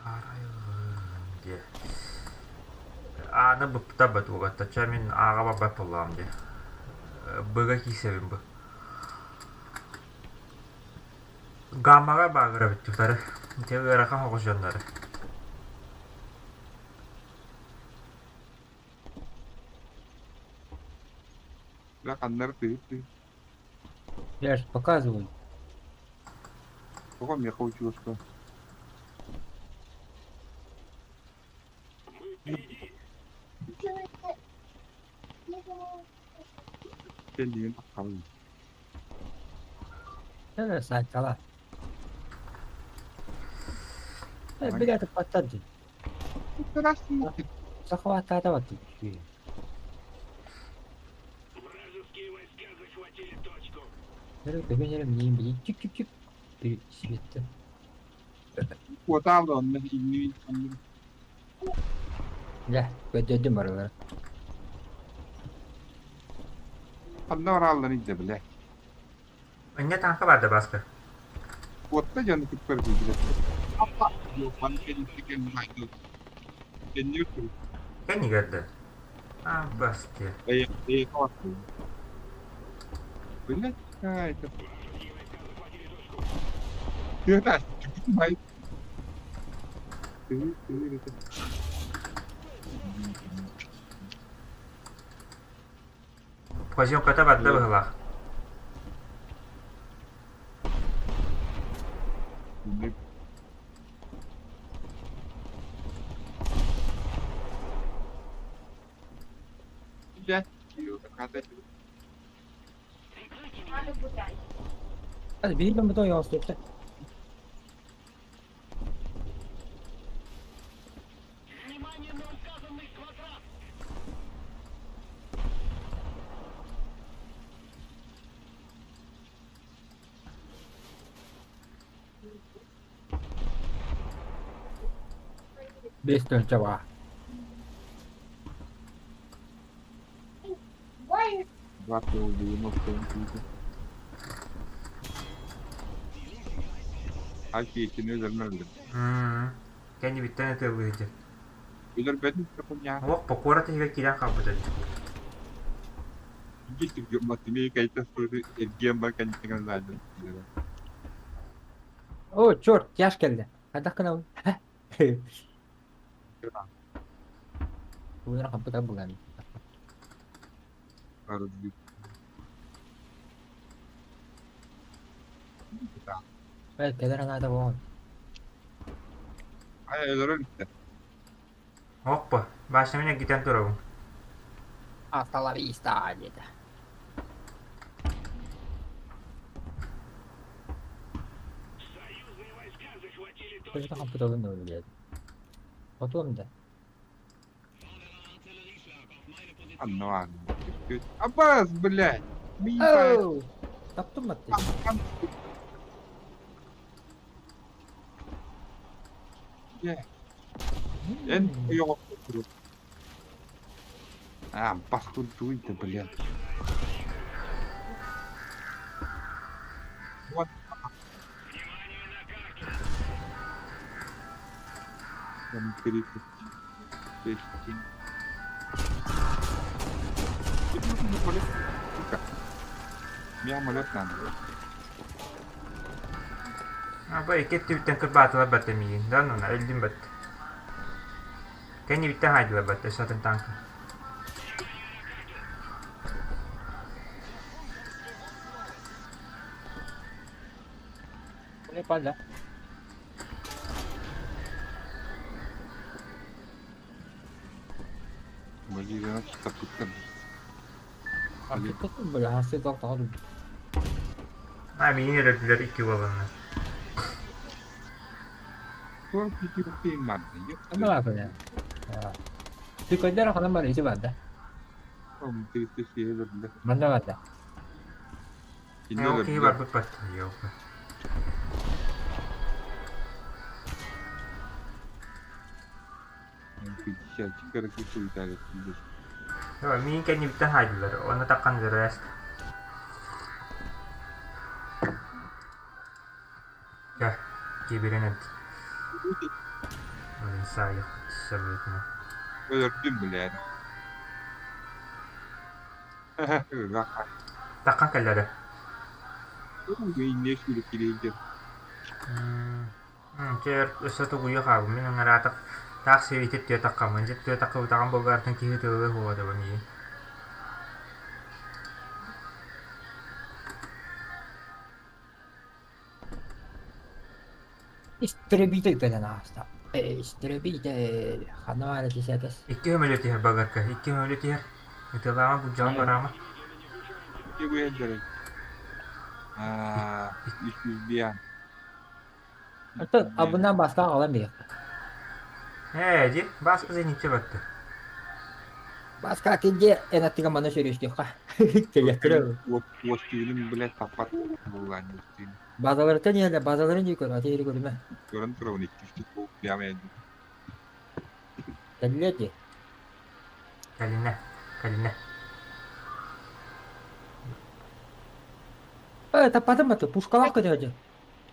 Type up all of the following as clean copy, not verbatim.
Арайын диye. Ааны быпта батугатта ча мин ааҕа барбат буоллаҕым дии. Быга киисэбин бу. Гаммаҕа баагыра бүттүктары. Ити ыарахан оҕус дьоннору. Бля, ханнары тыһыт Я же показываю. Тоҕо миэхэ учуоска? Кэннигин таххабын. Это сначала. Бля, ты подсади. Захватывать. Чик-чик-чик. Светте. Куотаабыт онно иннибин оннун. Дьэ, көрдөрдүм барыларын. Ханна бараалларын илдьэ билэ. Инньэ тааҥка баар да Бааска? Куотта дьону кытта билбилэр. Аппа! Маны кэнники кэнники Кэннигэр турук. Кэннигэр да? А, басте. Эйэ Блядь, это... Ты Поземката барда быһылаах. Hadi bir ben bu da yansıttı. Бес тыһыынча 2,90 Алькиитин өлөрмө өллүм. Кэннибиттэн ытыалыы сылдьар. Өлөрбөтүм хуйня. Олох куорат иһигэр киирэн хаалбыт эбит. Эргиэн бар кэнниттэн О, черт, тяж кэллэ. Хайдах гынабын? Уунара хампыта булан. Бэл кэлэр анаата буолан. Ай өлөрөр иттэ. Оппа, башня эргитэн турабын. Hasta la vista диэтэ. Көжөтө хампыталын өлүлээд. Отуом да. Анна ладно. Аббас, блядь! Ми Таптым атты. Эн А, паскудуй-то, блядь. Вот. Там 36. Мне амулет надо. Аба икки өттүбүттэн кырбаатылар батта миигин. Да ну өлдүм батта. Кэннибиттэн хаайдылар батта сатын танка. Не пальда. Валерия тапыттан. Бля, хасы тал. А миигин өлөрдүлэр икки уоланнар. Туох кити манна. Ама бля. Ты когда ханан бар ити барда. Манна барда. Ол киһи барбыт батта. Ёлка. Миигин кэннибиттэн хаайдылар. Онно таххан ырыас. Кэ. Кибирэн эт. Олин саайыхпыт сөбүтүнэ. Өлөрдүм билээр. Таххан кэллэ Инньэ сүүрүк Чэ, өссө тугуйа хаалбын. Мин ыҥыраатах таах сиэбитип түөтаххаммын. Дьэ түөтаххыбытаҕым булгаартан киһи тылы уһуотабын иһин. Истребитель кэлэн ааста. Истребитель ханна баар этисэтес? Икки көмөлө түһэр багарка, икки көмөлө түһэр. Ытылаама, буддьаҕын бараама. Оттон абынан бастаан аҕалан биһиэхэ. Ээ, дьи, Бааска зенитчэ батты. Бааска килдьэ эн аттыга маны сөрүөстүөххэ. Кэлиэхтэрэ. Уостугунун блядь таппат буоллаан диэн. Базаларыттан иһэллэр, базаларын дии көр, аты иһири көрүмэ. Көрөн турабын икки прямо Кэллиэ дии. Кэлинэ, кэлинэ. Э, таппатым баты, пушкалаах көтөөдү.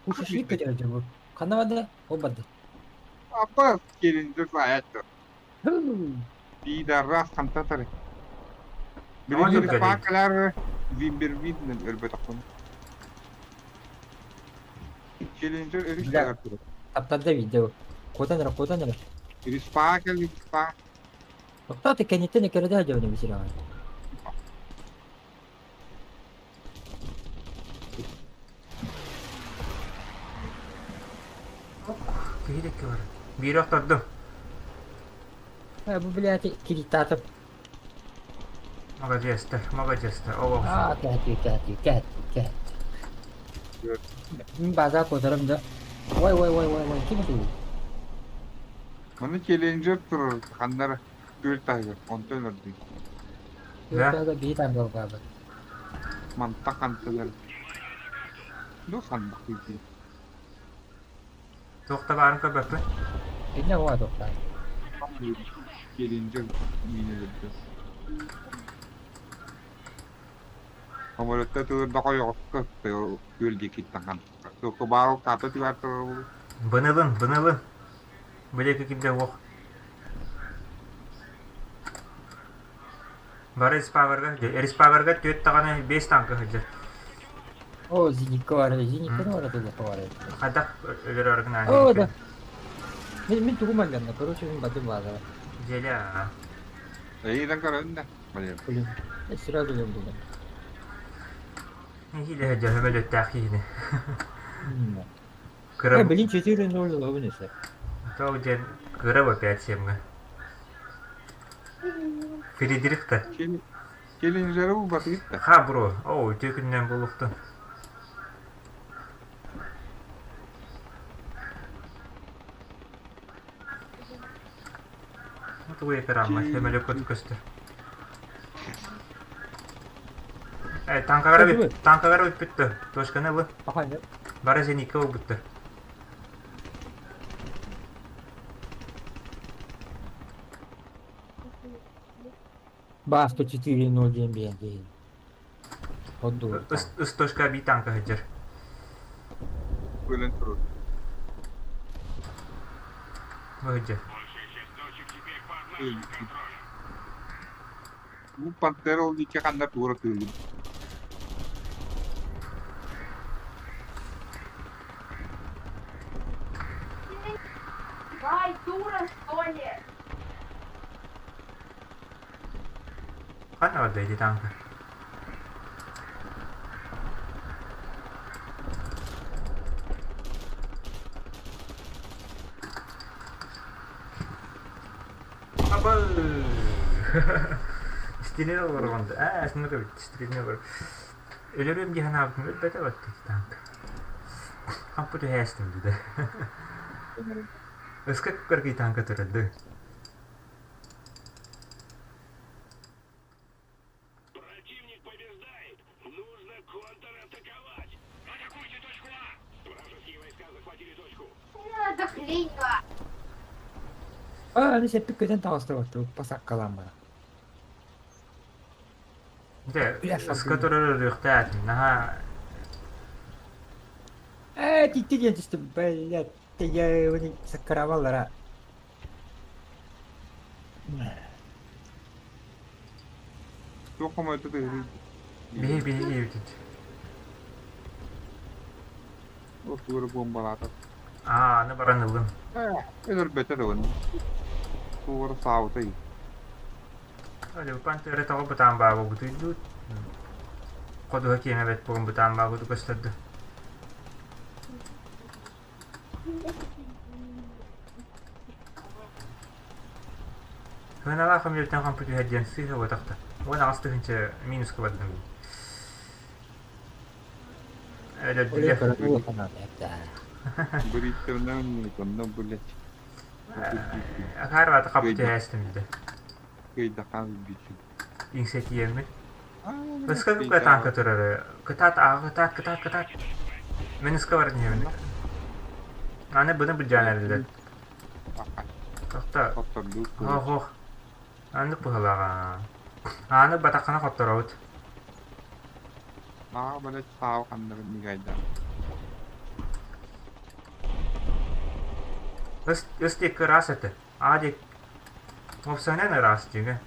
Пушечник көтөөдү бу. Ханна барды? Ол барды. Апа, келинди саятты. Пидорас хантатары. Билигин паакалар Вимбервиднен өлбөтөхпүн. Челленджер өрүс таһар турар. Таптарда видео. Куотан эрэ, куотан эрэ. Респа кэл, респа. Тоқтоо, кэнниттэн эккирэтэ сылдьабын эбит Киһи диэки барар. Биири охтордум. Э, бу блядь, кириттаатым. Маладьыастар, маладьыастар, ол Аа, кэһэтии, кэһэтии, кэһэтии, кэһэтии. Мин база куотарым да. Ой, ой, ой, ой, ой, ким этий? Маны челленджер турар ханнара күөл таһыгар, онтон өлөрдүм. Күөл таһыгар биһи там буолбаабыт. Мантан хантылар. Ну ханнык күйдүү. Туох да баарын көрбөппүн. Иннэ уа туохтаах. Челленджер миин өлөрдө. Самолетта тылырда хойоҕоско күөл диэкиттэн хантыка. Туохха баар каата түгэр турар Бынылын, бынылын. Били кимде уох. Бары респаверга, респаверга түөрт даҕаны биэс танка сылдьар. О, зенитка бар, зенитка бар, это бар. Хайдах өлөр гына О, да. Мин мин тугум алланна, короче, мин бадым база. Дьиэлэ. Эйидан көрөн да. Блин. Блин, сразу өлөм булдum. Нэһиилэ сылдьар сөмөлүөттээх киһини. Кыра Э, блин, 4-0 ылабын өссө. Тоҕо диэн кыра опять семҥэ. Фридрих да. Челленджеры булбатыгыт да. Ха, бро. Оо, үтүө күнүнэн буолуохтун. Тугу экрааммат, сөмөлөккө көстөр. Э, танкалара бүт, танкалара бүппүттэр. Точканы ылы. Бары зенитка ылбыттар. Ба 104.0 диэн биэн киһи. Отдур. Ыс точка би танка сылдьар. Өлөн турар. Сылдьар. Бу пантера ол диэки ханна туора тыыллыбыт. Вай, дура, что ли? Ханна барда ити танка? Абы! Истинен олоргонду. Аа, синок эбит, истинен олор. Өлөрүм дии санаабытым өлбөтө батты танк. Хампы түһээстим дии Ыска көргүй танка турарды. Противник побеждает! Нужно контратаковать! Атакуйте точку А! Вражеские войска захватили точку. Это хрень. Аа, аны сеппик көтөн таҕыстыбаттыбыт пасаккалаан баран. Дьэ, ыска турар ырыахтаатын. Наһаа Ээ, Блядь, икки диэн түстүм. Блядь, я его не сакараваллара. Туох хомойто тыһый? Биһи биһи диэбитит. Ол тугу бомбалаата. Аа, аны баран ыллым. Өлөрбөтө да оны. Тугу саабытай. Олюпан төрө тоҕо бытаан баабы Ходуһа киэҥэ бэт буолан бытаан баабыты көстөрдө. Сыаналаах көмүлүөктэн хампы түһэр диэн сыыһа буотахта. 18 тыһыынча минуска бардым. Өлөрдүлэр. Бриттэрнэн блять. Акаар баата хапы түһээстим дии. Кыйдахаан бүйтүм. Иҥсэтиэммин. Ыска күккэ танка турары. Кытаат, аҕа кытаат, кытаат, кытаат. Мин ыска баран иһэбин. Аны быны былдьаан эрэллэр. Тохто. Хоох, хоох. Аны быһалаҕа. Аны батаххана хотторобут. Аа, блядь, саава ханнарын мигайда. Ыс, ыс диэки ыраас этэ. Аа диэки Уопсайынан ыраас дьиҥэ.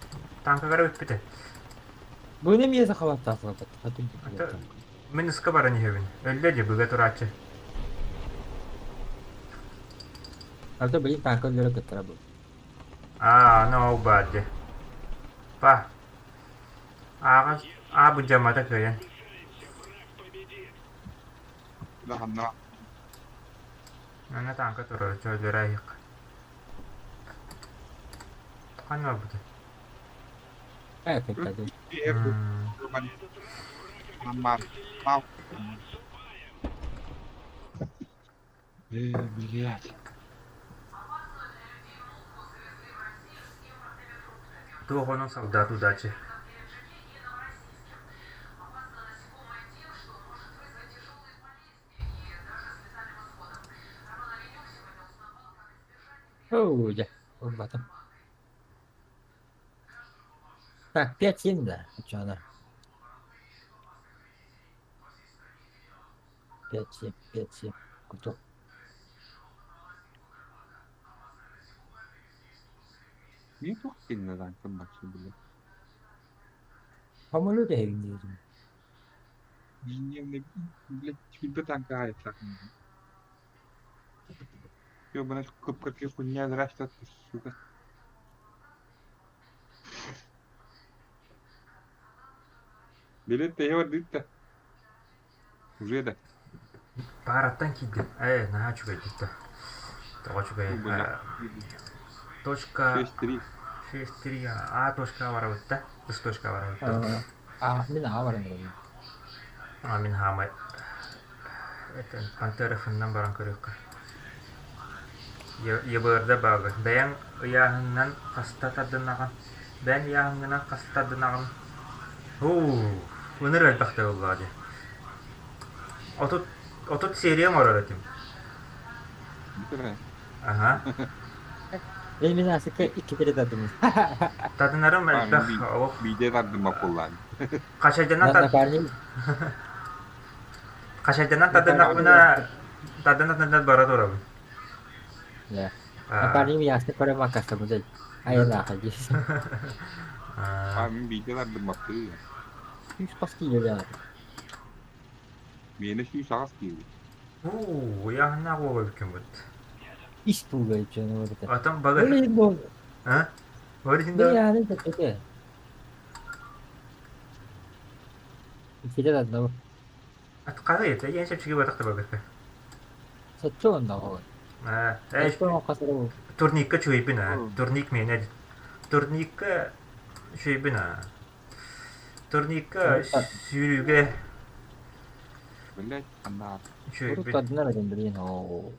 Танкагара бүппүтэ. Бу эмиэ сахалаттаахларбат. Мин ыска баран иһэбин. Өллө дии быга турааччы. Арда билин танка өллөрө кыттара бу. Аа, аны ол баар дии. Па. Ааҕа аа быдьаммата кыайан. Да, Манна танка турар, чөллөрө айык. Ханна барбытай? Блядь. Туох онон солдат удачи. Оо, дьэ, ылбатым. Так, 5-7 да, оччоҕуна. 5-7, 5-7, куту. Не туох кинилэр бачча билэр. Хомулу дэһэбин диэтим. Блядь, сүүрбэ танка аайыттах. Ёбаный кып-кыргыз хуйня здрасте, сука. Билет тэһэ бардыытта. Уже да. Паараттан киирдим. Ээ, наһаа үчүгэйдик да. Тоҕо үчүгэй. Точка 6-3. 6-3 А точка барабыт да. С точка барабыт да. А, мин аҕа баран эрэбин. А, мин хаамай. Это Пантеровынан баран көрүөххэ. ЕБРда баага. Бэйэҥ ыйааһыҥҥан хаста тардынаҕын? Бэйэҥ ыйааһыҥҥынан хаста тардынаҕын? Һуу, ыныр элбэхтэ буоллаҕа дии. 30 серия оҥорор этим. Аха. Мен мин асыкка икки кere тардым. Тардынарым элбэх олох. Биирдэ тардыммат буоллаан. Хачайданан Напарник. Хачайданан тардыннахпына тардына бара турабын. Да. Напарник ясны көрө макасабыт. Айылааха дии. А мин биирдэ тардыммаппын. Сүүс хас киилэлээх. Миэнэ 108 киилэ. Уу, ыйааһыннаах уола эбиккин бут. Ис тууга иччэн олорбута. Атам бага. Ол бу. А? Ол иһин да. Ыйааһын чэпчэки. Иккитэ тардабы. Атқары ете, ең чэпчэки батахта багырка. Соччо онно Аа, турникка чуйбин а. Турник мене. Турникка чуйбин а. Турникка сүүрүүгэ Блять, ана. Чуйбин. Тардынар этим блин, оо.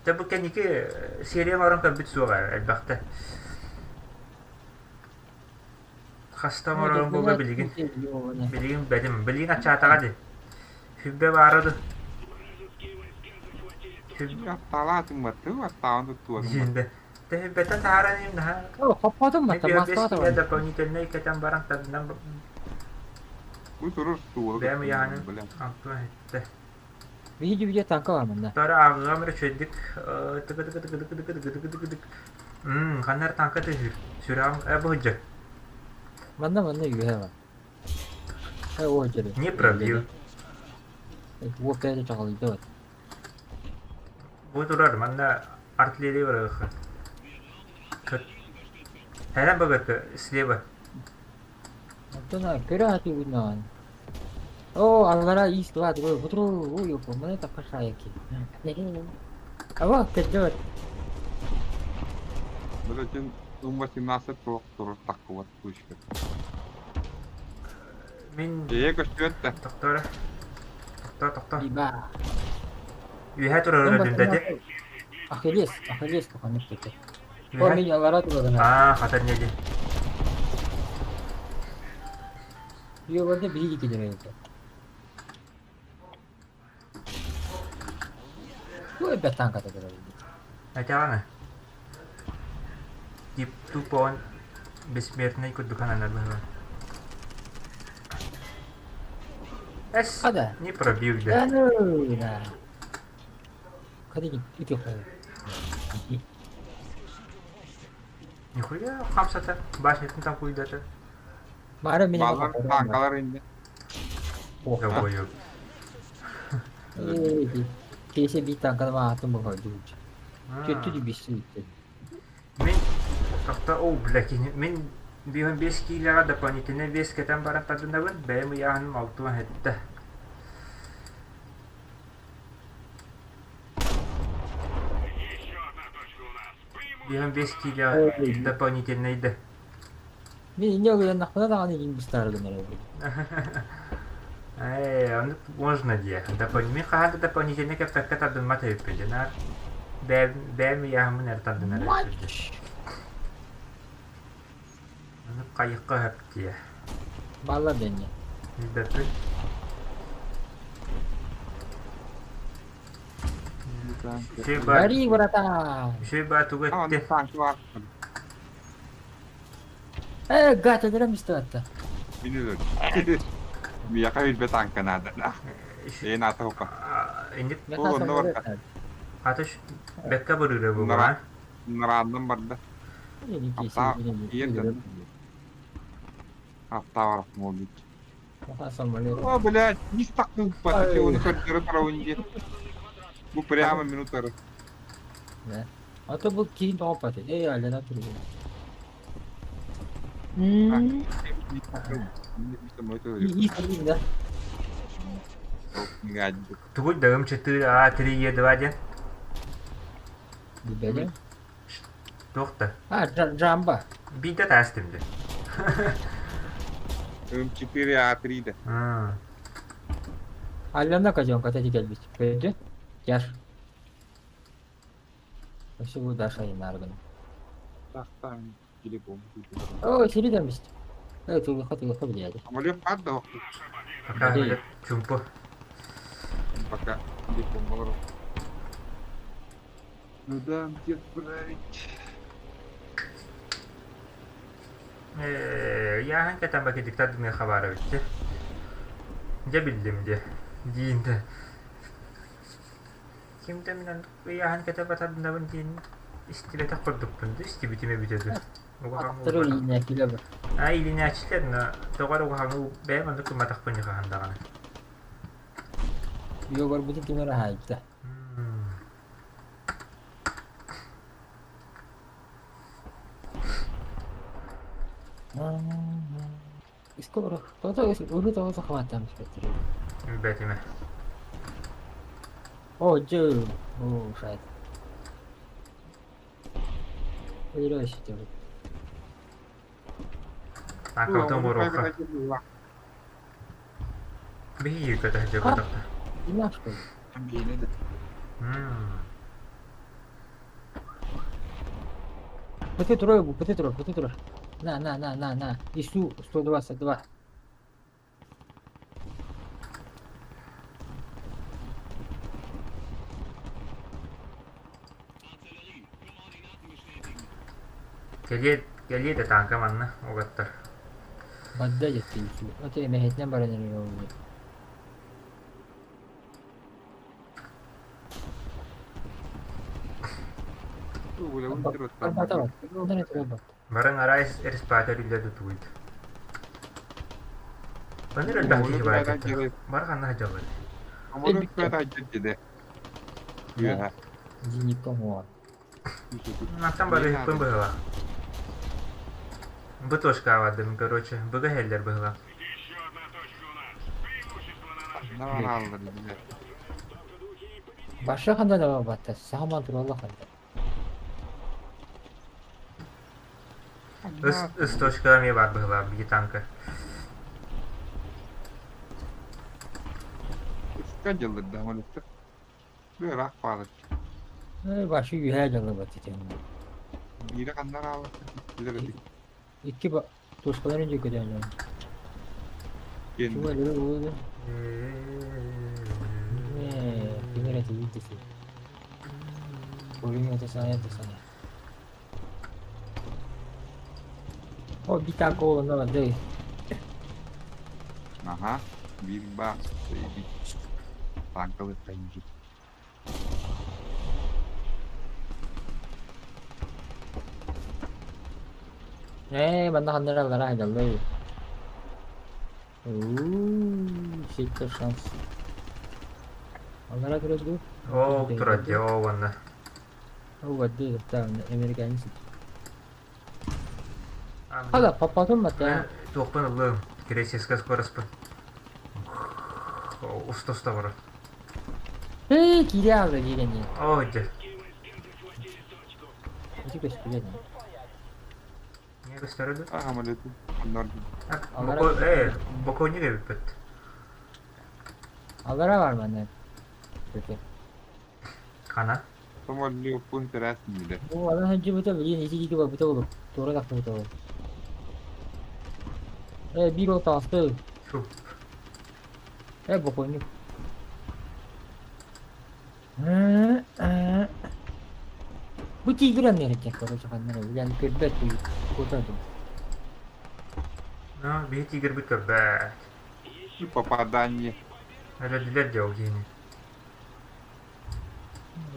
Тэ бу кэнники серия оҥорон көрбүт суоҕа элбэхтэ. Хаста оҥорорум буолла билигин. Билигин бэлим. Билигин аччаатаҕа дии. Хүббэ баара ду. Аттаалаатыҥ баттыы, аттаан туттуотум. Дьиндэ. Тэһибэтэ таһааран им наһаа. Хоппотум батта, маскаата. Дополнительный кэтэн баран тардынан Бу турur суолу. Бэм ыйааһынын алтыан эттэ. Биһиги видео танка бар манна. Тары ааҕыам эрэ үчүгэйдик тыгы-тыгы-тыгы-тыгы-тыгы-тыгы-тыгы. Ханна эрэ танка тыаһыыр. Сүрэҕим ээ быһыдьа. Манна манна үөһэ бар. Э о дьэри. Не пробил. Уол кэлэ чаҕылыйда бат. Бу турар манна артиллерия барыахха. Хэрэн бабыкы слева. Оттон көрө сатыыбын даҕаны. Оо, аллара иис тулаат ой, бутру, ой, маны такашаяки. Аба, кырдьыбат. Быратын М18 туох турар таххыбат пушка. Мин Эйэ көстүөт да. тохтоо эрэ. Тохтоо, тохтоо. Иба. Үөһэ турар өлөрдүм да ити. Ахиллес, Ахиллес туханнык кете. О, Үөһэ. мин аллара турарына. Аа, хата не Йобарда биһиги килэр эбит. Бу элбэх танката турар эбит. Этэҕин Тип тупо он бессмертный курдук ананар быһыылаах. Эс, Хада. не пробил да. Да ну да. Ходи, ити Нихуя хамсата, башнятын там куйдата. Баара мин Балар танкалар инде. Долбоёб. Кейсе биир танканы аатын бухардыбыт. Түөттү бисси Мин тохто оо бля кини мин биһон 5 киилэҕэ дополнительно вес кэтэн баран тардынабын бэйэм ыйааһыным 67. Еще одна точка у нас. Биһон 5 киилэҕэ дополнительнай да. Мин инньэ ыйаннахпына даҕаны иин быстаары гынар эбит. Ээ, ону можно диэ. Мин хаһан да дополнительно кэппэккэ тардыммат эбиппин дьэ, бэйэм бэйэм ыйааһыммын эрэ тардынар эбиппин дьэ. Ону хайыхха сөп диэ. Бааллар да инньэ. Билбэппин. Үчүгэй баар, Гори, братан! үчүгэй баар тугу А, эттэ? онно танк бар. Э, гад, өлөрөм истибэтте. Мин өлөр. Миэхэ билбэт танка наада. Эйэн аата хука. Инник Ол онно барда. хата бэккэ барыыра буолуо. Нарааннан барда. Апта иен дьон. Апта барах буолбут. О, блядь, не стаккын оны көрдөрө турабын диye. Бу прямо минутары. Да. А то был киин тоҕоппат. Эй, алена турбу. Да. Тугуй дагым 4 А 3 Е 2 диэн. Билбэтим. Туох да. А, Джамба. Биирдэ таас түмдэ. М4 А3 да. Алена козёнка эти кэлбит. Көрдү? Яр. Өссө бу Даша инааргын. О, сири дэмист. Э, тулуха тулуха билээди. Самолет падал. Пока чумпу. Пока телефон бар. Ну да, дед брать. Э, яхан кэтэн баки диктат Дмитрий Хабарович. Дьэ биллим дьэ. Диин да. Ким да мин ыйааһын кэтэ батардынабын диэн истибэтэх курдукпун да истибитим эбитэ дуу. Аттары илиинээччилэр бар. А илиинээччилэр но тоҕо эрэ уһаҥы бэйэм оннук гымматахпын хаһан даҕаны. Үйэ барбытын ким эрэ хаайда. Скоро. Кто-то урут тоҕо хватам спектр. Билбэтим. О, дьэ, о, шайт. Өлөрө Акалтан буруохха. Биһиги көтө сылдьыбатахта. Димашка. ПТ трое, ПТ трое, ПТ трое. На, на, на, на, на. ИСУ 122. Кэлиэ кэлиэ да тааҥка манна угаттар. Бадда дьэттэ ИСУ. Аты эмэһэтинэн баран эрэр ол. Барбата бат. Онон этэ барбат. Баран арай респатор үлэ тутугуйт. Баныр элбэх киһи баар этэ. Бар ханна сылдьаллар? Зенитка оҥоон. Мантан барыһыппын быһыылаах. Бу точкаҕа бардым, короче, быга иһэллэр быһыылаах. Еще одна точка у нас. Преимущество на нашей Баша ханна да барбатта. Сааман туралла ханна. Ыс, ыс точкаҕа эмиэ баар быһыылаах биги танка. Башы үһээ дьаллыбат этим. Икки ба тускаларын дьүкөтөөнөн. Чума дөрө буолду. Ким эрэ тиийдisi. Пулемета саня саня. О, битако на дэй. Ага, биир баар, танковый танчик. Ээ, манна ханна эрэ айдаллай. Уу, сектор шанс. Аллара көрөс дуу? Оо, турар дии, оо, уонна. Оо, дии, там американец. Хала, папатым бата. Туохпун ыллым, Греческая скороспын. Уста-уста барар. Ээ, киирэ аалла диигэнии. Оо, дьэ. Ити көстүбэт. Не көстөрө дуу? Самолету. Боко, боконик эбиппит. Аллара бар манна. Көтө. Хана? Самолету интересный. Бу ана ханчыбыта билин ити дики барбыта болуп. Туора тахтыбыта болуп. Биир ол таҕысты. Фу. Боконик. Бу тигр аннер короче ханнар билэн көрбөт кутадым. Ну, биһи тигрбит көрбөт. И попадание. Өлөдүлэр дии ол киһини.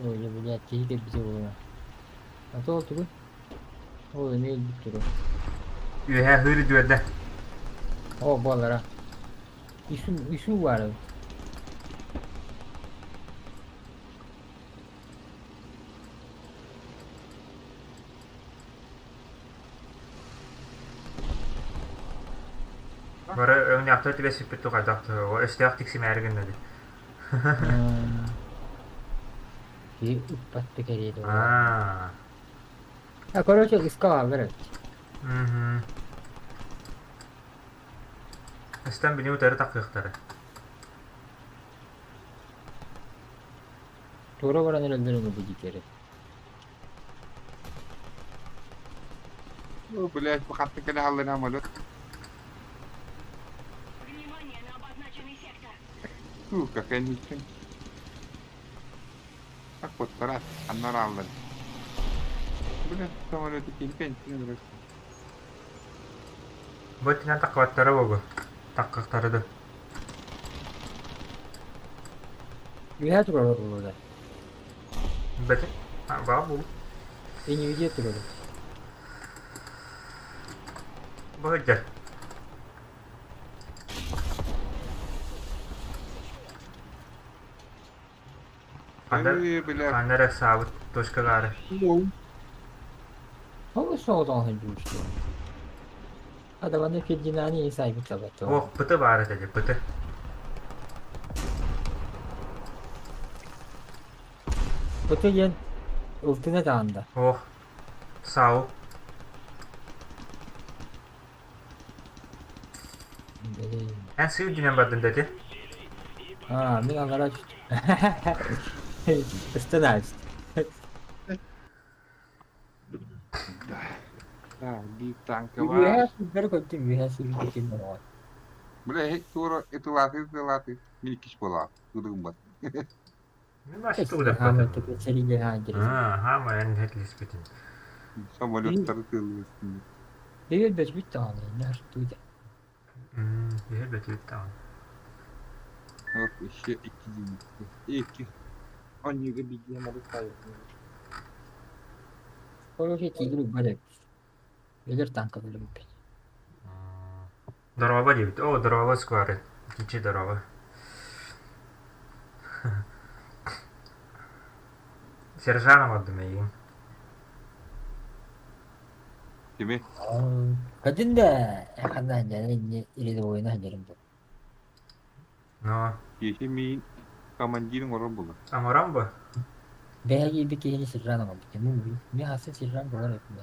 Ой, блядь, киһи кэлбитэ буолла. А то тугу? Ол эмиэ өлбүт туруо. Үөһэ хыр үдүөрдэ. О, буоллара. Ису, ису баар. Бары өҥнөөхтөр түбэспиппит тухайдах өстөөх тиксимээри гынна дии. Киһи ыппат да кэриэтэ. Аа. А, короче, искал эбит. Мгм. Өстөн бини утары такыахтара. Туора баран эрэллэр бу дикери. О, блядь, бухатты кэлэ халлын самолет. Внимание на обозначенный сектор. Сука, конечно. Так вот, раз, аннараллар. Блядь, самолеты килпен, Бу өттүнэн таккыбаттара буолуо. Таккыахтара да. Үһээ турар буолла. Бэти. А, баа бу. Эни виде турар. Бу сылдьар. Ханна Эй, блядь. ханна эрэ саабыт точкагаары. Ол соҕотоҕун сылдьыбыт. Адаманы Фердинани сайбыт табатты. Ох, пыты баар этэ дии, пыты. Быты диэн ылтына таанда. Ох, сау. Эн сыы үрдүнэн бардын да ити? А, мин аллара түстүм. Ыстана түстүм. Да, биир танка Үөһээ бар. сүүрдэр көрдүм, үөһээ сүүрдэр ким Бля, тура этулаты этулаты. Мин иккис буолаа. Тудугум бат. Мин башы тугу Хааман сэриилэр хаан Аа, хаама эн хэтлиспитин. Самолеттары тыллыстын. Бэйбэл бэчбит даҕаны, наар туйда. Биһи бэтибит даҕаны. Вот еще икки зенитки. Икки. Оннуга биги самолет. Короче, тигр убали. Өлөр танка өлөрбүт. Дорообо диэбит. Оо, дорообо Сквары. Кичи дорообо. Сержан оҥордум эйигин. Кими? Кадин да ханна сылдьарын рядовойна сылдьарым бу. Но Киһи миин командир оҥорор буолар. оҥорон бу? Бэйэ киирбит киһини сержант оҥорбут. Мин хассын сержант буолар эбиппин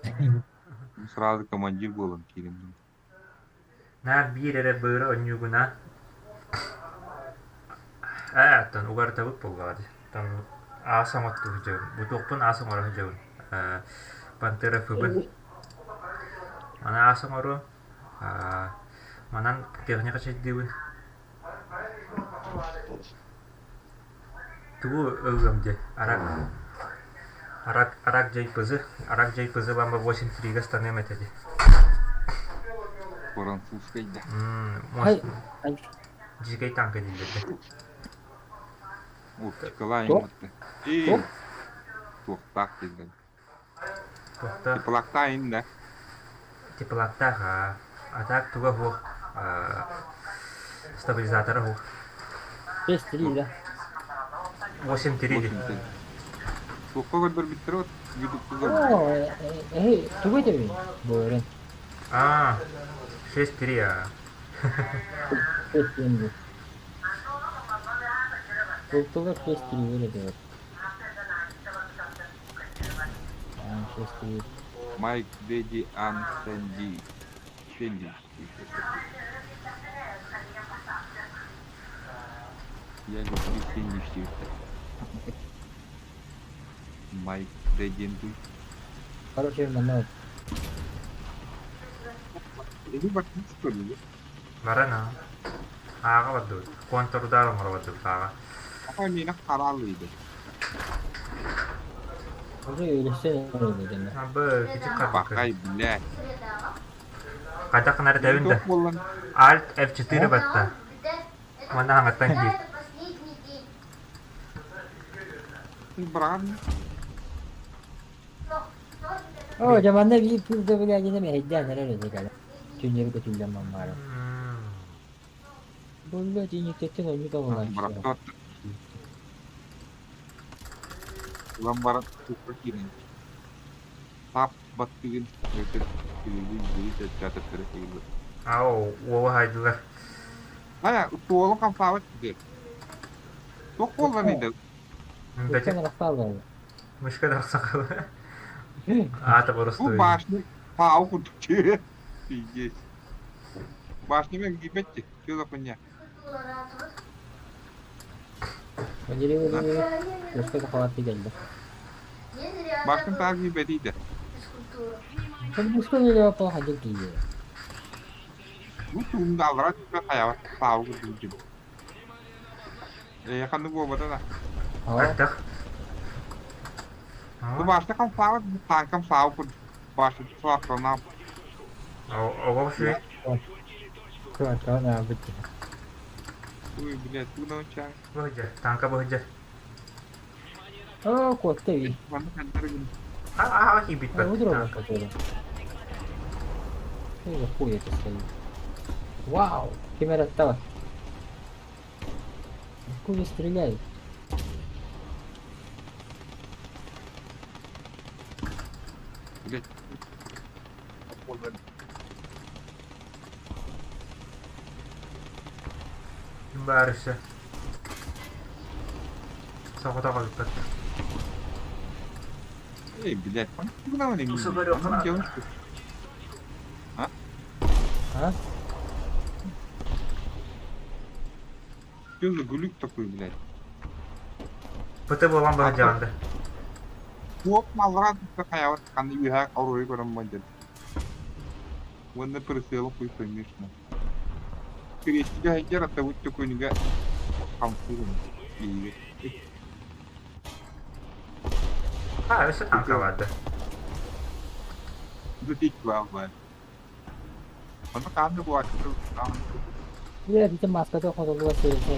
этэ. Сразу командир буолан киирэн. Наар биир эрэ быары онньуугуна ээ оттон угарытабыт буоллаҕа дии. Оттон аас оҥоттуу сылдьабын. Бутуохпун аас оҥоро сылдьабын. Ээ Пантера фыбын. Маны аас оҥоруом. Аа манан техника чэйдиибин. Тугу ылыам диэ? Арак Арак Арак дьайпызы Арак дьайпызы ламба 8-3-га станыам этэ дии. Французскай да. Хай, Дьиикэй танка дииллэр дии. Оптикалаан ыммытты. Эй, туохтаах дииллэр. Туохтаах? Теплактаах да. Теплактаах аа. А так туга суох стабилизатора суох. 6-3 да. 8-3 дии. Туохха көрдөрбүттэрэ вот ютубка Оо, эһи тугу этэбин? Буорун. Аа, 6-3 аа. 6-3 бу. Култуга 6-3 öyle diyor. Майк Дэдди Ан Сэнди. Сэнди. Я люблю сэндвич Майк Дэдди Короче, манна Эби бартын что ли? Баран аа. Ааҕа бардыбыт. Контр-удар оҥоро бардыбыт ааҕа. Аха миэнэ хараалыйды. уже өлөссөн öyle deme. Абы кичик хардык. Бакай, блядь. Хайдах гынар этэбин да. Туох буоллан Alt F4 батта. Манна хаҥаттан киир. быраҕан Оо, дьэ манна биир кыыс да билээдьинэ мэһэйдээн эрэр этэ кэлэ. Түүннэри көтүллэн маммаары. Булла тииҥиттэн онньу тобулааччы. бырахтаат ылан баран туппа киирэн тап баттыгын өтөр килигин бири чаччаататтара киирбит. Ау, уола хайдылар. Ая, туолу хамсаабат диир. Туох буоллан иде? Бэти Туттан арахсааллар. мышка тахсакалы. Аата Бу боростуой. башня пау курдук Пиздец. Башня мен киирбэт Что за хуйня? Валерий Владимирович, өскө сахалаатты кэллэ. Башня таар киирбэтийдэ. Мышка нөлөҕө хадьыр киирдэ. Бу тугунда аллара түспэт хайаҕа пау курдук дьим. Э, ханнык буолбата да. Хайдах? Бу башня хамсаабат, бу танкам саау курдук. Башня саахтанаа. Оҕо үчүгэй. Куораттаан аабыт. Ой, блядь, тугунан учаа. Быһыдьа, танка быһыдьа. Оо, куотта эбии. Манна ханнары гын. А, киирбит А, бат. удроба который. Что за хуй это стоит? Вау! Кем оттава? Откуда стреляет? Блядь. Ким баар өссө? Соҕотох эбиппит. Эй, блядь, тугунан эми. Туса көрүөххэ наада. А? Что за глюк такой, блядь? ПТ буолан быһыдьаҕын да. Туох маллара түспэт хайаҕа ханна үөһэ оруойу көрөн модел. Уонна прицелом хуй поймешь на. Крестигэ сылдьар атабыт төкүнүгэ хамсыыр иһигэр. А, өссө танка баар да. Баар. Онно хаан да буолааччы Я это маска хотолуга сыырса.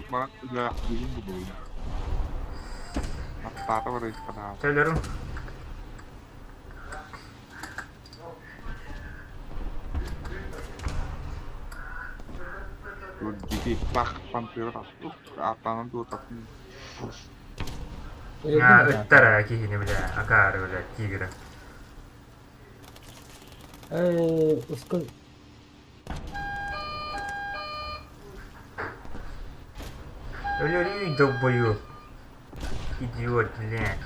Баран үлээх бүгүн бу буолуо. Аттаата барыахтаах. Төлөрүм. Дики бах пантера ааттаанан туотатын. Ыттара киһини бля, акаары бля, тигра. Ускул Өлөрүй долбоеб. Идиот, блядь.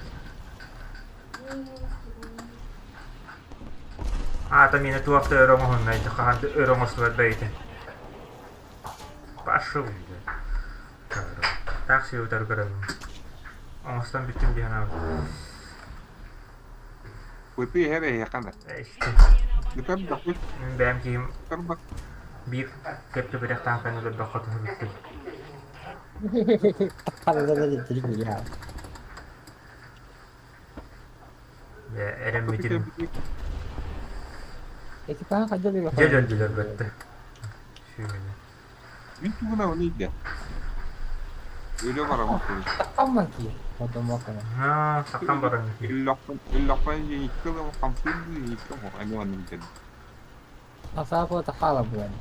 Аата миэнэ туох да өрө оҥоһуннай, хаһан да өрө оҥостубат бэйэтэ. Пошел, блядь. Таах сири утары көрөммүн. Оҥостон бүттүм дии санаабытым. Быты иһэр эһиэхэ да. Бүтэр да Мин бэйэм киһим биир кэп-кэбирэх тааҥканы өлөрбөххө түһүбүппүн. Дьэ, эрэммитим. Экипаж хайдах Дьэ өлөрдүлэр бөттө. Сүүмэни. Мин тугуна оны иде. Өлө барамын курдук. Таккамман киир. Отомокана. Аа, саккан баран. Иллохпун икки ылым хамсыыр дуу икки оһох эмиэ оннук дэн. Асаапа тахаала буолан.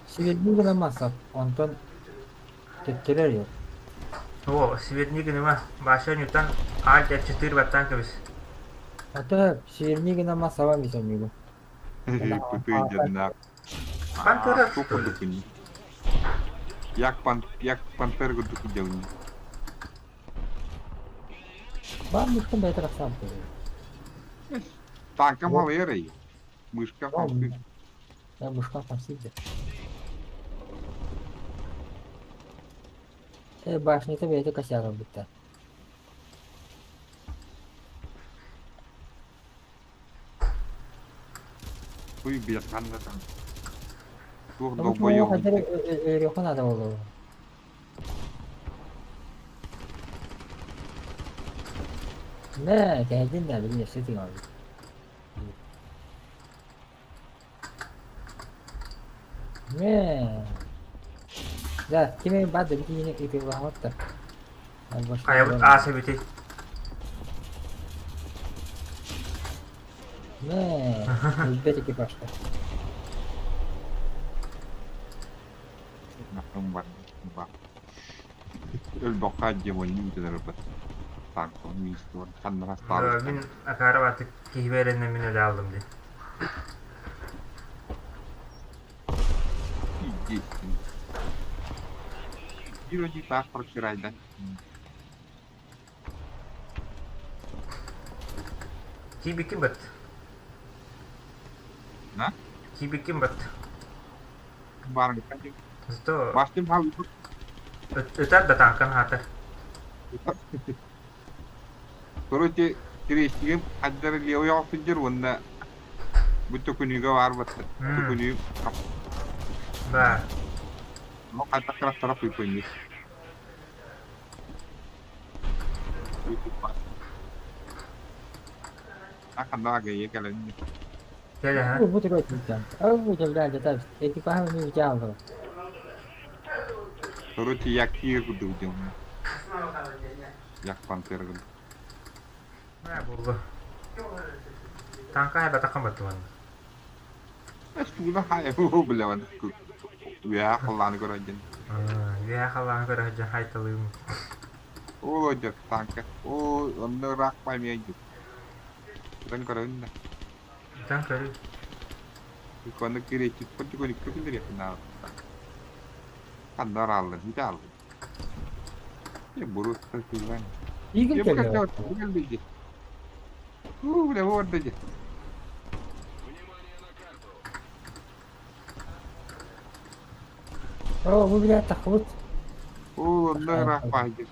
Сибирни гына масап, онтон төттөрөр yok. О, сибирни гыныма. Баша ньутан Alt F4 баттаан кэбис. Ата сибирни гына масаба мисомигу. Пытыы дьаннаах. Пантера Туох что ли? курдук ини. Як пан як пантер курдук идеални. Бам мышкын бэйэтэ тахсан Танка малыйар Мышка хамсыыр. Мышка хамсыыр Э, башнята бэйэтэ косяга бытта. Хуй билет ханна там. Туох долбоёб. Өрүөххэ наада буолуо. Нэ, кэһэйдин да, билин өссө тыҥалыыр. Нэ. Да, ким баар да битиини ытыалаһабат да. Хайабыт аас эбитий? Нэ, өлбөт экипажта. Өлбөххө дьиэ ыытыларбыт. Мин акаары баатык киһибэр эрэнэ мин өлө алдым дии. Киибиккин бат. Киибиккин бат. Зато ытар да тааҥкан аһаатар. Короче, крестигим хаддары левый сылдьар уонна бу төкүнүүгэ баар баттар. Төкүнүү Да. Ну, хайдах кыраттара пыйпыйныр. Ханна агайы кэлэн Кэлэ ха. Бу турар киирдэ. Оо, дьэ, экипажы ми взял. Короче, як тигр курдук дьон. Як пантера курдук. Мэ буолла. Тааҥка хайбатаххын баттыман. Тугуна хай бля Үөһэ халлааны көрөн дьэн. Үөһэ халлааны көрө сылдьан хайталыым. Ол дьэ танка. Оо, онно ыраах память Ытан көрөбүн да. Ытан көрүй. Онно кириэччит потихоньку күллэриэхпин Ханна арааллар, бүтэ ааллар. Буруста сыллан. Игорь кэллэ. Уу, бля, вот дьэ. Оо, бу бля таххыбыт. Оо, онно ыраах баайдыр.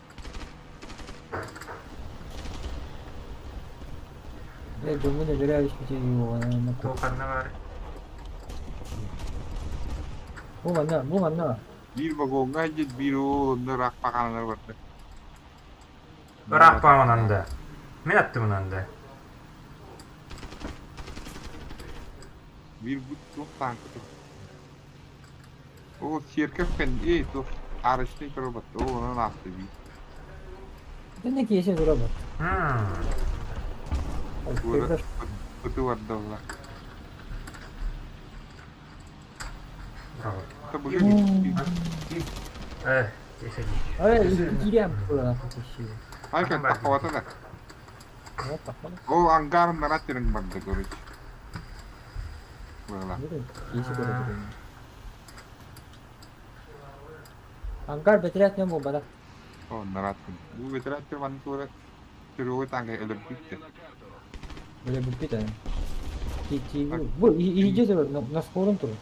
Бля, дьоммун өлөрө түспүтүн Туох ханна баар? Бу манна, бу манна. Биир вагоҥҥа дьит, биир уол онно ыраах баҕаналар барда. Ыраах баҕанан да. Мин аттыбынан да. Биир бут туох тааҥката. Оо, церковь кэн, эй, туох арочный коробот, оо, онон ааста биир. Итиннэ киэсэ турабыт. Ыты бардаллар. Браво. Киэсэ дии. Ай, киирэн буолан Айка таххабата да. Ол ангарын нара терин барда короче. Была. Ангар бэтэрээт нөм буолбатах. О, нараттым. Бу бэтэрээт маннык туора төрүөҕү таҥга өлөрбүт да. Өлөрбүппүт ээ. Бу иһдьэ турар, наскорун турар.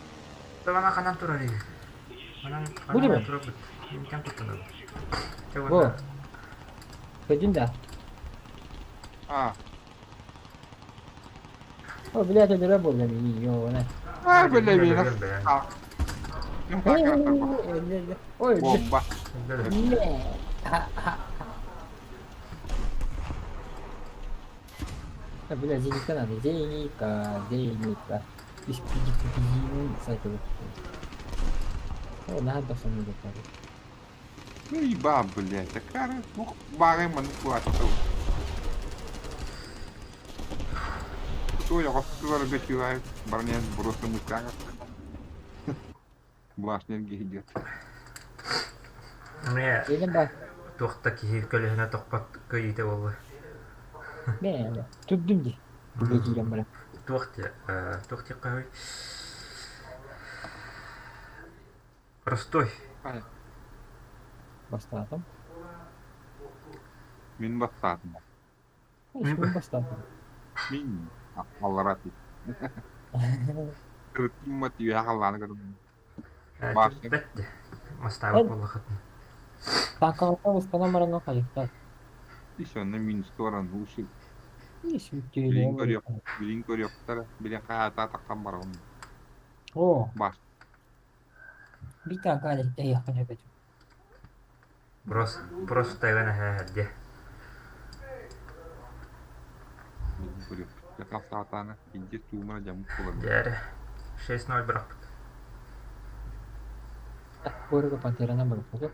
Мана ханан турар иһи? Манан Бу ханан турар. турарбыт. Интэн куттанабыт. Бу. Көдүн да. А. О, блядь, өлөрө буолла мини, ёна. А, бля, мина. Ой, Бомба. Бля, зенитка надо. Зенитка, зенитка. О, надо со мной Ну еба, блядь, такая, ну, бары манипулятор. Кто я рассказал, человек, барнен, бросил мышкага. Башня идет. Эмиэ Елен ба. туох да киһи көлөһүнэ тохпот кыйыыта буолла. Мэ, түрдүм ди. Бу киирэн баран. Туох ти туох диэххэ Простой. Бастаатым. Мин бастаатым. Мин бастаатым. Мин аллара ти. Кырыттыммат үөһэ халлааны көрүм. Башня. Бэт Мастаабыт буоллахытын. Танкаларга устанан баран хайыктар. Еще на минус торан уши. Билин Билин көрүөх, билин көрүөхтэрэ, билин хаата тахсан барабын. О, Баш. биир танка эйиэххэ сөп этим. Просто просто тайган эһээһэрдиэ. Билин көрүөх. Yakal саатаана, инде туумара дьаммыт буолар. Дьээрэ. 6-0 бырахпыт. Буорга Пантеранан барбыт.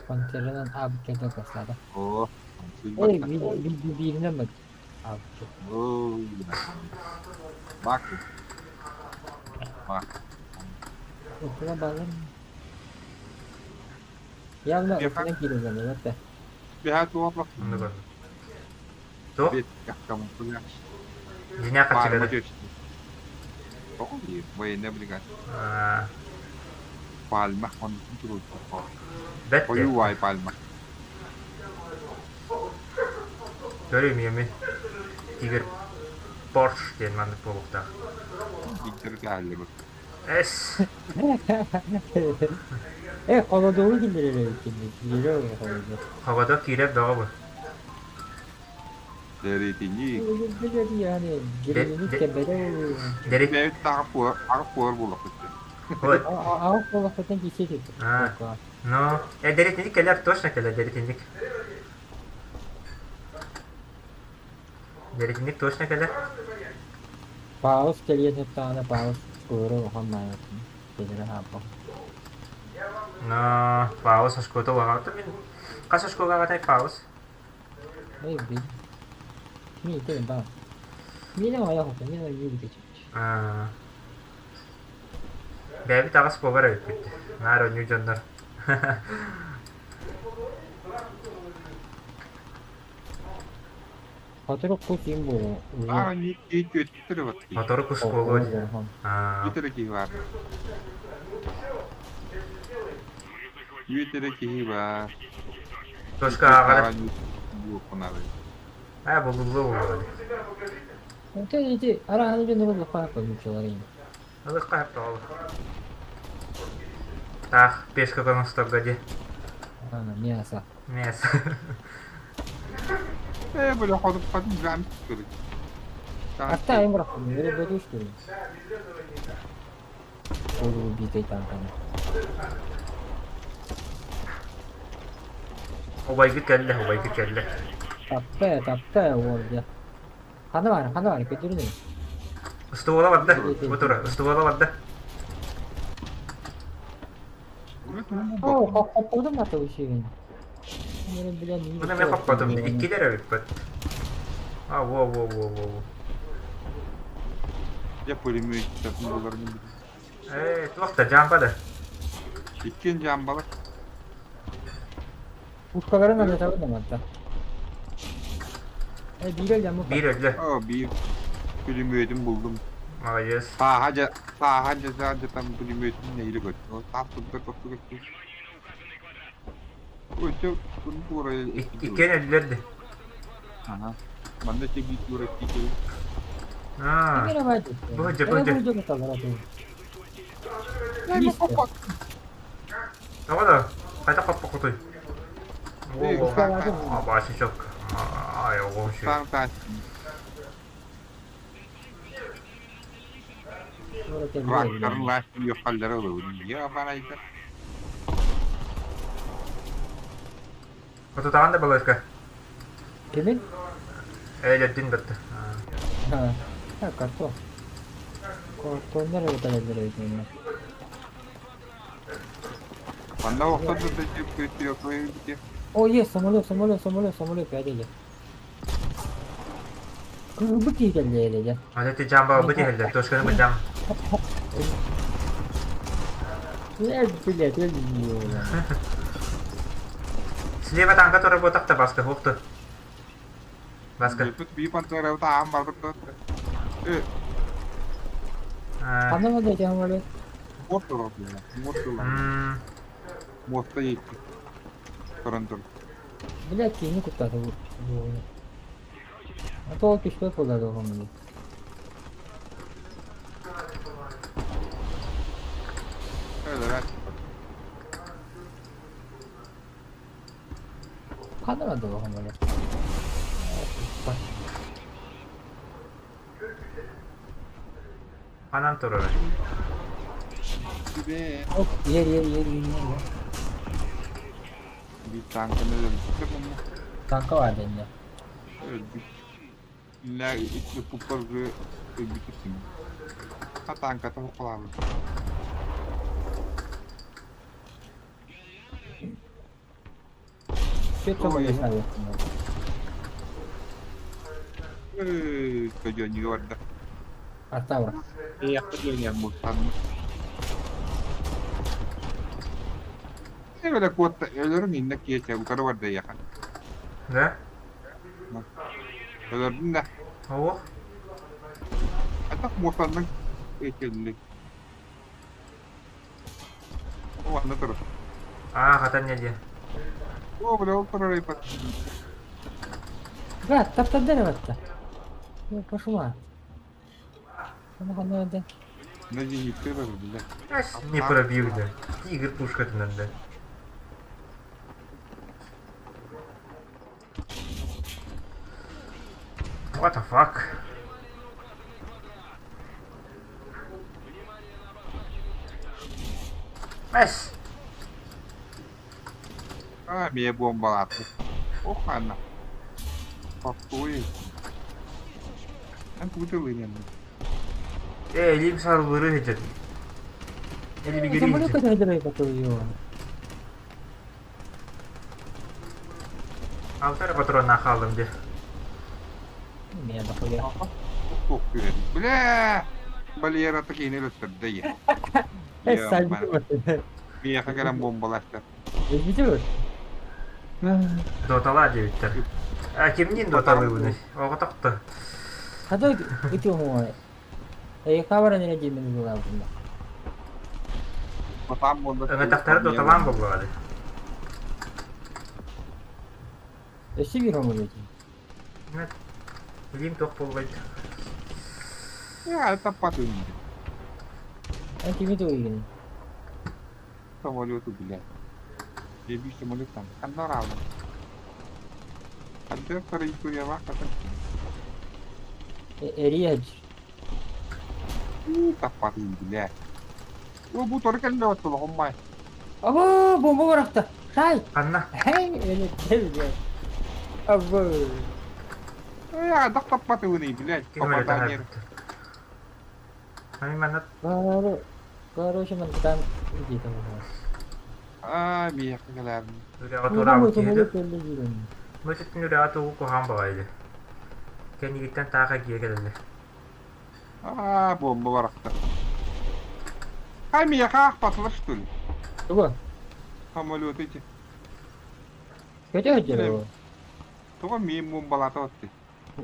Пантеранан аабыт кэлэн бастаата. Оо, Ой, сылбатта. бииринэн барбыт. Аабыт. Оо, бак. Бак. Ортона баалар. Явно ортона киирэн барбыт. Биһа туох Онно көрдүм. Туох? Бет камуфляж. Дьиҥэ Пальма хачыгада. чөчтү. Тоҕо диир, военная бригада. Пальма, оннук туруйбут. Бэт диэ. Хойуу уай пальма. Көрүм ийэми. Тигр Порш диэн маннык буолуохтаах. Виктор кээллибит. Эс! Э, холодову киллэрэр эбиккин киирэр холодок. Холодок киирэр бөҕө бу. Дэриэтиньи. Yani гириник кэбэрэ Дэрит. Бэйбит таҕа пуор, аҕа пуор буолуохпут. Вот. Аҕыс буолахпытын кисиэ А, ну, дэритинник кэлэр, точно кэлэр дэритинник. Дэритинник точно кэлэр. Паус кэлиэн сөптөҕүнэ паус куору улахан маайатын кэлэрэ хаалбах. Но, паус оскуота улаҕата мин. Хас оскуола аҕатай паус? Эй, ми итин баа. Миэнэ аҕыйах ото, мин ойуу бүтэ Аа. Бэйэбит аҕыс буолар эбиппит. Наар оонньуу дьоннор. Сотору кус им буолуо. Аа, не түөттүр вот. Мотору кус буолуо дии. Аа. Үтэрэ киһи баар. Үтэрэ киһи баар. Точка ааҕара. Буокунары. Аа, булуллуо буолуо дии. Онтон ити арааһын дьон ыллахха нууччалар иһин. Ылыхха сөп Таах, пешка оҥосторго дии. Мясо. Мясо. Э, бля, ходуп хатын жам көрүк. Арта айым бырахпын, өрө что ли? Полуубитый танками. Убайгыт кэллэ, убайгыт кэллэ. Тапта, тапта, уол дьэ. Хана бар, хана бар, көтүрүнү. Устубуола барда, бу тура, устубуола барда. О, хопподум ата үсүгүн. Маны мен хоппотум, иккилэр эбиппит. А, во, во, во, во, во. Дьэ пулеметчиктарын буларым. Ээ, туох да, дьаамба да. Иккиэн дьаамбалар. Пушкаларын алдьатабын да манта. Э, биир өллөм Биир өллө. Оо, биир пулеметин булдум. Молодец. Сааһа дьа сааһа дьа дьатан пулеметин нэһиилэ көттө. Саас турда тосту көстүү. Өссө тура Иккиэн өллөр да. Аха. Манна тиги тура тиги. Аа. Бу бу Тоҕо да? Хайдах хоппоккутуй? Во, Абасичок. Ай, оҕом ши. Тракторын лаахтын юхаллара ылыбын. Я барайда. Отутаҕан да балыска. Кимин? Өлөрдүн бытты. Ha. Ha, картон. Картоннар ötelediler ötmeni. Манна охтон да жеп О, есть, самолет, самолет, самолет, самолет, пять Кырбы киирэллэр Аны ти жамба бу тиһэллэр, точканы бу жам. Блядь, өлүө. Слева танка турар буотахта баска, ух ты. Баска. Би пантера таам барбыт. Э, Ханна да самолет? Мосту мосту. Моста етти. Туран тур. Блядь, кини куттаата бу. А то түспэт буолла доҕом. Öyle Ханна да доҕом Ханан турар. Бе, Ер, ер, ер, ер. bir tankını öldürdüm. Танка бар дэнне. Öldük. İlla içli pupları öldürsün. Ha tankata hokalardı. Чет самолет сабы. Көдөнүгө барда. Артабра. Эякка дөнүгө муртанны. Эвеле куотта өлөрүм инне киэчэ утары барда яха. Да? Өлөрдүм да. Оо. Атак муртанның эчелли. О, анна турар. Аа, хатан не диэн. О, бля, ол турар айпат. Да, таптадыр батта. Пошла. Ханна ханна да. На зенитке бар, бля. Не пробил да. Тигр пушкатынан да. What the fuck? Эс! А, мие бомбалатты. Ох, анна. Папуй. Эн кутылы Э, илиим сарылыры сылдьар. Илибигири Самолет сылдьар. көтөрдөр батыл. Алтара патронна хааллым дии. Мен бахуя. Ох, Бля! Валера такие өлөттөрдө я. Э, сальды. Миэхэ кэлэн бомбаластар. Видите? Дотала диэбиттэр. А кимниин доталыыбыный? Оҕотохто. Хата ити оҥой. Э, хабар нere димен булабын. Потам бомба. Ыҥырдахтары доталаан буоллаҕа дии. Өссө биир омулу. Илиим туох буолбайт. Я это потым. Эн кими туйгын? Самолету, блядь. Еби самолет там. Кандарал. Андер траектория ваха. Эрия. Таппатын, блядь. О, бу только лёд, ломай. Або, бомба барахта. Шай. Ханна? Хей, эли блядь. Або. Я дах таппатын, блядь. Ким өлө Попадание. таһаарбыт. Ами манна Короче, мен там где-то было. Аа, миэхэ кэлээрин. Үрэҕи Улахан туораабыт киһи самолет да. кэллэ диирин. Бу өттүн үрэҕи тугу куһаҕан баҕайы. Кэннигиттэн таах эргийэ кэлэллэр. Аа, буомба барахта. А миэхэ аахпатылар что ли? Тугу? Самолеты эти. Көтө сылдьар ол. Тоҕо миин буомбалаата отты?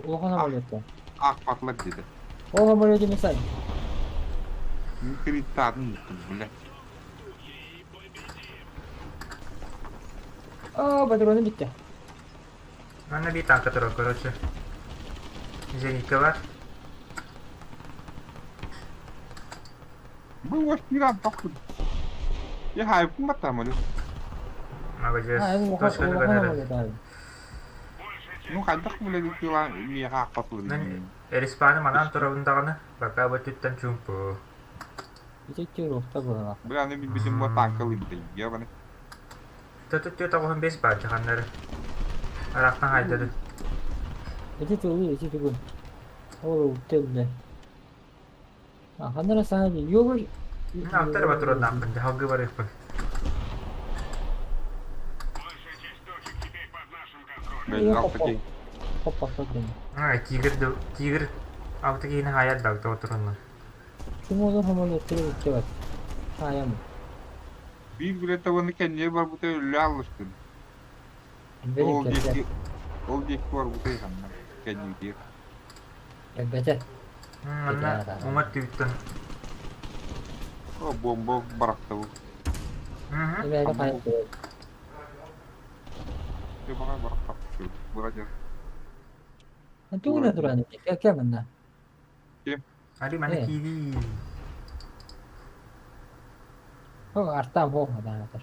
Улахан самолетта. Аахпатылар диэтэ. Ол самолеты мисай. Криттаатын блядь. Оо, патроны бүттэ. Манна биир танка турар, короче. Зенитка бар. Бу вот пират тохтун. Я хайпын баттамын. Молодец. А, энэ улахан Точканы улахан көнөрөр. самолет аа. Ну хайдах блядь тыла миэхэ аахпатылар Мен респаны манан турабын даҕаны, пока бу өттүттэн чуумпу. Ити руохта быһалаах. Бля, аны билбитим бу танкалыым да ебаный. 495 баар дьаханнары. Арахтан хайдады. Ити тылы, ити тугун. Ол тылды. Ханна саҥа дии. Йогур Автор батырынаахпын, дьаһалгы барыахпын. Большая часть точек теперь под нашим контролем. Бля, такие. Хоппа-хоппа. А, тигр, тигр алты киһини хаайар да отырунна. Ким ол самолеттары бүттэ Хаайам. Биир билет оны кэнниэ барбыта өллө аллыштын. Бэрин Ол кэлбэт. диэки ол диэки барбыта ханна кэнниитиэр. Кэлбэтэ. Манна уҥа өттүбүттэн. О, бомба барахта бу. Эбээгэ хайа Дьэ баҕа барахта. Быра дьэ. Тугуна туран кэ манна. Али маны киирии. О, артаам хоох мадаанатар.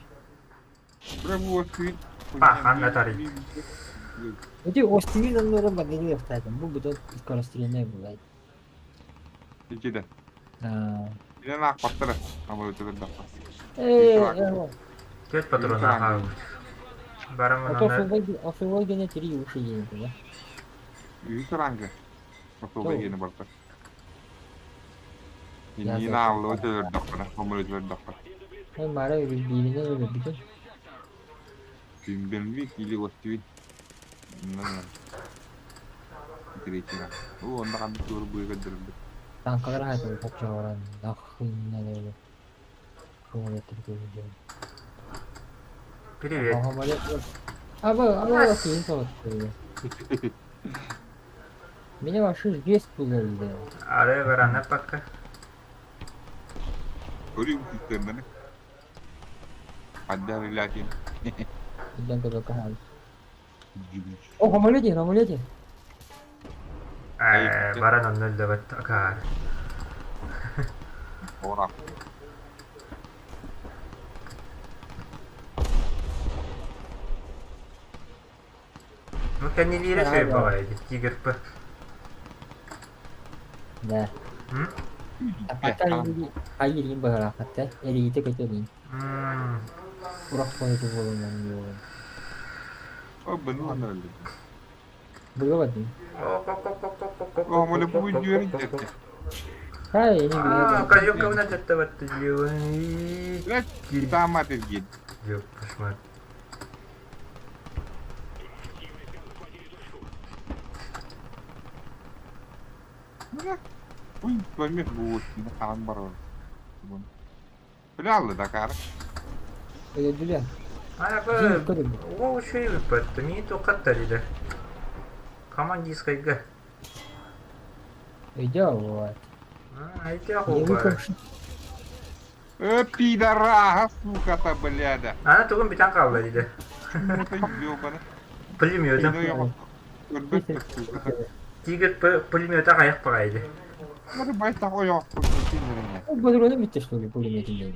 Бля бу остуин. Пахан тарит. Ити остуин оннура багини яфтаатым. Бу бутон скорострельная булай. Икиде. Аа. Инен аахпаттара. Самолету дахта. Э, Төрт патрон хаалбыт. Барам А то онно осулой гене три уши гене, да? Үс ранга. Осулга гене барта. Я Иннин ааллыба төлөрдөхпүнэ, самолету дахта. Мен бара бииринен өлөрбүтүм. Күнбэммит или остуин. Третий раз. О, онно ханнык туору быа көрдөрөллөр. Танкалар хаайтар копчоорон нахуйна деді. Самолеттер көрүлдү. Привет. Аба, аба, кейін соғытты. Меня вообще здесь пугали. Ары барана пока. Көрүм системаны. Хаддар илатин. Идан көбөккө хаал. О, самолете, самолете. Баран онно өлдөбөт акаар. Ора. Ну кэннилиирэ шөй баҕайы тигр п. Да. Апата хайырин быһараахатта, эрийите көтөрүн. Урах конуту болунан диолун. О, быны онно өлдү. Быга бадын. О, моле бу дүйөрүн дерте. Хай, эни быга. Козёлка у нас это вот Блядь, китама терген. Ёп, кошмар. Уй, поймешь, бу хаан барар. Бля, Дакар. Өлөдүлэ. А, бу ол үшүй бітті. Мен тоқаттар еді. Командирскайга. Өйдө вот. Айта хоба. Э, пидорага, сука-то, бляда. Ана тугун битан қалды дейді. Ёбана. Пулеметом. Тигр пулемета қаяқ бағайды. Надо байта ойоқ. Патроны битте что ли пулеметин.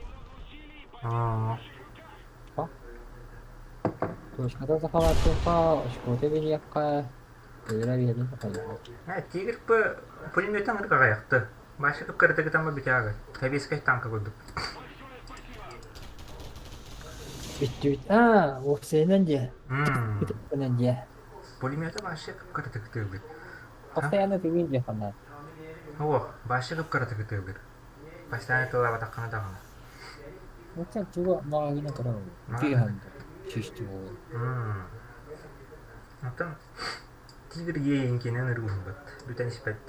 Точката захаваттыха, очкота бериякка, өлөрө биэрин сахайа. Тигр пулеметтан ырга қаяқты. Башы кып кырдыгы тама битяғы. Табескай танка көрдік. Бүттүбүт. Аа, опсайынан дии. Бүтүнэн дии. Пулемета башы кып кырдыгы тыгыр. Постоянно тыгын дии ханна. О, башы кып кырдыгы тыгыр. Постоянно тылаба таққана тағына. Оттон тугу маҕаһыына көрөҕүн? Тыаһанды, чувствовал. Оттон тигр иэйиҥкинэн ырыыһыммыт, бүтэн испэт.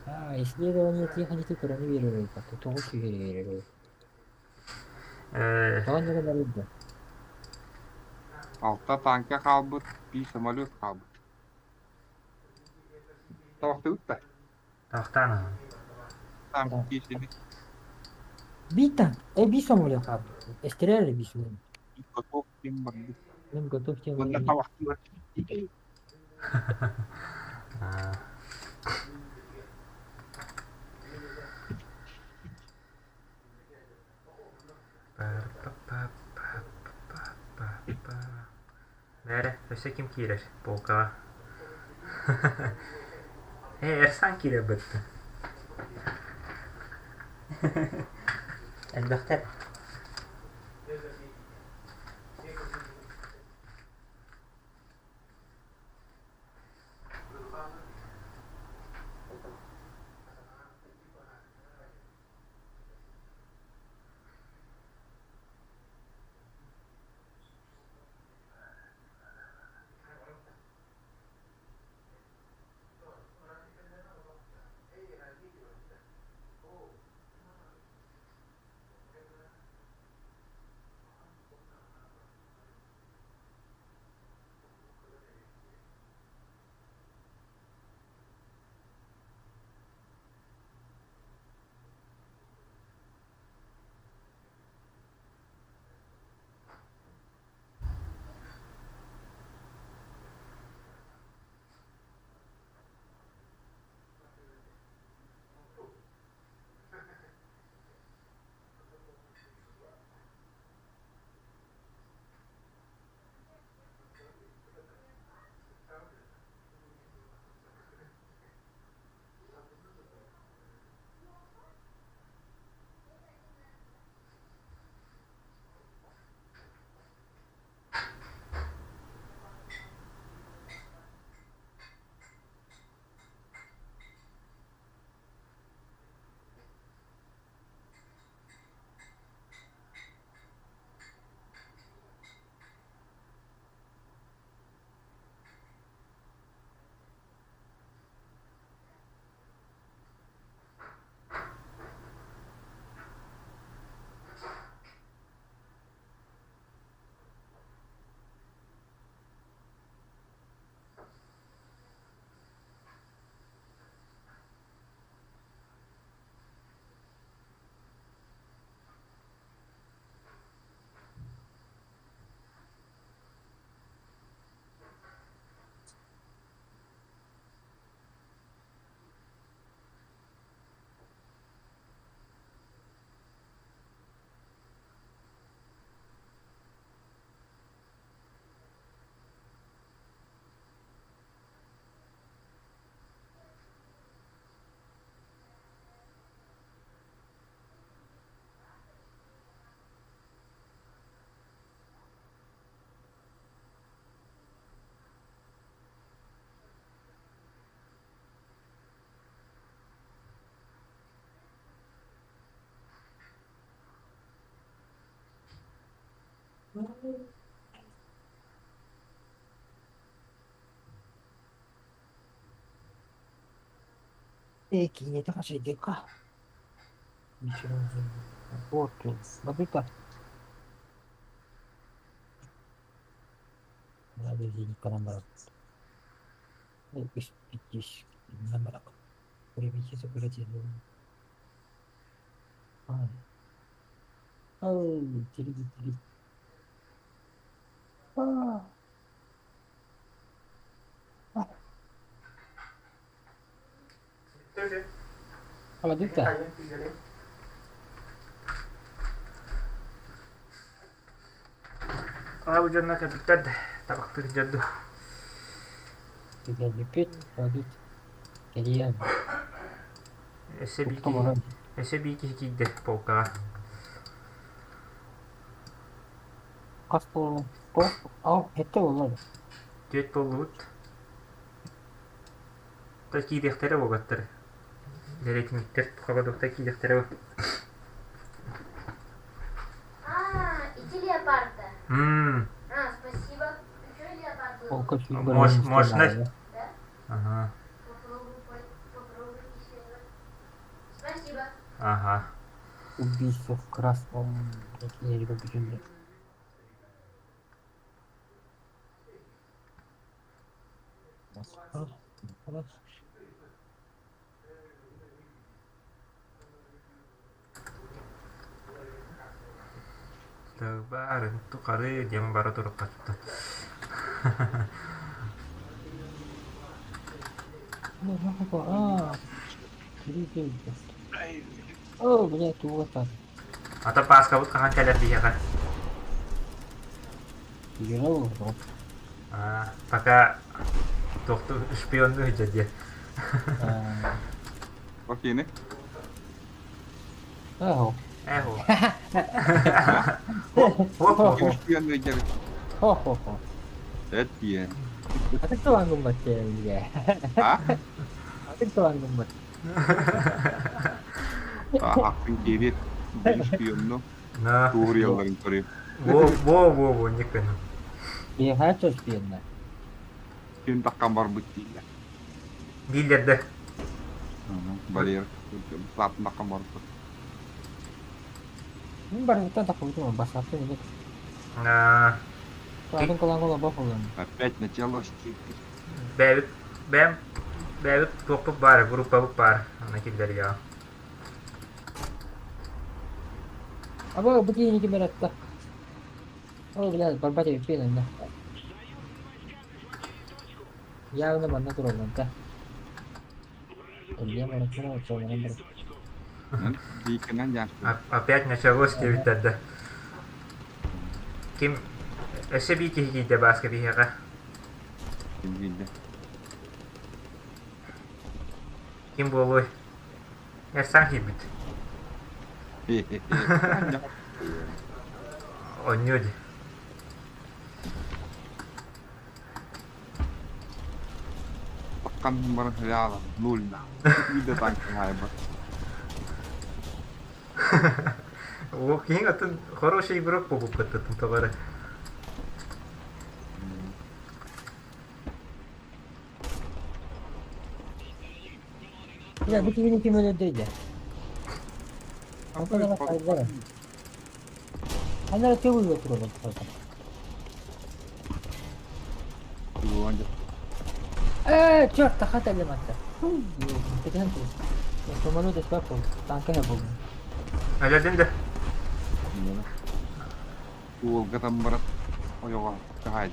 А, исследование техники көрөнү биэрэр тоҕо күүһүрэр Тоҕо ньыгынарый да? Алта танка хаалбыт, биир самолет хаалбыт. Табахтыбыт да? Табахтаан аһын. Танк киирсини. Биир танк, биир самолет хаалбыт. Эстэрээр биир самолет. Готов тем барбыт. Мен готов тем Уонна табахтыылар. Бээрэ, өссө ким киирэр полкаҕа? Ээ, Эрсан киирэр бытты. Элбэхтэр. Киинэтэ хасыйдыахха. Бабыка. Холодильник. Аҕа дьонно кэлбиттэр да табахтыыр дьон дуо? Кэлбиппит, холодильник кэлиэн. Өссө биир киһи, өссө биир киһи киирдэ полкаҕа. Хас буоллуҥ? Ол хэттэ буолла да? Түөрт буоллубут. То киириэхтэрэ буолбаттар. Дэриэтинниктэр холодоктор киириэхтэрэ. М, А, спасибо. Еще леопард Ол был? көчүүр Мощ, баран мощный. истэн Да? Ага. Попробуй, попробуй еще раз. Спасибо. Ага. Убийство в красном бүтүннэ. Баарын тухары диэн бара туруккаттан. Аа, Оо, блядь, тугата. Ата пааскабыт хаһан кэлэр биһиэхэ? Играл. А, пока туохту шпионнуу сылдьар диye. Окей, Аа. Эхо. Хоп. Ким шпион дэгэр? Хо-хо-хо. Эт диэн. Атык туангым бат диye. А? Атык туангым бат. Ахын киирит. Бин шпионну. На. Туурьялларын көрү. Во, во, во, во, никын. Би хача шпионна. Ким таккан барбыт дииллэр. Дииллэрдэ. Валер. Саатын таккан барбыт. Мин барыттан тахыбытым басапты билет. На. Атын кылан бафылын. Опять началось. Бэбит, бэм, бэбит туохпут баар, группабыт баар. Ана киллэр я. Аба бу киһини ким эратта? О, блядь, барбат эппин да. Явно манна тураллар да. Илья Маракина чолонон бар. Диикенен яхты. Опять началось диэбиттэр да. Ким өссө бии киһи киирдэ бааска биһиэхэ. Ким киирдэ? Ким буолуой? Эрсан киирбит. Онньуо дии. Таккан баран халяла. Нуль на. Вида танк хайба. О, киһиҥ атын хороший игрок буолбуппут тоҕо эрэ. Бля, бу киһини ким өлөрдө Антон хайдара. Анара тебул тураллар. Э, черт, тахата элематта. Кетен тур. Самолет эспапол. Танка был. Өлөрдүн да. Уолгатан барат. Ойоға кахай.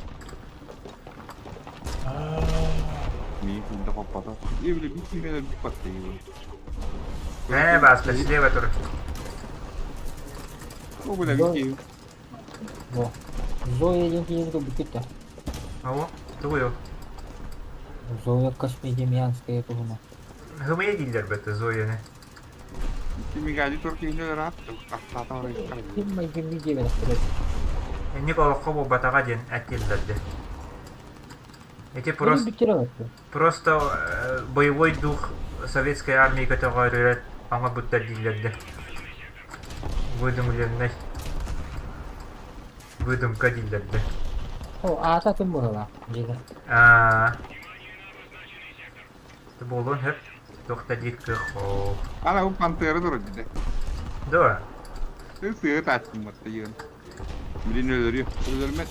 Мин кунда хоппата. Эвли бит кимелер бит батты. Э, бааска, слева тур. О, бля, бит. Во. Зоя диэн киһини көрбүккүт да. Ого, тугуй ол? Зоя Космодемьянская туһуна. Хымыйа дииллэр бөттө Зояны. Кимигади тур кимелер ат. Тахтата орай. Ким майгынны диэбэтэхтэрэ. Инник олоххо буолбатаҕа диэн этиллэрдэ. Эти Просто... просто, Бүттэрэ баттı. просто боевой дух советской армии көтөҕөрүрэр оҥорбуттар дииллэрдэ. Выдумленный. Выдумка дииллэрдэ. О, аата ким буолла? Диэтэ. Аа. Буолуон сөп. Туох да диир кыах оо. Ана бу пантера тур диде. Дуо? Сыğı тачтым батты йын. Билин өлөрү. Өлөрмөт.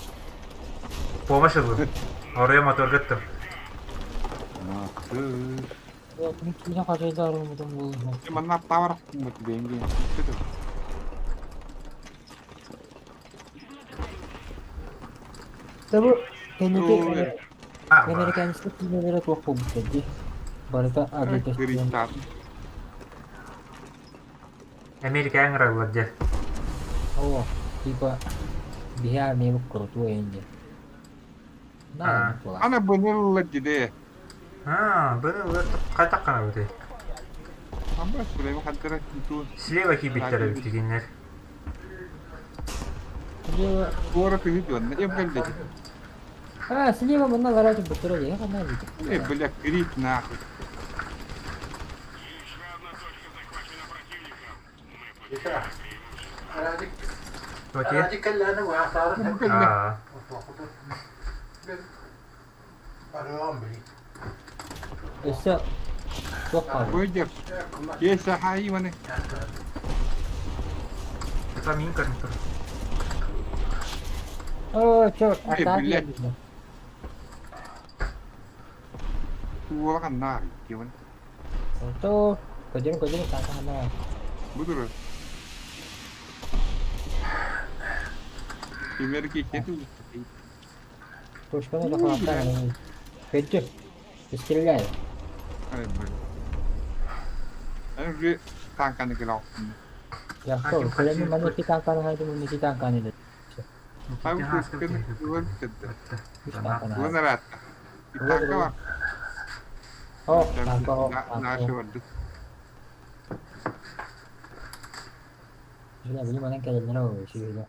Помощь ыллым. Оройо моторгыттым. Мин киинэ хачайдаарыммытым буолуо. Манна тавар бат бенги. Табы кэнники А, американецтар киинэлэрэ туох буолбуттар дии. Барыта адытастыан. Америка ыҥыраллар дьэ. Оо, типа биһи армиябыт курутуо эйин диэн. Аа. Наа буолаа. Ана бынылла диде. Аа, быны хайдах гынабытый? Ама Сулейман хантара туту. Слева киирбиттэр эбит кинилэр. Слева... Туора кыһы дьонна эм кэллэ. А, слева манна ларатын буттара дии, ханна диит. Э, бля, крик нахуй. Еще одна точка захвачена противником. Мы потеряли преимущество. Туотиэ? Бу кэллэ. Аа. Өссө туох хаалла? Выйдер. Есть сахаи маны. Там мин көрөн тур. О, черт, Эй, атаак блядь. диэбитэ. Туолахан наар киевен. Ото, көдөрүн көдөрүн таатахана. Бу турар. Кимер киһи Пушканы захваттаан. Көддү. Стреляй. Ай, блин. Эн уже танканы кэлэ охсунна. Яхшы, кэлэмин манна икки танканы хайдым, уонна икки танканы илэ. Ай, бу пушканы ылар бүтэрдэ. Үс танканы Уон хайдым. араатта. И танка бар. О, танка, о, Наша танка. барды. Бля, били манан кэлэллэр оо, үчүгэй.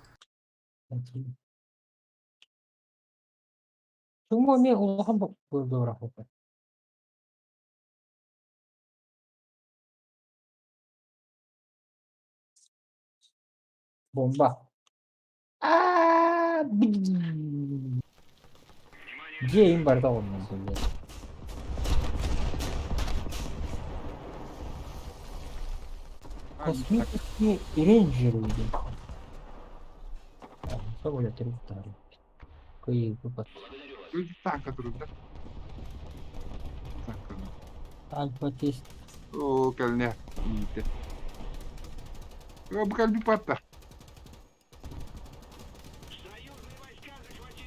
Тугу эмиэ улахан боппуруос Бомба. Аа, Дьиэ иһин барыта оҕуннум биллэр. Космические рейнджеры диэн. Соболе тары. Кыйы Танка турда. Танка. Альфа тест. Оо, кэлнэ. Иитэ. Оо, бу кэлби патта.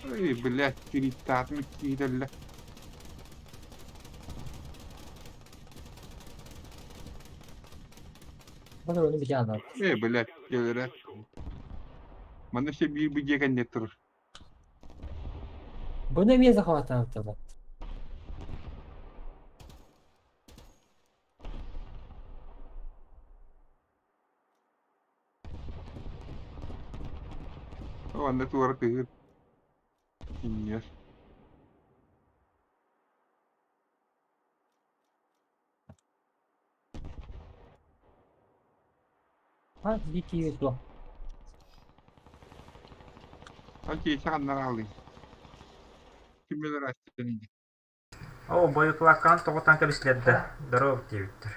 Ой, блядь, тириттаатым киирэллэ. Бары onu bir anlat. Э, блядь, кэлэрэ. Манна все биир бу дьиэ кэннэ турар. Бұны эмиэ захватаабыта. Оо, анна туора тыгыр. Киньер. Ha, bir суох. Ал киэсэ ханнар аалый. Киммелер астан Оо, бойукулааккаан тоҕо танка бислэрдэ. Здорово диэбиттэр.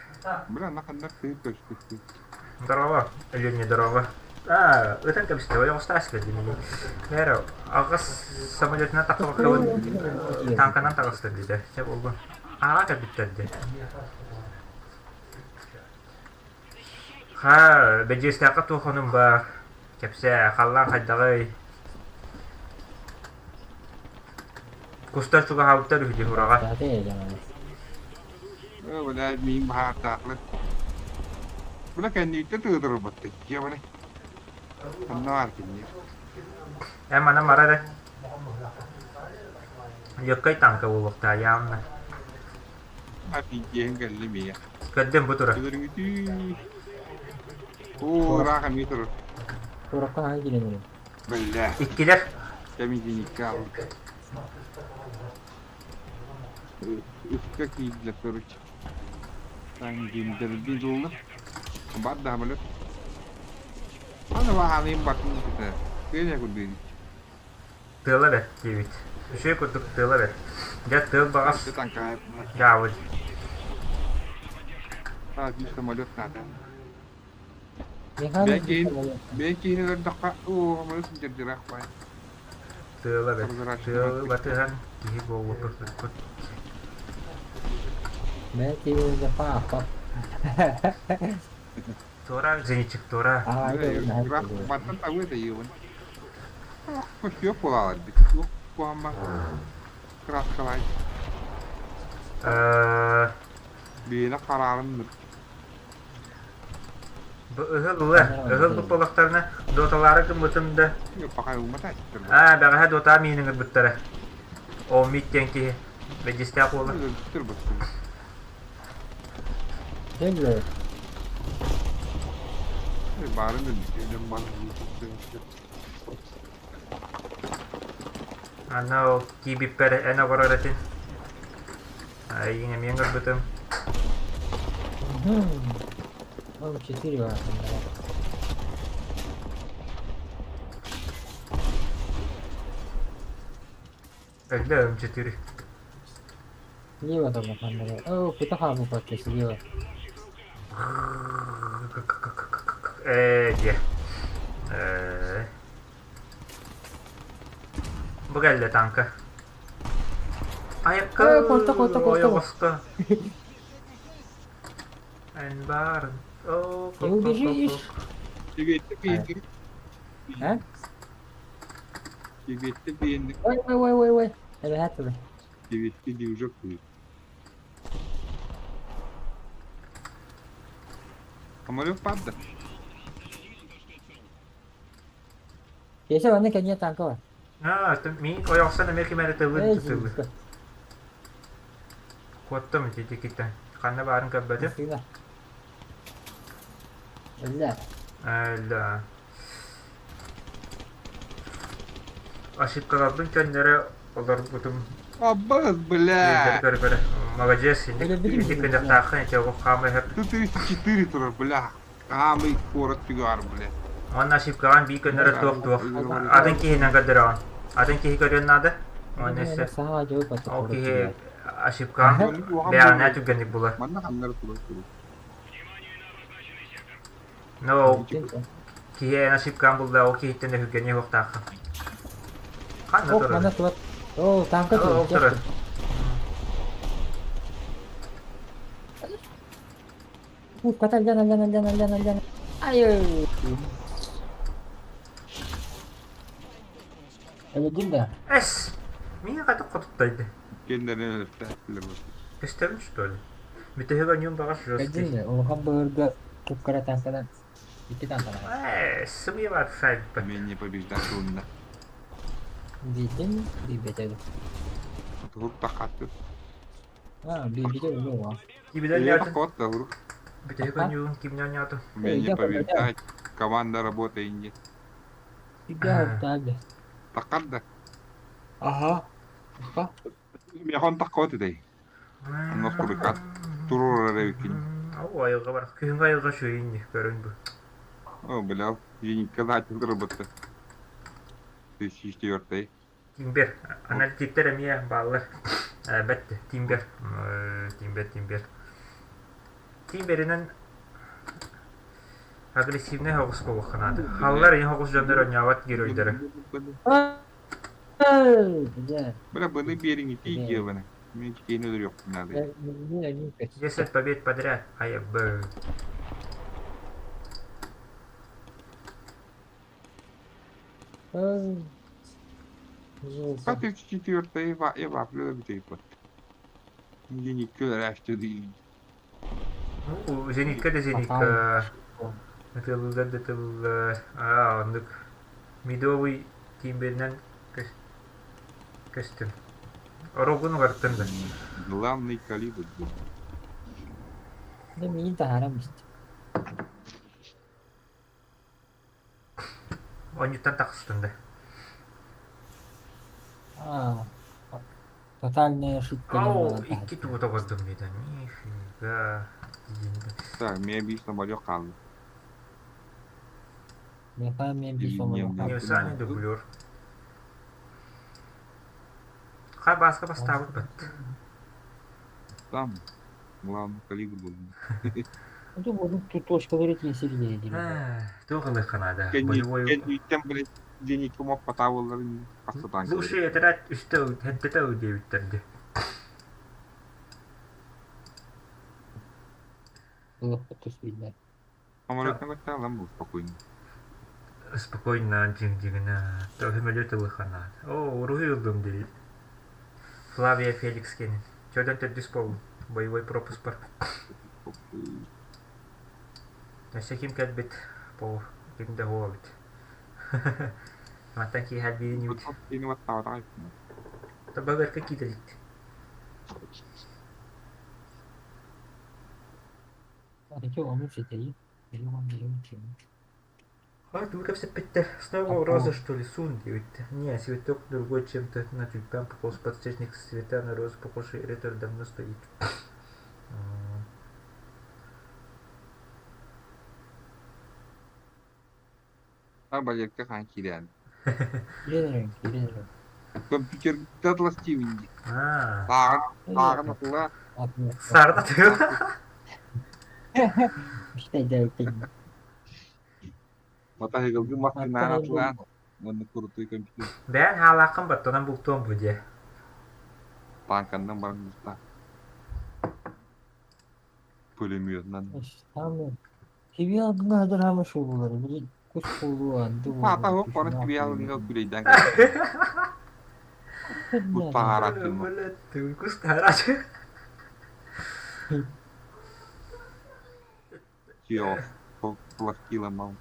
Бля, ана ханнар тыгыр көстүктү. Здорово, Леня, здорово. Аа, ытан кэбистэ, ойоҕостоо силэрдим. Бээрэ, аҕыс самолетынан тахсыбаккабын танканан таҕыста диэтэ. Чэ буоллун. Ааҕа кэлбиттэр дии. Ха, бэдьиэстээххэ туох онум баар? Кэпсээ, халлаан хайдаҕый? Кустар чугаһаабыттар үһү дии ураҕа. Э, бля, миин баһаартаахлар. Бля, кэннииттэ тыытырбатты. Дьиэ бля. Ханна баар киниэр. Эн манан бара эрэ. Легкай танка буолуохтаа явно. Офигеть, кэллэ миэ. Көрдүм бу тура. Өлөрүҥүтүү. Оо, ыраах эмиэ турар. Куоракка хаһан киирэн Бля, Иккилэр. кэмигиниккэ аалбыт. Үскэ киирдилэр, короче. Тангиндерди дуулар. Бар да самолет. Аны баһааныйым бартын дьиктэ. Кыайа курдук. Тыала бэрт диэбит. Үчүгэй курдук тыала бэрт. Дьэ тыал баҕас Ты танкаев. дьаабыл. А, биир самолет надо. Механик Бэкин, бэкин өлөрдөххө, оо, самолет сылдьар бай. Тыала бэрт. Тыалы батыһан киһи буолбуппут. Бэки папа. Туора зенитчик туора. Аа, Баттан табы да йыбын. Көстүө буолалар бит. Куамма краскалай. Биэне хараарын Бу ыһыл ыла, ыһыл буппалахтарына доталаары гыммытым да Пахай умата аттыр. Аа, бэҕэһээ дотаа миин ыҥырбыттара. Ол мит диэн киһи бэдьистээх уола. Өлбүттэр бастым. Denver. Баарын өлбүттэр бар. Аны ол киибиппэр эн оҕорор этин. Айыҥ эмиэ ыҥырбытым. Он четыре. Өллө М4. Слева там ханнары. О, кута хаамыппат слева. Ээ, диэ. Ээ. Бу кэллэ танка. Айакка Э, корто, корто, корто. ойоҕоско. Эн баар. О, Не убежишь. Кибиэтти биэнник. А? Кибиэтти биэнник. Ой, ой, ой, ой, ой. Эбэһээт тылы. Кибиэтти движок будет. Самолет падает. Киэсэ манна кэнниэ танка бар. Аа, мин ойоҕостон эмиэ ким эрэ тылын Эй, тутулу. жиска. Куоттум ити киттэн. Ханна баарын көрбөтүм. Массыына. Өллө. Өллө. Ошибкаларбын көннөрө олорбутум. Аббас, бля! Көрө-көрө. Молодец, Өлөбүтүм инник кынахтааххын ити оҕо хаама иһэр. 134 турар, бля. Аамый куорат түгэр, бля. Уонна ошибкаҕын бии көннөрө туох-туох. Атын киһинэн көрдөрөҕүн. Атын киһи көрүөн наада. Уонна өссө Саҥа дьыл бата ол куорат киһи түгэр. ошибкаҕын бэйэҕинээ түргэнник булар. Манна ханнары турар турар. Но киһи эн ошибкаҕын булла, ол киһиттэн өһүргэниэ суохтааххын. Ханна Ох, турар? манна турар. О, танка Ол турар. турар. Ух, ката, альдан, альдан, альдан, альдан, альдан. Ай! Өлөдүм да. Эс! Миҥэ хатык хотуттайды. Кеннерин өлөртөөхтүлэр. Көстөбүн что ли? Бүтэһик онньуун баҕас жесткий. Кэлдим да, улахан быһырга кып-кыра танканан икки танканан. Сымыйа бар сайбыт. Умение побеждать трудно. Дийтин, билбэтэ. Турук тахаты. А, билбитэ өлүө. Киминэн Я ньаатын? хот да рук. Бүтэһик онньуун киминэн ньаатын? Умение побеждать. Команда работа и нет. Тигэ Такар да. Ага. Ага. Мехон такот идей. Онно курукат. Турur эрэ Ол айылҕа бар. Күһүҥҥү айылҕа үчүгэйин көрөн бу. О, бля, зенитка начал работать. 1004. Тимбер. Аналитиктер эмиэ бааллар. Бэт Тимбер. Тимбер, Тимбер. Тимберинэн агрессивнай соҕус буолуохха наада. Халлар ийэ соҕус дьоннор оонньообот геройдара. Бля. Бля, быны бериңити деланы. Мен кейин өлөрүөхпүн надо. 10 побед подряд. Ай, б. Ка 34 и вафлю битейпот. Зенитка өлөрөөчтү дейин. Ну, зенитка да зенитка. Ытыллар да ытыллар. Аа, оннук. Медовый тимберинэн көстүм. Орогун угартын да. Главный калибр был. Да миин таһааран бист. Онньуттан тахсытын да. А, тотальная ошибка. Ау, икки тугу тоҕордум диэтэ. Нифига. Так, мен бир самолет қалды. Меха мен бир самолет қалды. Универсальный дублер. Хай баска поставить бат. Там главный калибр был. Ну, вот тут точка говорит, есть или Туох ылыхха Боевой... Кенниттен, блядь, зенитка мог потавыларын пастатан. Лучший отряд үстэ хэттэтэ диэбиттэрди. Было. Самолеттан көттә был спокойно. Спокойно, дьиҥ-дьиҥинэ. Самолет ылыхха О, уруһуй ыллым дии. Флавия Феликс кенин. Чөдөн төрдүс боллум. Боевой пропуск бар. Өссө ким кэлбит? По ким да хуобит. Мантан киэһэ биирин Ini вот таватаҕай. Табагарка киитэлит. А, ты кэпсэппиттэр. Снова роза, что ли, сун диэбиттэр. Не, цветок другой чем-то на тюльпан похож, подсвечник с цвета на розу похож, и ретор давно стоит. Арбалетка хан киирэн. Киирэн, киирэн. Компьютерга атластыыбын дии. Аа. Сааҕын, сааҕын атылаа. Саарда тыа. Матаһыгылгы массыынаан атылаан уонна курутой компьютер. Бэйэн хаалааххын баттанан бултуом бу дьэ. Танканнан баран бултаа. Пулеметынан. Папа оһох баран кибиалыҥҥа күлэйдээн кэлбит. Кус таһаарааччы Кус таһаарааччы. Пластила мал.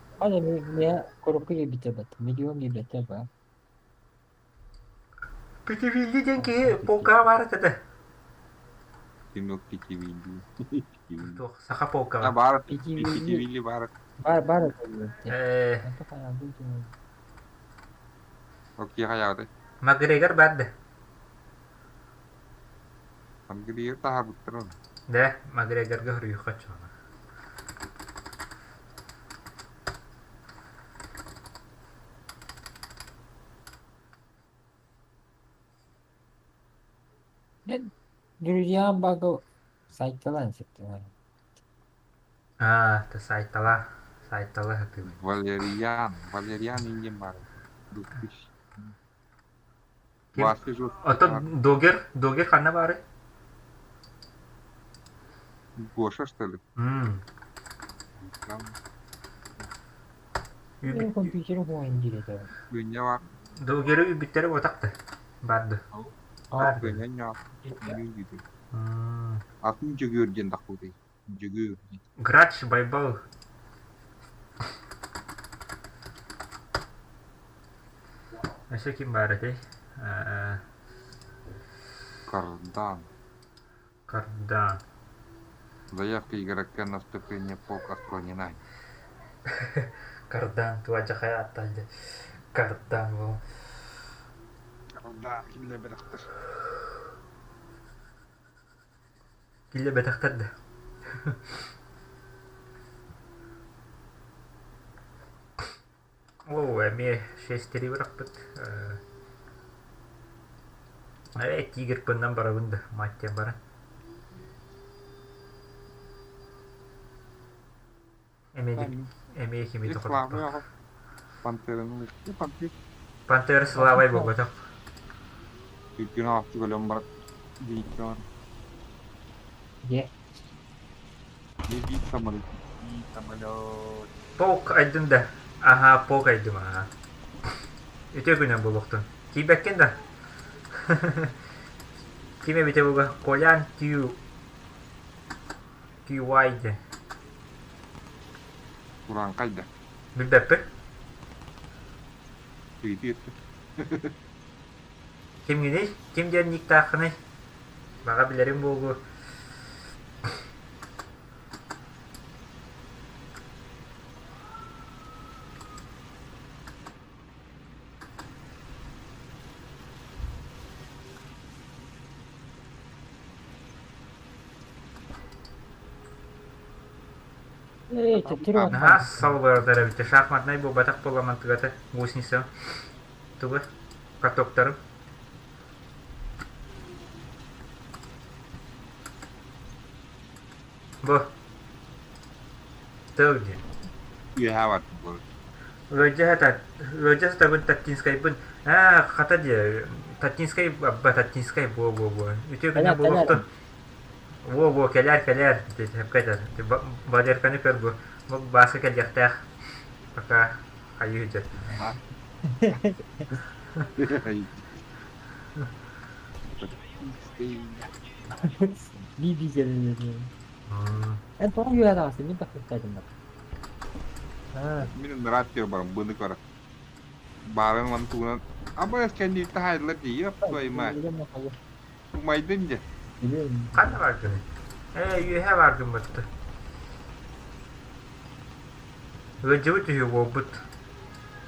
Питивилли диэн киһи полкаҕа баар этэ да. Тимок Питивилли. Туох саха полкаҕа. Баар Питивилли баар. Э Окей хайаҕытай? Макгрегор баар да. Макгрегор таһаарбыттар оны. Да, Макгрегорга хоруйуохха оччоҕуна. Аа, ты сайтала, сайтала сатыыбын. Валериан, Валериан иннин баар. Дуппиш. Ким? Вася жестко Оттон Догер, Догер ханна баарый? Гоша, что ли? М. Там Үбүт Күнньэ бар. Догеры үбүттэри уотахты. Барды. Баар. Күнньэ ньаа. Күнньэ М. Атын Дьөгүөр диэн тахпытый. Дьөгүөр диэн. Грач Байбал. Өссө ким баар этэй? Э, Кардан. Кардан. Заявка игрока на вступление в полк отклонена. Кардан туа дьахай аттаан дьэ. Кардан буол. Кардан киллэ бэрэхтэр. Киллэ бэтэхтэр да. Оо, эмиэ шестеры бырахпыт. Э, тигр пыннан барабын да, мать тебя баран. Эмиэ эмиэ хими Слава Пантераны Пантер. Пантера Славай буолбатах. Түргэн аҕахты көлөн барат. Дииккэ Не биир самолет. Биир самолет. Полк айдын да. Аха, полк айдым аха. Үтүө күнэн буолуохтун. Тиийбэккин да. Ким эбитэ буга Колян Q QY диэн. Урааҥхай да. Билбэппин. Ыйытыы өттө. Кимҥиний? Ким диэн никтааххыный? Баҕа билэрим буолуо. Наһаа салбырдар эбит. Шахматнай буолбатах буоламантыгата гусеница тугу катоктарым. Бу тыл диэн. Үөһээ бардым буолар. Ыалдьа сата ыалдьа сытабын Татинскайбын аа хата диэ Татинскай абба Татинскай буо буо буо үтүө күнэ буолуохтун буо буо кэлээр кэлээр диэт этэр Валерканы көр бу бу Бааска кэлиэхтээх пока хайыы дьэ Мин ынраат барам быны кара. Баарын ман тугунан абас кэнни таһайдылар дии твою мать. Умайдын дьэ. Ханна бардын? Ээ үөһэ бардым батта. Ыалдьыбыт үһү буолбут.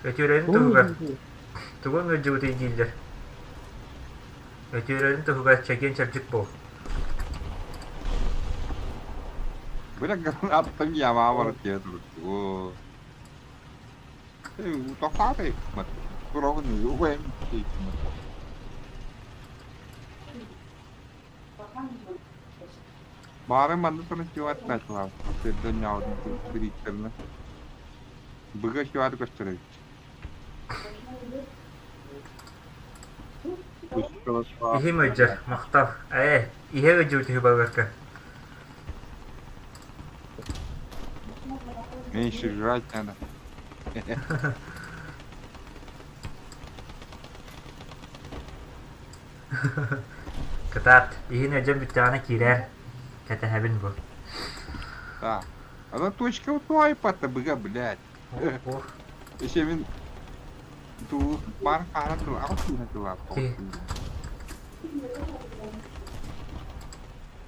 Өтүөрэрин туһугар тугун ыалдьыбытый дииллэр. Өтүөрэрин туһугар чэгиэн-чэбдик буол. Бля гранаттан ямаҕа барыт киһи турут. Тохтоото иккиммит. Туроҕун убайым иккиммит. Баарын манна туран сиэҕэ Сирдэнньэҕин бирииттэринэ быга сиэҕэ көстөр эбит. Иһим ыдьар, махтал. Ээ, иһэ ыдьыбыт үһү балыарка. Меньше жрать надо. Кытаат, иһин ыдьан бүттэҕинэ киирээр. Кэтэһэбин бу. Да. Она точка вот айпата быга, блядь. Ох. Еще мин туу бар хаара тыл аҕыс тыына тылаат.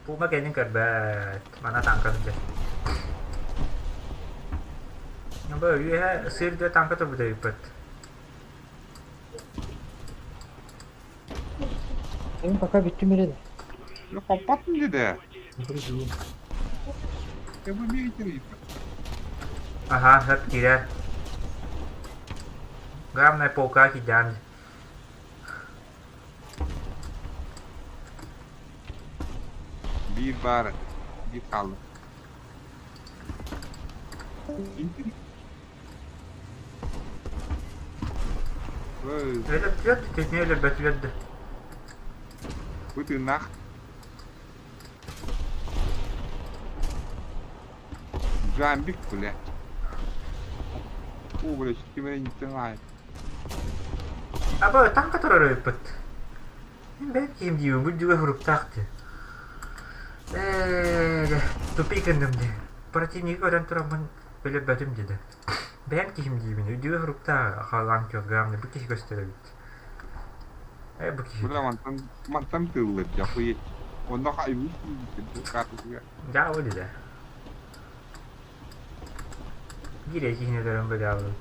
Пума кэннин көрбөт. Мана тааҥка сылдьар. Бу үөһэ сыыр да тааҥка турбута эбиппит. Мин пока бүттүм эрэ. Ну, хоппатын деді. Я бы милитари. Ага, сөп киирэр. Главное полка кидээн. Биир баар, биир хаалла. Өлөптүлэр, кини өлөрбөтүлэр да. Бу тыыннаах. Жамбик, бля. О, бля, ким эрэ не знает. Аба, танка турар эбиппит. Мин бэйэм киһим диибин, үрдүгэ суруктаах дии. Ээ, тупик гынным дии. Противнигы көрөн тураммын өлөрбөтүм диде. Бэйэм киһим диибин, үрдүгэ суруктаах халаан главный бу киһи көстөр эбит. Э, бу киһи. Бля, мантан, мантан тыыллар, дьахуй. Онно хайбыт карточка. Дьаабы диде. Биир киһини өлөрөн быдаабыт.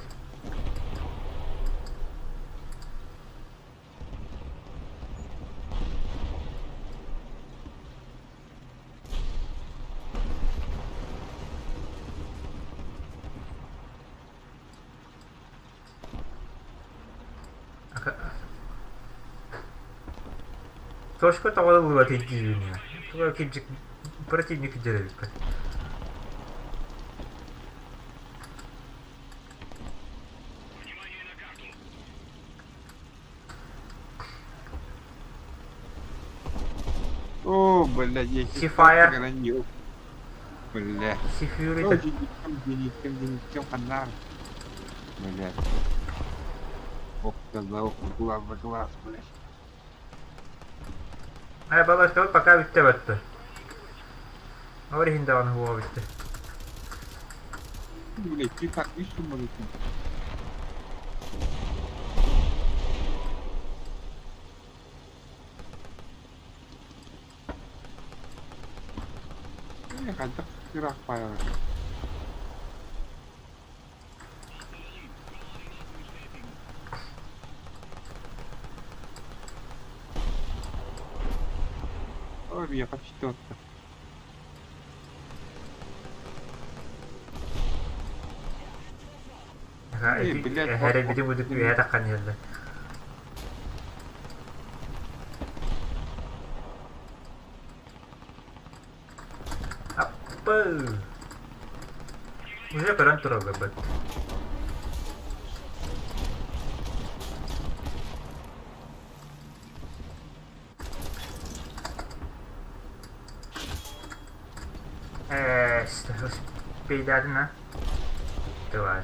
Тошка тоҕо ыллыбат диибин Туга кирдьик противник кирдэр эбиппин. О, блядь, я Сифайр. Бля. Сифюри. О, денискем, денискем, денискем, ханар. Блядь. Ох, за ухо, глаз за глаз, блядь. Ай, балашка пока бүттэ батты. Ол иһин даҕаны уоҕа бүттэ. Блядь, ты так ищешь, может, хайдах ыраах баайар. Ой, я почти Эһэрэ бити будут үөһэ таххан иһэллэр. Аппы! Уже көрөн туралларбыт. Ээ, успейдаатын а? Давай.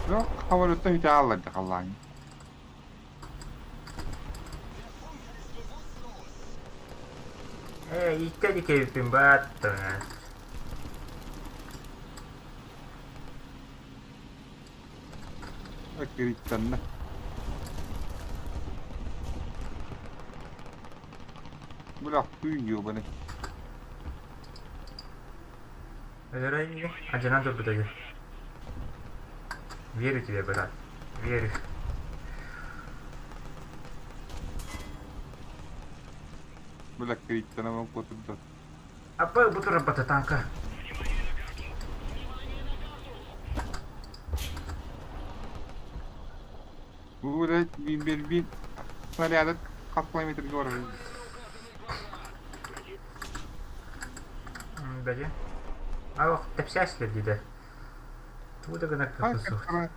Ну, хавалютта үтэ аалларды халлааҥ. Ээ, ииттэ дикэбиппин бааттаҥа. Кириттэннэ. Бля, хуй ёбаный. Өлөрөй Адьанан турбут өлөр. Верю тебе, брат. Верю. Бля, кириттэнэ кутурда. Апа бу турбата танка. Бу блядь, бин бин снаряды хас километрге барар. Бэдьэ. Ах, тэпсээслэр диде. Тугу да гынар Хай кыахпыт суох. кыра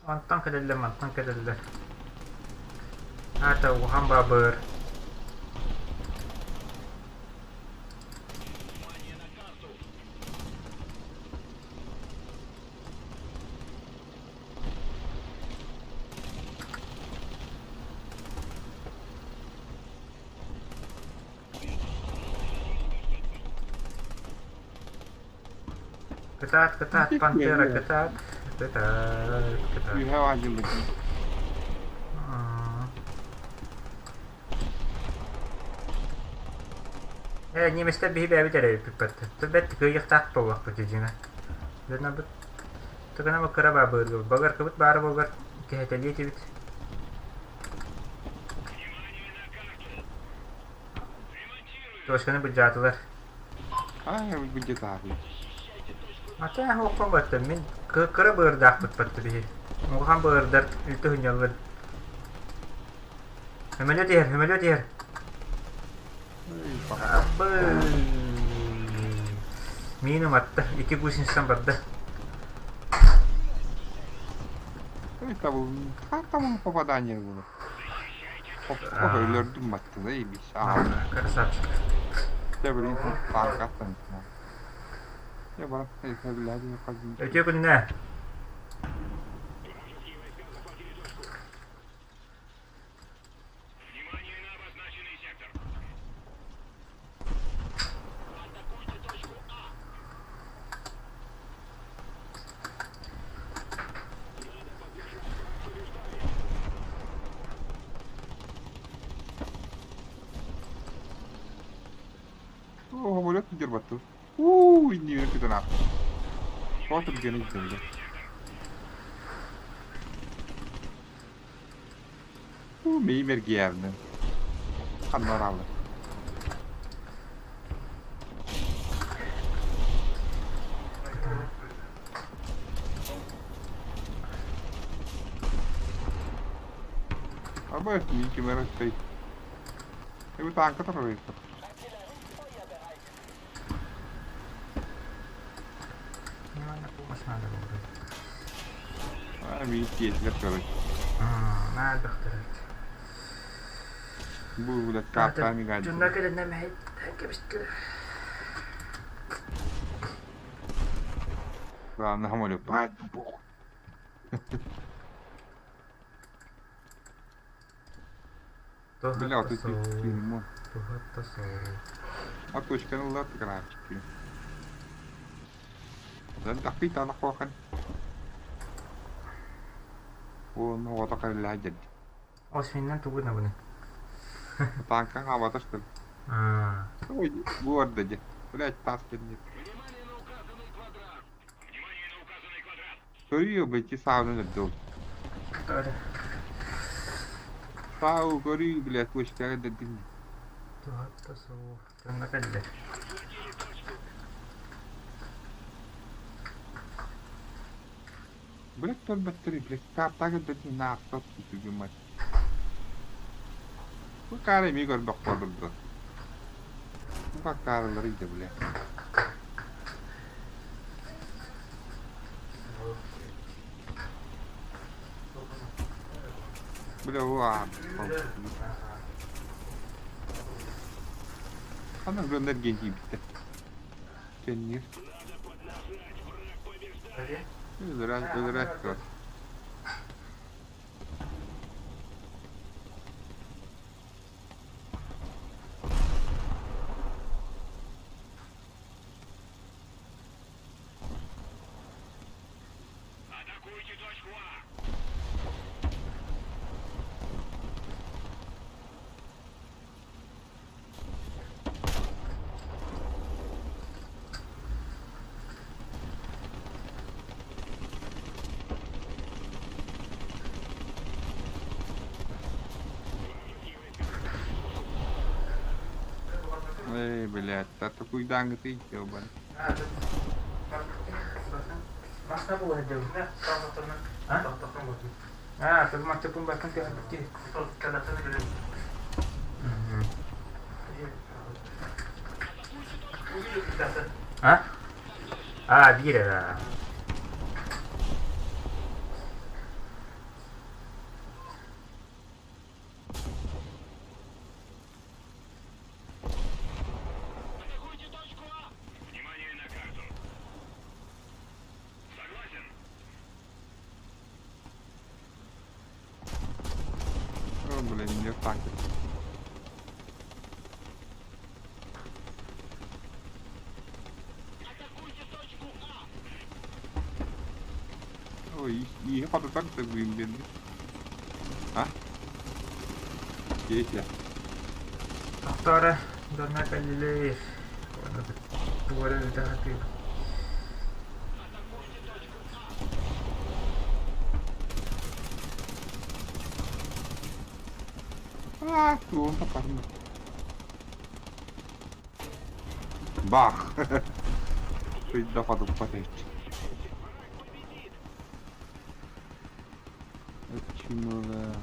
Онтон кэлэллэр, мантан кэлэллэр. Аата улахан баабыр. Кытаат, кытаат, пантера, кытаат, кытаат, кытаат. Үһэ аадьыллык. Ээ, немецтэр биһи бэйэбит эрэ эбиппит. Бэт кыайыахтаах буоллахпыт дьиҥэ. Дьоннорбут тыгынама кыра баабыырга багаркыбыт баара буоллар кэһэтэлиэ этибит. Точканы былдьаатылар. Аа, былдьатаабыт. Ата уохха баттым мин кыра быардаахпыт батты биһи. Улахан быардар үлтү хынньаллар. Сөмөлүөт иһэр, сөмөлүөт иһэр. Абы. Миин уматта, икки гусеницам барда. Табыл, табыл попадание было. Өлөрдүм баттыда ибис. Красавчик. Тебрин танкаттан. Я барап Өтө күннэ. Внимание на обозначенный сектор. Атакуйте точку А. Надо поддержать, враг побеждает. О, самолет дербаттыр. Уу, иннибин көтөн ааспыт. Тоҕо түргэнэ дьиҥэ. Уу, миим эргийээбинэн. Ханна барааллар? Арба миин ким эрэ өттөй. Эби тааҥка турар Надо было. Аа, миин тиэтилэр короче. Надо бөхтөрөт. Бу блядь, картами Дьоннор гаджет. кэлэннэ мэһэй кэбистилэр. Главное, самолет. Блядь, ну похуй. Бля, вот Туһатта эти суох, фильмы. туһатта суох. А точканы ылар графики. Тахпит ана хохан. О, ну вот такая лядь. Освиннан тугу набыны. Танка хаваташтыр. Аа. Ой, гордо де. Блядь, тас нет. Внимание на указанный квадрат. Внимание на указанный квадрат. Көрүө бэти сааны дыл. Торе. Сау көрүө, блядь, точкага дедин. Туһатта суох. Дьонно кэллэ. Захватили точку. Блядь, торбаттары, блядь, картага дедин наахтат күтүгү мать. Бу кара ми көрбөх болдурду. Бу каралары иде, блядь. Бля, уа. Ана гöndergen bitti. Кеннир. Надо поднажать, враг побеждает. Өлөрө өлөрө көр. Атакуйте точку А. Эй, блядь, та такой данг ты ёбан. Масна була дьыл. А? Аа, тылматтыппын баттан түһэрбит дии. А? Аа, биир эрэ. О, блин, не так. Ой, иһи хотутар да быым биэрдэ. А? Кейсия. Тохтоо донна кэллилэр. Уонна туора ыыта сатыыбын. А, туон тапарым. Бах! Ыйда хотуппат эбит. Чумала.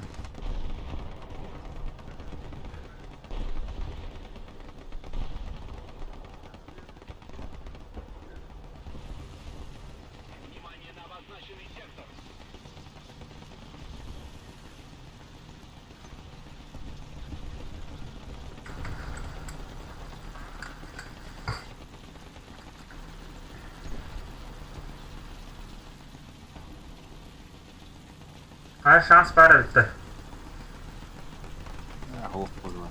Хара шанс баар эбит да. Оһох буолла.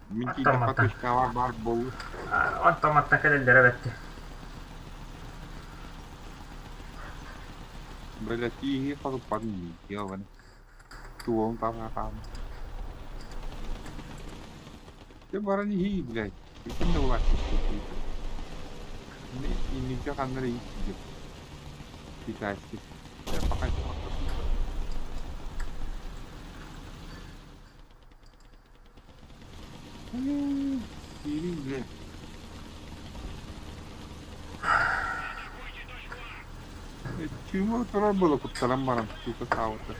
Мин Оттон тиийдэххэ мантан. точкаҕа баар буолуо. Онтон мантан кэлэллэрэ бэрт. Блядь, тииһи хотуппатын дии, ёбаный. Туолун таһаатаан. Ты баран иһий, блядь. Итин да улааччы. Инники ханна эрэ иһит Китайский. Пока Киирин, блядь. Чума турар буола куттанан баран сука саабыта.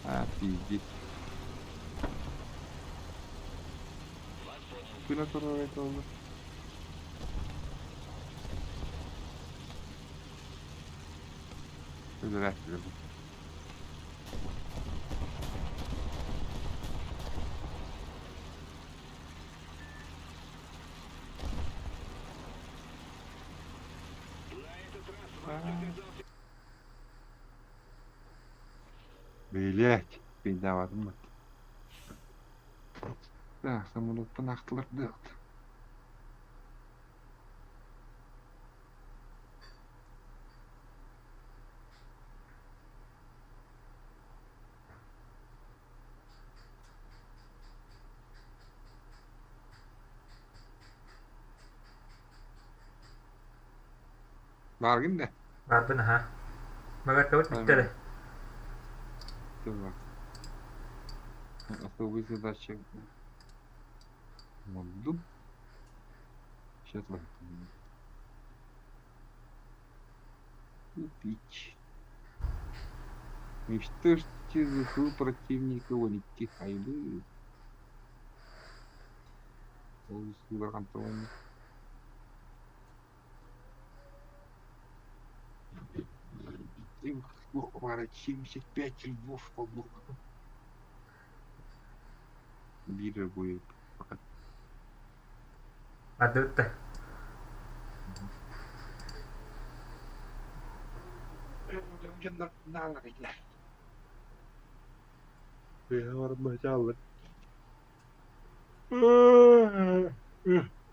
А, пиздец. Күнэ турар это oldu. Өлөрөөччүлэр бу. Блять, пиздаватым бат. Так, самолеттан ахтылардык. Бааргын да? Баарбын аһаа. Магаркабыт бүттэ эрэ. Тылла. Особые задачи. Модду. Сейчас Купить. Уничтожьте ЗСУ противника 12 хайлы. Ол ЗСУ контрольный. 75 львов побух. Биир будет пока. Бардыбыт да.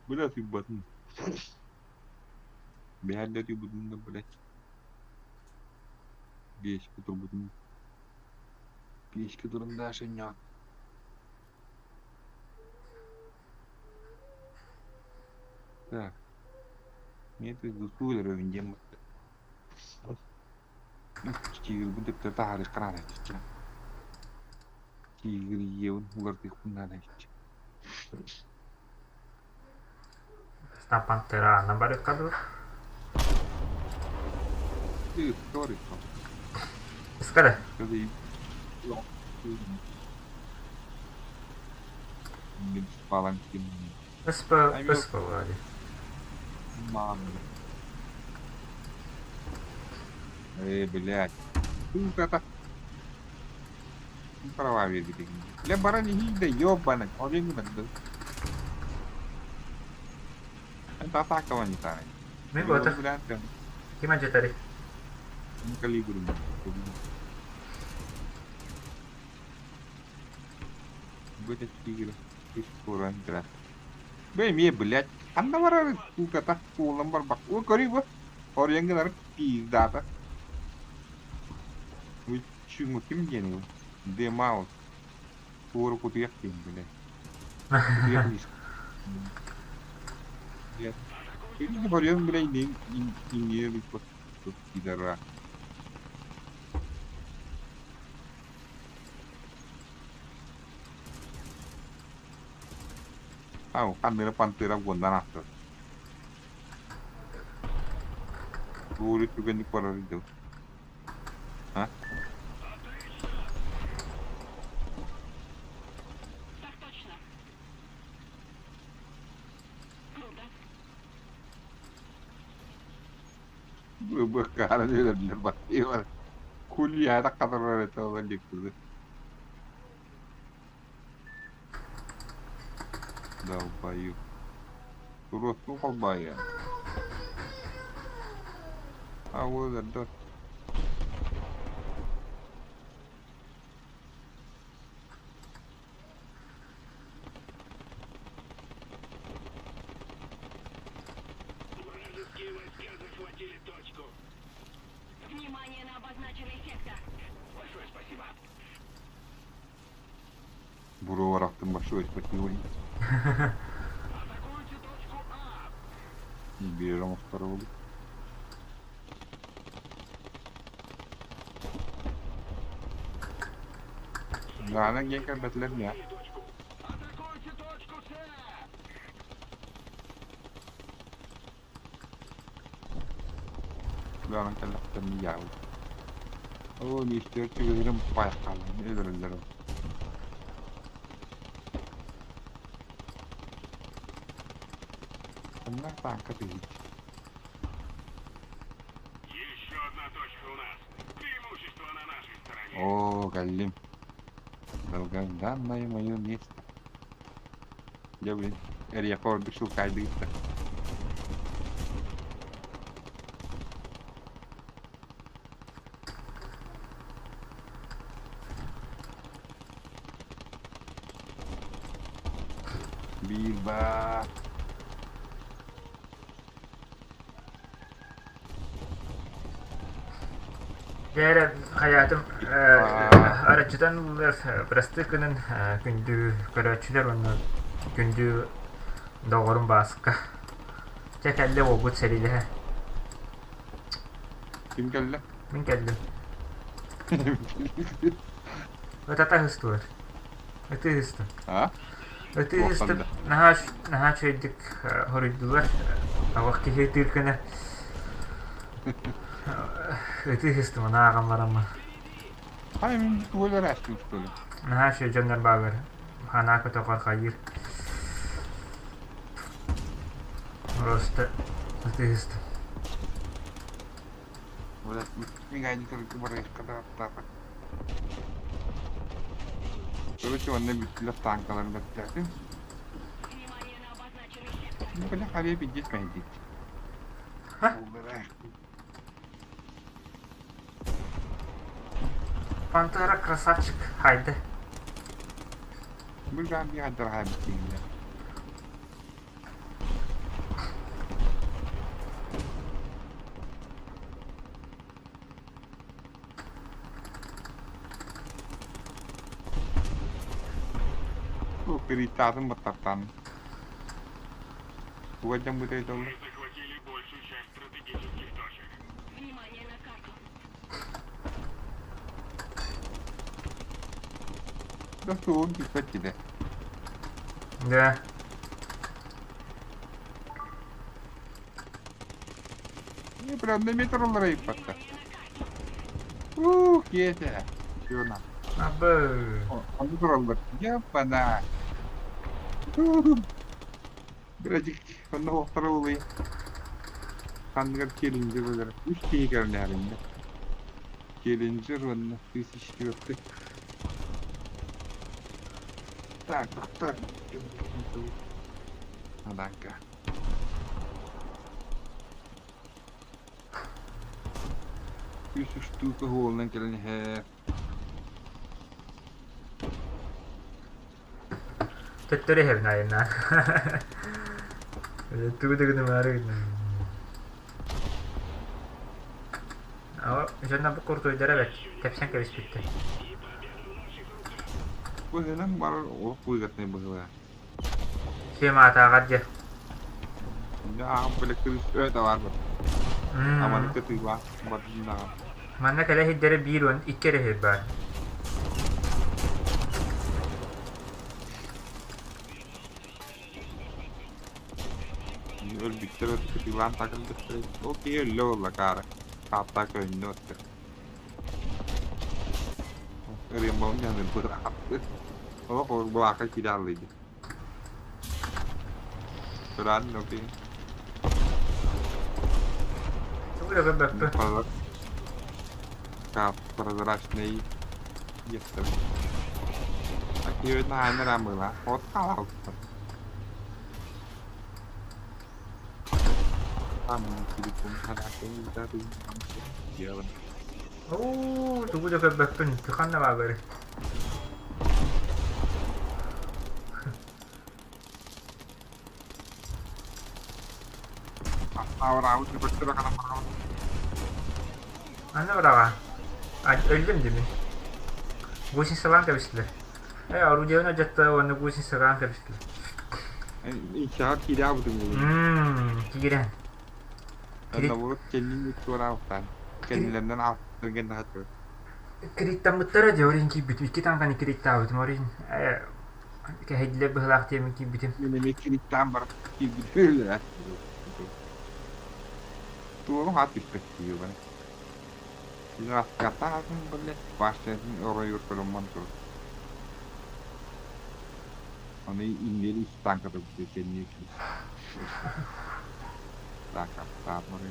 Бля, ты батын. Бля, ты будун, блядь. Биэскэ турбутун. Биэскэ туран Даша Так. Нет, диэн Тигрбин төптөр таһаарыахха наада иччи. Тигр иэбин уларытыахпын наада иччи. Бастаан Пантера аннан барыахха дуу? Историка. Ыскара. Ыспа ыспа вроде. Э, блядь. Сука, права биэрбитиҥ. Бля, баран иһиий да, ёбаный, орен гынарды. Это атака не Мин буотах. Ким адьатарый? Бу эмиэ, блядь, ханна барар сууката куулан барбах. О, көрүй бу. Орен гынар пиздата. Чуҥу ким диэний ол? Демаус. Туора кутуйах диэн, блядь. Кутуйах мишка. Блядь. Хорьон, блядь, иҥиэр пидора. Ау, ханныра пантыра уоннан аахтар. Туору түгэнник барар дыл. А? Так точно. Круто. Быккаара үөрэллэр баттыылар. Кульяра хатарар этэ ол диэки. Долбоеб. Туруоттуу холбоойо. А уол эрдэ Вражеские войска захватили точку. Внимание на обозначенный сектор. Большое спасибо. Буруо большое спасибо. Атакуйте точку А. Берем второго. Даана диэн кэлбэтилэр ньаа. Точку. Атакуйте точку С. Даана кэллэхтэрин дьаабы. Оо, мистер чүгүрүм пайхалан өлөрөллөр. Ханна тааҥка түһүүт. Еще одна точка у нас. Преимущество на нашей стороне. Оо, кэллим. Долгожданное мое место. Дьэ, блин, эриэхэ ордук шылкаайдыгыт да. Биир баар. Дьэ эрэ хайаатым Баар. араччытан ыллар бырастыы гынан күндү көрөөччүлэр уонна күндү доҕорум Бааска. Дьэ кэллэ уолбут сэриилэһэ. Ким кэллэ? Мин кэллим. Ытата ыһыстылар. Ытыы ыһыстым. А? Ытыы Туохтан ыһыстым. да? Наһаа наһаа үчүгэйдик хоруйдулар. Авах киһи ытыыр гына ытыы ыһыстым аны ааҕан бараммын. Хай мин тугу эрэ что ли? Наһаа үчүгэй дьоннор бааллар. Ханаа көтөҕөр хайыыр. Просто ытыы ыһыстым. Блядь, мигайник барыахха да Короче, онно бүттүлэр тааҥкаларын бэртээтим. Внимание на обозначенный сектор. Ну, бля, хаве пиздец мэйдит. Ха? Пантера красавчик. Хайда. Бу жан би хаддар хаабит. Бу кырыйтаатын баттартан. Туга дьан бытай Мы захватили большую часть стратегических точек. Внимание на карту. Да суон киппет киде. Да. Не, бля, на метр олар айыппатта. Внимание на Уу, киэтэ. Чуона. Абы. Онно тураллар. Дьаппана. Бирачик, онно охторо улуй. Ханныгар челленджер өлөр. Үс киһи кэлнээриннэ. Челленджер уонна тысяч четвертый. Так, так. Адака. Үс штука уолунан кэлэн иһэр. Төттөрү иһэбин айаннаан. Тугу да гынымаары гынным. Дьонно бу куртуйдара бэрт, тэпсэн кэбиспиттэр. Быһынан барар олох выгодный быһыылаах. Сиэм аатааҕар дьэ. Ааҕан бile кырыс өтө бар бар. Аманы кытыылаах бардыннаҕа. Манна кэлэ сирдэрэ биир уон икки эрэ сир баар. Өлбүттэр кытыылаан такырдыктар. Ол киһи өллө буолла каара. Хааттаа көһүннэ оттор. Ырыамбалым дьаһаныр бырааппыт. Олох ол былаахха киирэ аллыйды. Тураан окей. Тугу да көрбөппүн. Прозрачный ехтер. Акиөт наайнар амыла. От халалта. Там телефон Оо, тугу да көрбөппүн. Ханна бааллары? Аны быраҕа. Өллүм дии мин. Гусеницалаан кэбистилэр. Ээ, орудиены алдьатта уонна гусеницалаан кэбистилэр. Иншаат киирээбитим буолуо. Киирэн. Наоборот, кэннин туораабыттаан. Кэннилэринэн ааттаргын таһаттар. Кириттаммыттара дьэ, орин киирбитим. Икки танканы кириттаабытым. Орин кэһэйдилэр быһылаах диэмин киирбитим. Мин эмиэ кириттаан баран киирбитим. Туорум аат түспэт дии Раскатаатын, блядь, башнятын оройугар көрөммөн турар. Аны иннин үс танка туппут кэннии Так, аптааммар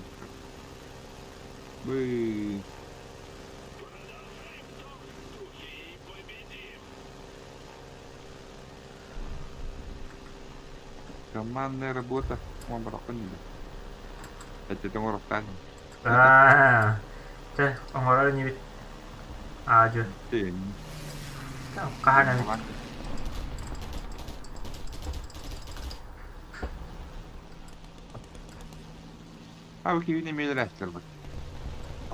Бы. Командная работа. Он барахтан Это оҥоруохтаан. Аа, чэ, оҥорор инибит. Аа, дьэ. Хаһан эмит. А киһини эмиэлэрээччилэр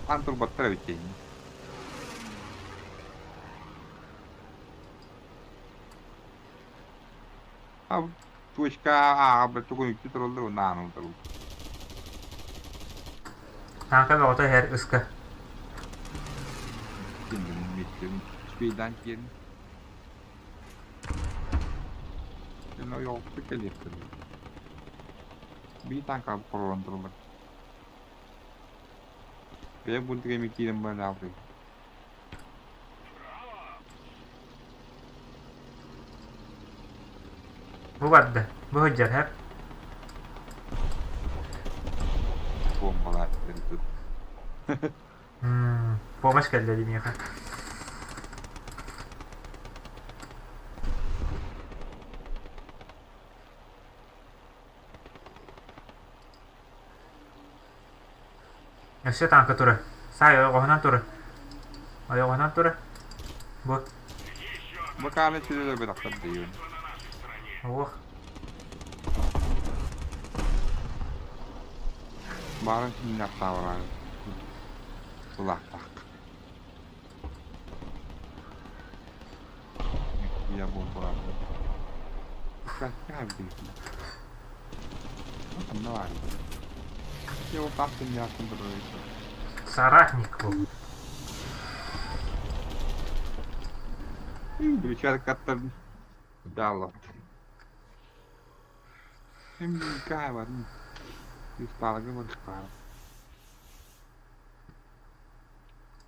Хаан турбаттар эбит диэн. А точка ааҕа тугун үччү тураллар уонна аанын тураллар. Тааҥка бөҕөтө иһэр ыска. Успейдаан киирин. Ойоҕуспут кэлиэхтэр. Биир тааҥка хоророн тураллар. Бэйэм бунтуга эми киирэн баран аалбый. Бу барда. Бу сылдьар һэ. Буомбалаах тут. Помощь кэллэ дии миэхэ. Өссө тааҥка турар. Саай ойоҕоһунан турар. Ойоҕоһунан турар. Бу. Бакааны сүрүлэр бырахтар дейбин. Ох. Баарын синнахтаабараа. Улаахтаах. Я бомбалаах. Соратник был.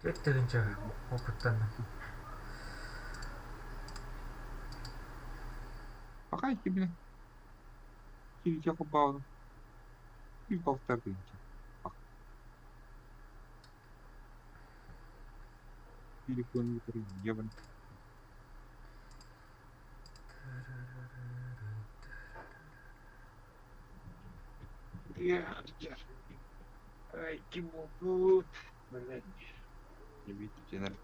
4 тыһыынча опыттанным. Пока тебе киричэ холбообутум үс балта тыһыынча Телефон ебан. Ай, ким буолбут? Блядь. Любитель.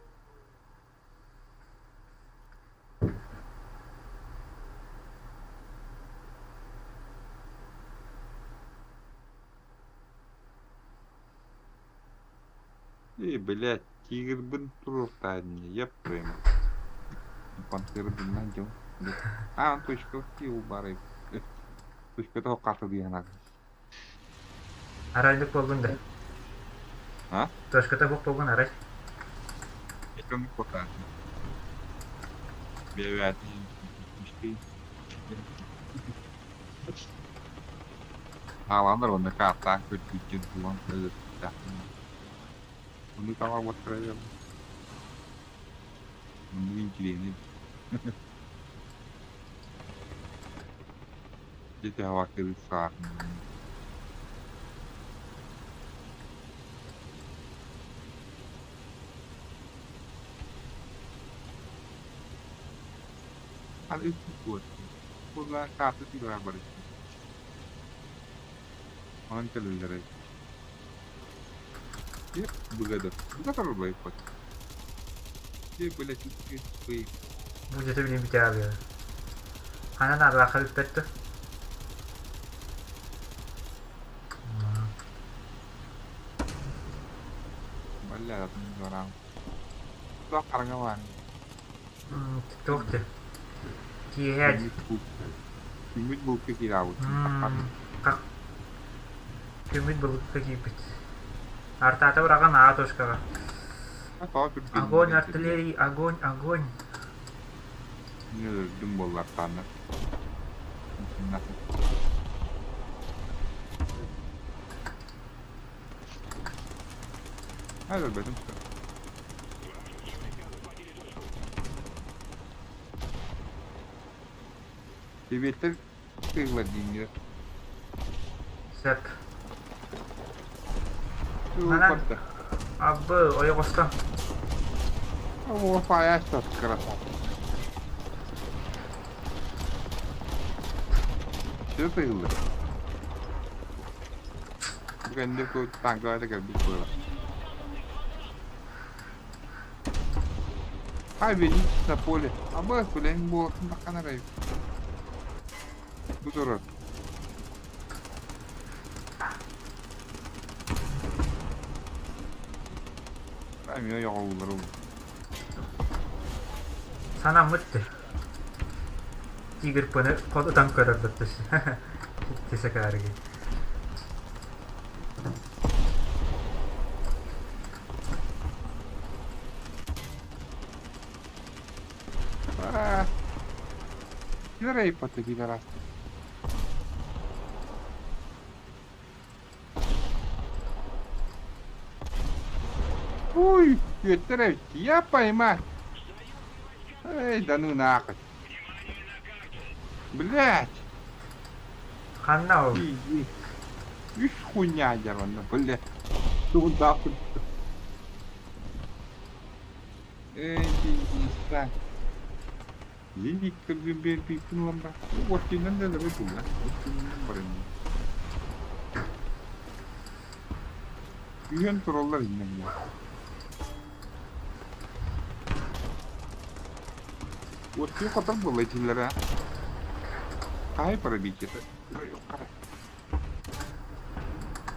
Эй, блядь, тигрбын туруортаан еб твою мать. Пантербын дел. А, он точка в бары. Точка того карта диэн Арайлык буоллун да. А? Точката бук буолгун арай. Это кота. Бэбэт. Ааландар онно каартаах көрдүүрдүн булан өлөрбүттэхпинэ. Ону таҥарбаттара Оннук интириэһинэй. Дьэ төһө Аны үс Була карта тыылаах барыт. Онон кэлэллэрэй. Быгадыр. Быгатар байыппат. Блядь, Бу дьэ билин бүтээҕэ. Ханан аалаахха бүппэт Бля, хараҥа баар. Туох ты? Киэһэ Күммүт булка киирабыт. Күммүт булка киирбит. Артаата быраҕан аа точкаҕа. Огонь артиллерии, огонь, огонь. Өлдүм буоллар тааннар. Өлбөтүм. Сэбиэттэр тыыллар дииллэр. Сөп. Манан абы ойоҕостон. О, фаяшта красавчик. Все тыыллар. Бу кэннэ танковай да кэлбит буолар. Хай вернитесь на поле. Абы, блин, буолатын баканарай. Бу турар. Эмиэ ойоҕолуулар ол. Санаммыт ты. Тигр пыны ытан көрөрбүт түс. Тисекаарги. Кирей пидорас. Ой, Петрович, я поймать. Эй, да ну нахуй. Блять. Ханна ол? Иди. Үс хуйня дьаронна, блядь. Туда Эй, пиздец. Лилик биэрбиппин ылан ба. Уоттуйнан да өлөрө булла. Уоттуйнан баран. Үйөн тураллар иннен. Уоттуй хотор буолла итилэрэ. Хаһай пробитиета.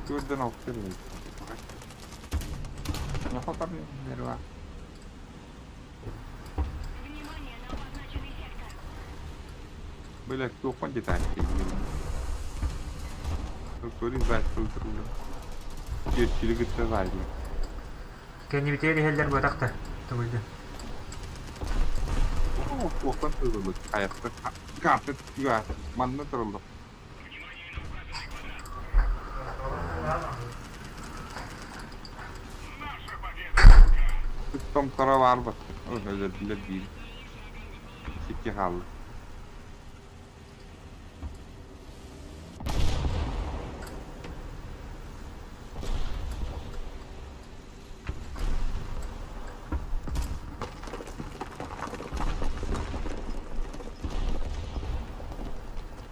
Төрдөн алты Хотор нерва. Внимание на обозначенный сектор. Блядь, туохпун детальки. Киэрчили кытта заайдылар. Кэннибитигэр иһэллэр буотах да тугуйда. Туохтан тыылыбыт хайахта карта түга манна тураллар. Томторо баар батта. Өлөрдүлэр биир. Сикки хаалла.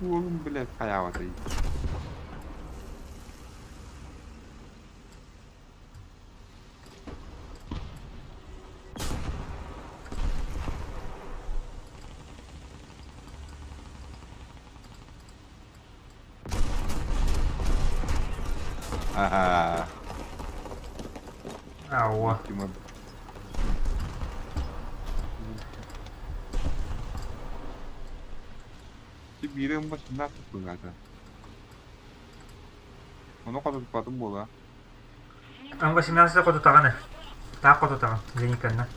Уолум, блядь, хайаабатай. Аха. Ауа. Тимур. Биири ымбасыннаах быһаата. Ону хотутпатым буолуо. М18 хотутаҕын таах хотутаҕын Зениканна.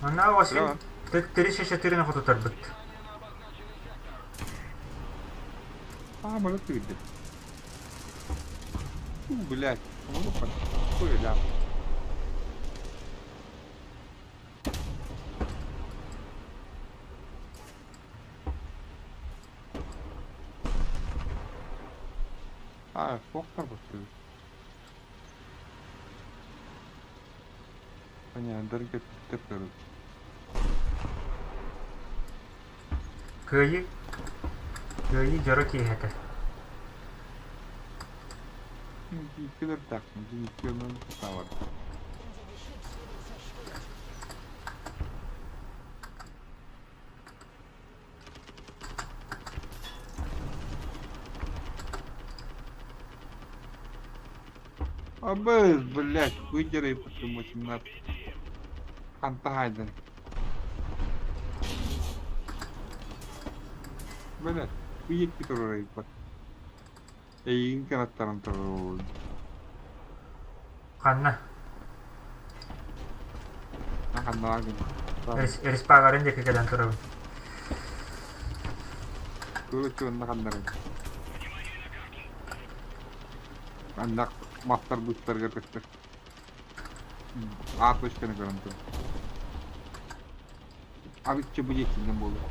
Манна 8 34 хотутарбыт. А, может ты Блядь, ну хуй ля. А, суохтар быстыбыт. Понятно, кэппиттэр Кыайыы Кыайыы дьоро киэһэтэ. Иккилэрдээх, икки саалар. Абыз, блядь, выдерай потом 18. Хантахайдан. Блядь, уекки турар Эйигин кынаттаран турар Ханна? Ханналаах Респагарын диэки кэлэн турабын. Курочу онно ханнарай. Аннах мастар быыстарыгар көстөр. А точканы көрөн тур. Арыччы бу диэкинэн буолуо.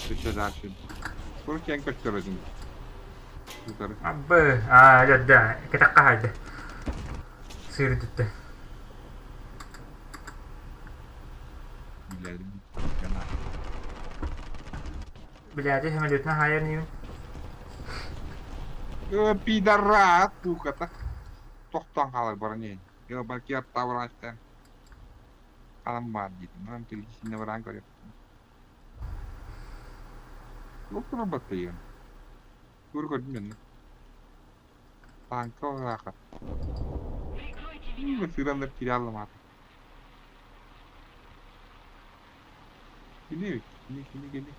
Өссө дальше. Короче, эн көстөр этиҥ. Утары. Абы, аа, да, кэтэххэ хаайды. Сыырдытты. Билэрим. Билээти самолетuna хаайар ньиибин. Пидорас, сука, тохтоон хаалар баран иһин. Балки аттаабыраачтан хаалан баар диэтим. Манан телевизионно бараан көрүөхпүн. Туох турар баттайыан? Тугу көрдүм эннэ. Тааҥка ыраахха. Сыраннар киирэ алламаата. Кини кини кини кини.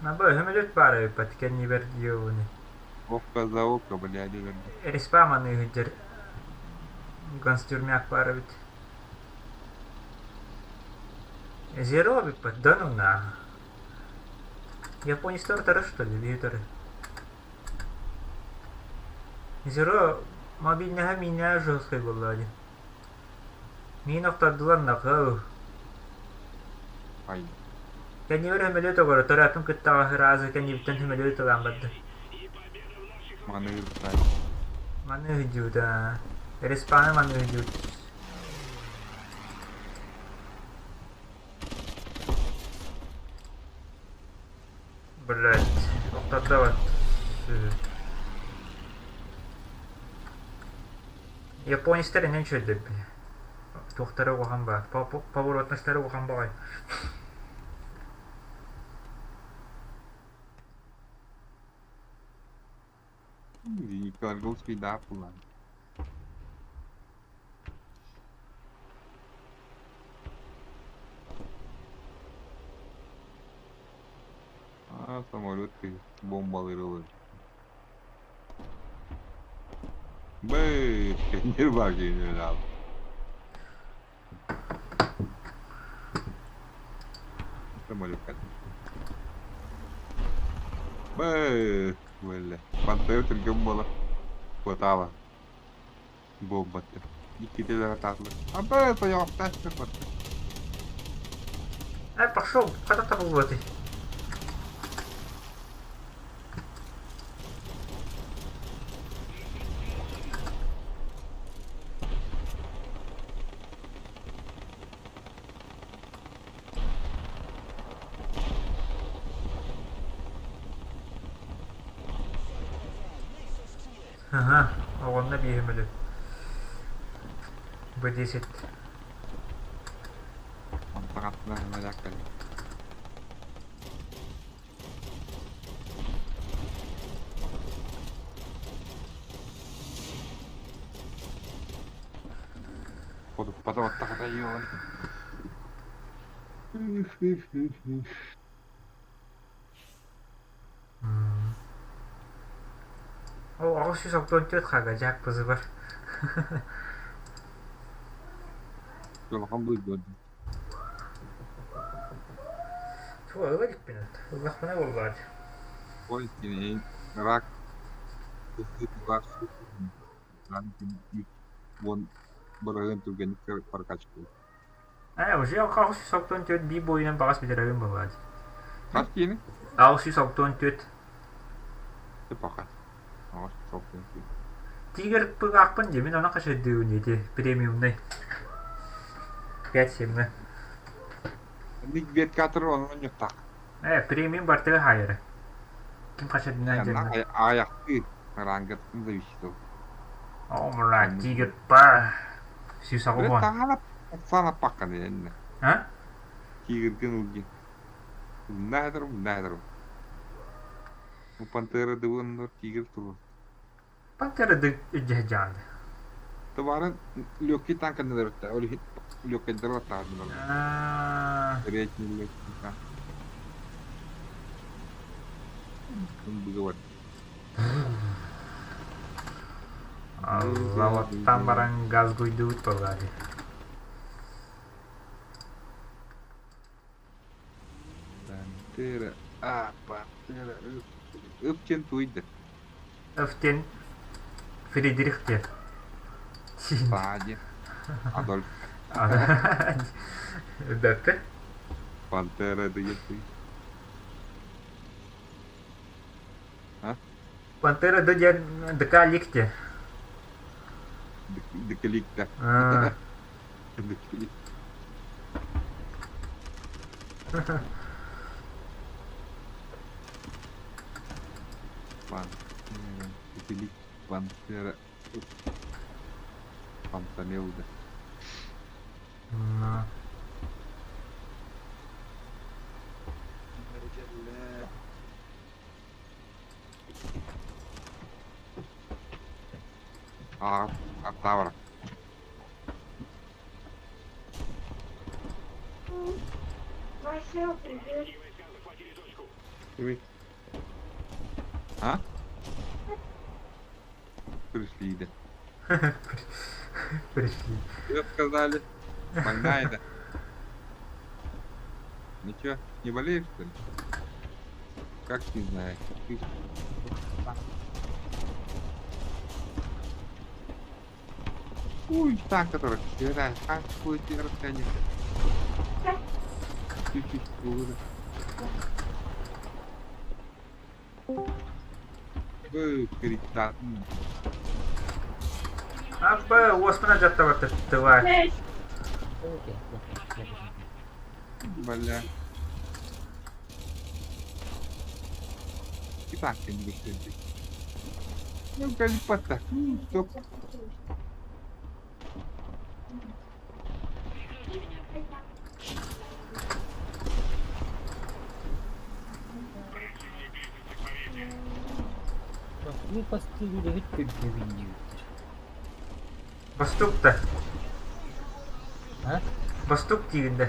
Абы, самолет баара эбиппат кэннибэр диэбини. Ока за око, блядь, өлөрдө. Респа маныы сылдьар констюрмяк баар эбит. Зеро эбиппат, да ну на. Японецтар тары что ли, биһи Зеро мобильнаһа миинэ жесткай буолла дии. Миин охтордулар нахыл. Ай. Кэннибэр сөмөлүөт оҕоро төрөөппүн кытта аҕаһыраазы кэннибиттэн сөмөлүөт ылан барда. Маны ыртай. Маны сылдьыбыта. Респаны маны сылдьыбыт. Блять, охтордо Японецтар инэн үчүгэйдэр туохтара улахан баар, поворотностара улахан баҕайы. Николаевский да пулан. А, самолет бомбалары ылар. Бэ, нерва генерал. Самолет. Бэ. Буолла. Пантера түргэн буолар. Куотаабат. Буолбатта. Иккитэ да атаатылар. Аба, тойоохтоох барда. Ай, пошел, хата табыллыбатый. Аһа, оҕонно биэһим өлү. Бу десять. Онтон аттынан кэллим. Ходуппата баттахата иоҕын. Ол 864 хага дьаак бызыбар. Улахан быыс Туга ыла иликпин ыллахпына буоллаҕа Ой, кини рак уон быраһыан түргэнник прокачивает. Ээ, уже 864 биир буойунан баҕас бүтэрэрим буоллаҕа дии. Хас киини? 864. Пока. 864. Тигр пыгаахпын дии, мин ону хачайдыыбын ити премиумнай. 5-7. Ник веткатор онон ньуттах. Ээ, премиум бартыга хаайара. Ким хачайдынан дьэннэ. Аяқты рангаттан зависит ол. О, мула, тигр па. 180. Таһана сана паккан энне. А? Тигргин улги. Умнаһыдыр, умнаһыдыр. Бу пантера дыбыннар тигр турur. Пантера дьаһдьаанды. Товарын легкий танканы дырытта. Ол иһит легкийдер аттаадылар. Средний легкий танк. Быгы бар. Заводтан баран газ куйдубут буоллаҕа дии. Пантера, а, Пантера, ып диэн туйда. Өфтен Фридрих диэн. Саа диэн. Адольф. Бэппэ. Пантера диэн туй. А? Пантера д диэн ДК лик диэн. Декаликта. Декалик. Пантера, Декалик, Пантера, Пантамелда. А, Тавра. Вася, привет. Привет. А? Пришли, да. Пришли. Привет сказали. Больная, да. Ничего, не болеешь, что ли? Как не знаешь? Ты... Ой, так, который собирает, а, будет расстояние. Чуть-чуть хуже. Кричат. Аппа, уоспана дьаттабар тыва. Бля. И так я не выходи. Ну, калипата. Стоп. Бастуу бастыы үлэһит көрдөбүн диэбиттэр. Бастук да. А? Бастук диигин да.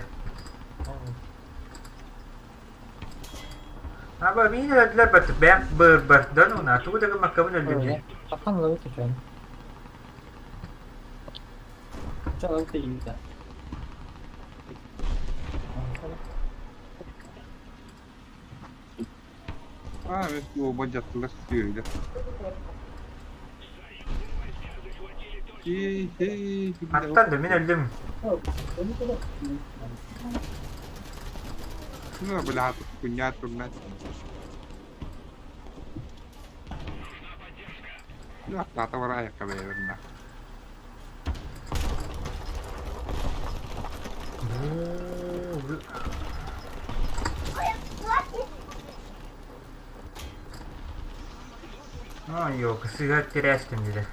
Аба миин өлдүлэр бат бэм быр дан уна тугу да гыммаккабын өлдүм дии. Сахан лабыт үчэн. Чалабыт ийбитэ. Аа, оба дьаттылар сүөһүлэр. Аттан да мин өллүм. Ну, бля, хуйня турна. Лата варая каберна. А, ёлка, сыһыат тирээстим диде.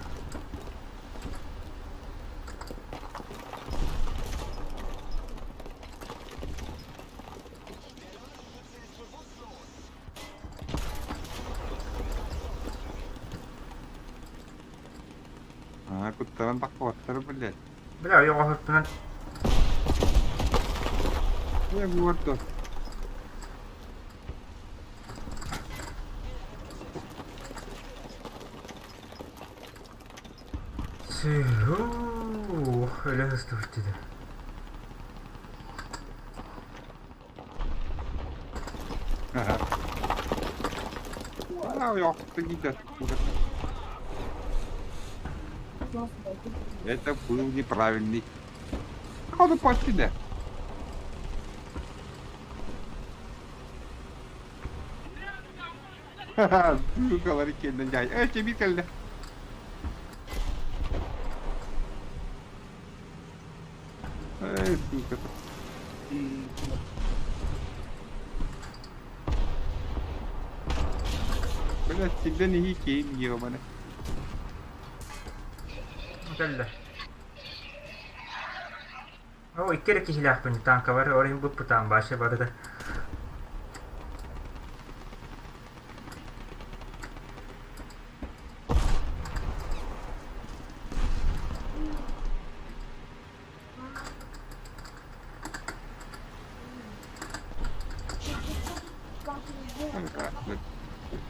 Аа, куттаран таххыбаттар, блядь. Бля, ойоҕоһуттунан Не буорду. Сүһүү, өлө сыстыбыт диде. Аа, ойоҕоһуттан киирдэ. Это был неправильный. А он почти да. Ха-ха, сука, кэллэ дьай. Э, чэбир кэллэ. Эй, сука. Блядь, сильно не кейм, ебаный. Кэллэ. Оо, икки эрэ киһилээхпин танкабар, ол иһин быппытаан баша барыта.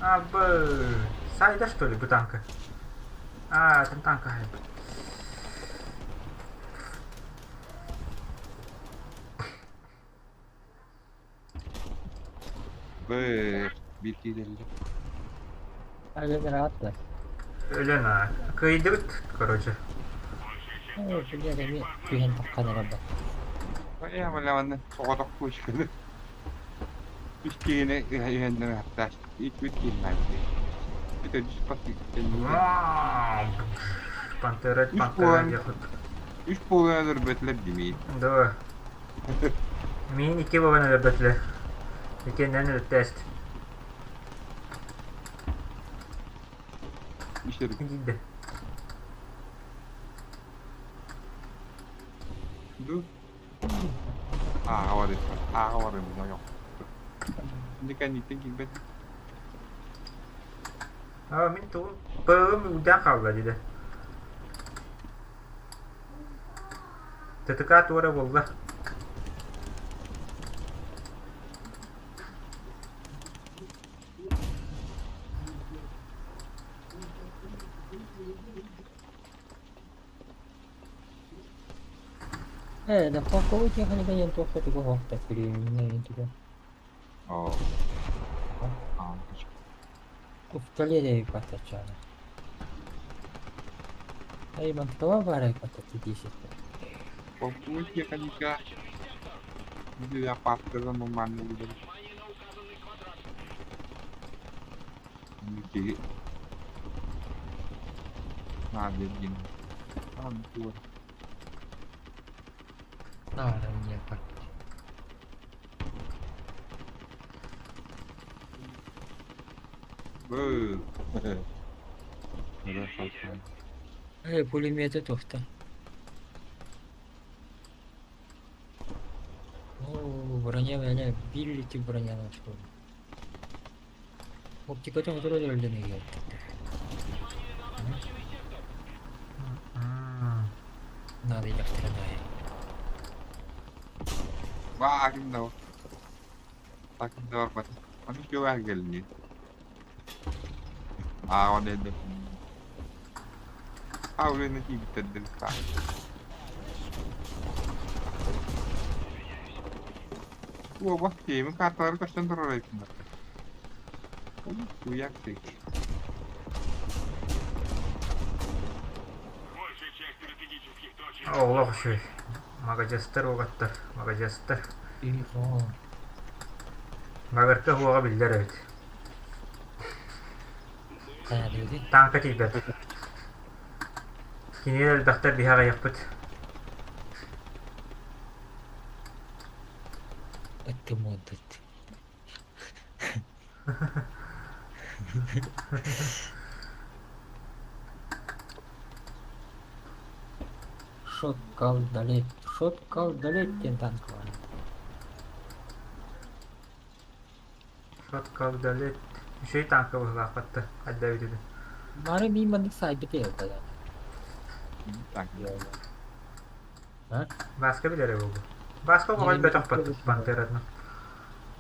А, б... Сайда, что ли, бутанка? А, там танка. Б, битилелли. Өлөн ыраатта. Өлөн а. Кыйдыбыт, короче. Оо, блядь, эмиэ түһэн таххан эрэр да. Э, бля, манна соҕотох кучканы. Үс киһини иһэннэр хаттааш. Икки киһи Это Пантера, Үс пантера буолан диэхут. үс буолан өлөрбөтүлэр димиин. Да. Мин икки буолан өлөрбөтүлэр. Иккиэннэрин өлөттөөст. Ишер Диде. ду. Ааҕа барыппар. Ааҕа барым yok. Никанитен килбет. А, мин тугум пылым удаан хаалла диде. ТТК туора буолла. Э, да полковой техника диэн туох да тугу суох да күрүөмүнэ тугу. О. А, Уфтале паттачаана. Эй, мантыкаба баарай паттачы диисетте. Полковой техника. Для пастора нормально будет. Окей. А, блин. А, ну, Наара мне паттачы. Б. Эй, пулеметы туохта. Оо, броня броня, биллити броня нашел. Оптикатын өтөрө өлдөн Надо идахтарана. Ваа, ким да. Так да бар. Аны килә geldi. А, он это. А, уже на тебе тендерка. О, бас, мен карталары көстөн турар эбиппин. Хуяк ты. Олох үчүгэй. Маҕадьыастар уолаттар, маҕадьыастар. Маҕырка уоҕа биллэр эбит. Тааҥка тиийбэт. Кинилэр элбэхтэр биһи аҕыйахпыт. Өттүм уонтут. Шот колдолет, шот колдолет диэн танка баар. Шот колдолет. Үчүгэй танка быһыылаахпатта, хайда эбит Бары мин маннык саайбыт да. Так. А? Бааска билэрэ буолуо. Бааска оҕо бөтөхпөт Пантератынан.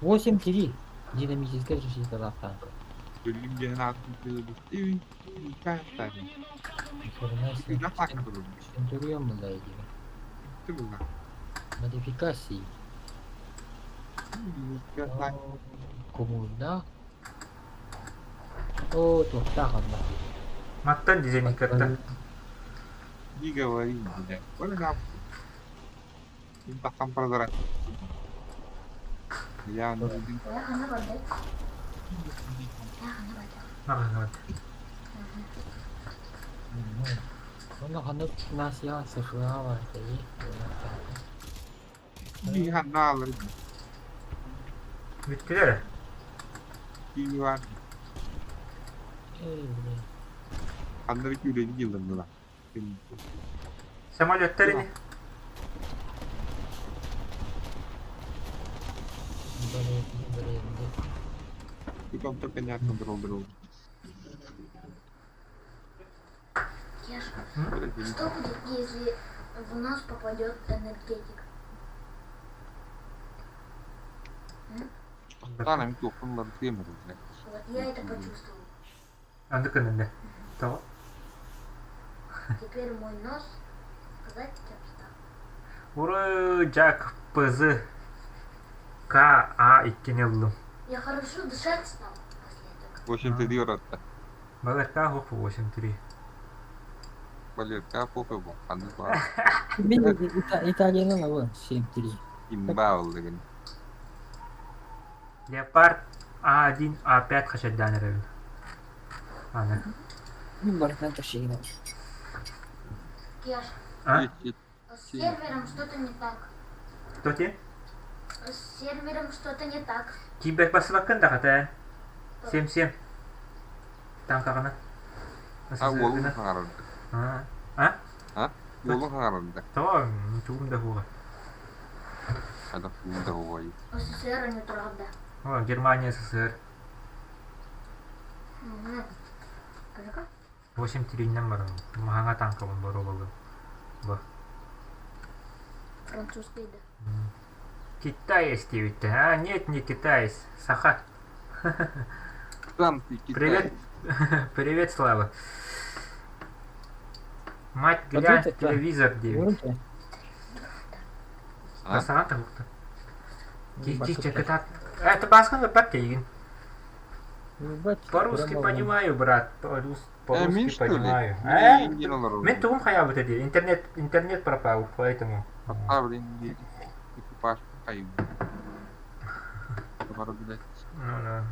8-3. Динамическая защита танка. Бөлүм диэн аатын билбит. Центурион была идея. Модификации. Коммуна. О, туохтаах онно. Маттан дизайниккатта. Не говори, блядь. Им прозрачный. Я ну один. Онно ханнык Насия США бар дии. Ханнаалар Бүттүлэр. киви бар. Ханна үлэни дьылланныла. Самолеттар ини. Тут понятно друг другу. Яша, что будет, если в нос попадет энергетик? Таана туохпун тиэмэр Вот я это почувствовал. Анды кынынды. Того. Теперь мой нос сказать стал. Ура, Джак ПЗ К А иккини ыллым. Я хорошо дышать стал после этого. 8-3 оратта. Балерка хопу 8-3. Балерка похуй бу. Ханнык бар. Мин Италияны лабы 7-3. Имба ол деген. Леопард А1, А5 хачардаан эрэбин. Аны. Мин барытынан ташыйын. Яша, А? с сервером что-то не так. Кто те? С сервером что-то не так. Кибер басыбаккын да хата. 7-7. Танкаҕына. А уолун хаҥарарда. А? А? Уолун хаҥарарда. Тоҕо тугум да хуга. Хада тугум да хугай. СССР не правда. О, Германия, СССР. Угу. Скажи-ка. 8-3 баран. Маһаҥа танкабын боруобалыым. Бу. Французский, да. Китаец диэбиттэр. А, нет, не китаец. Саха. Сам ты китаец. Привет. Привет, Слава. Мать, глянь, телевизор 9. А? Саҥа табыкта. Это баскан паттейгин. По-русски понимаю, брат. По-русски понимаю. Э? Мен тугум хаябыта дии. Интернет, интернет пропал, поэтому. Поставлен экипаж хайб. Ну да.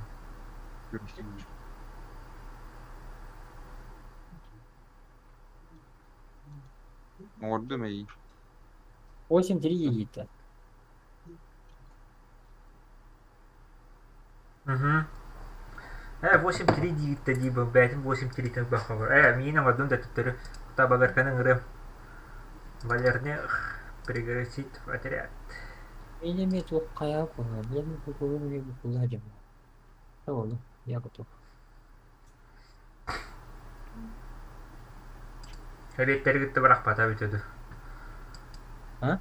Оҥордум эйии. 8-3 едита. Угу. 8-3 диэбиттэ дии бэйэтин 8-3 тылбаххабар. Э, миин оҥордум да төттөрү табагарканы ыҥырыам. Валерне пригласить в отряд. Мин эмиэ туох хайаа куһаҕан, билэн кукулун эмиэ букулаа дьоҥҥо. Оҕолу, я готов. Эбиэттэри кытта бырахпата эбитэ дуу. А?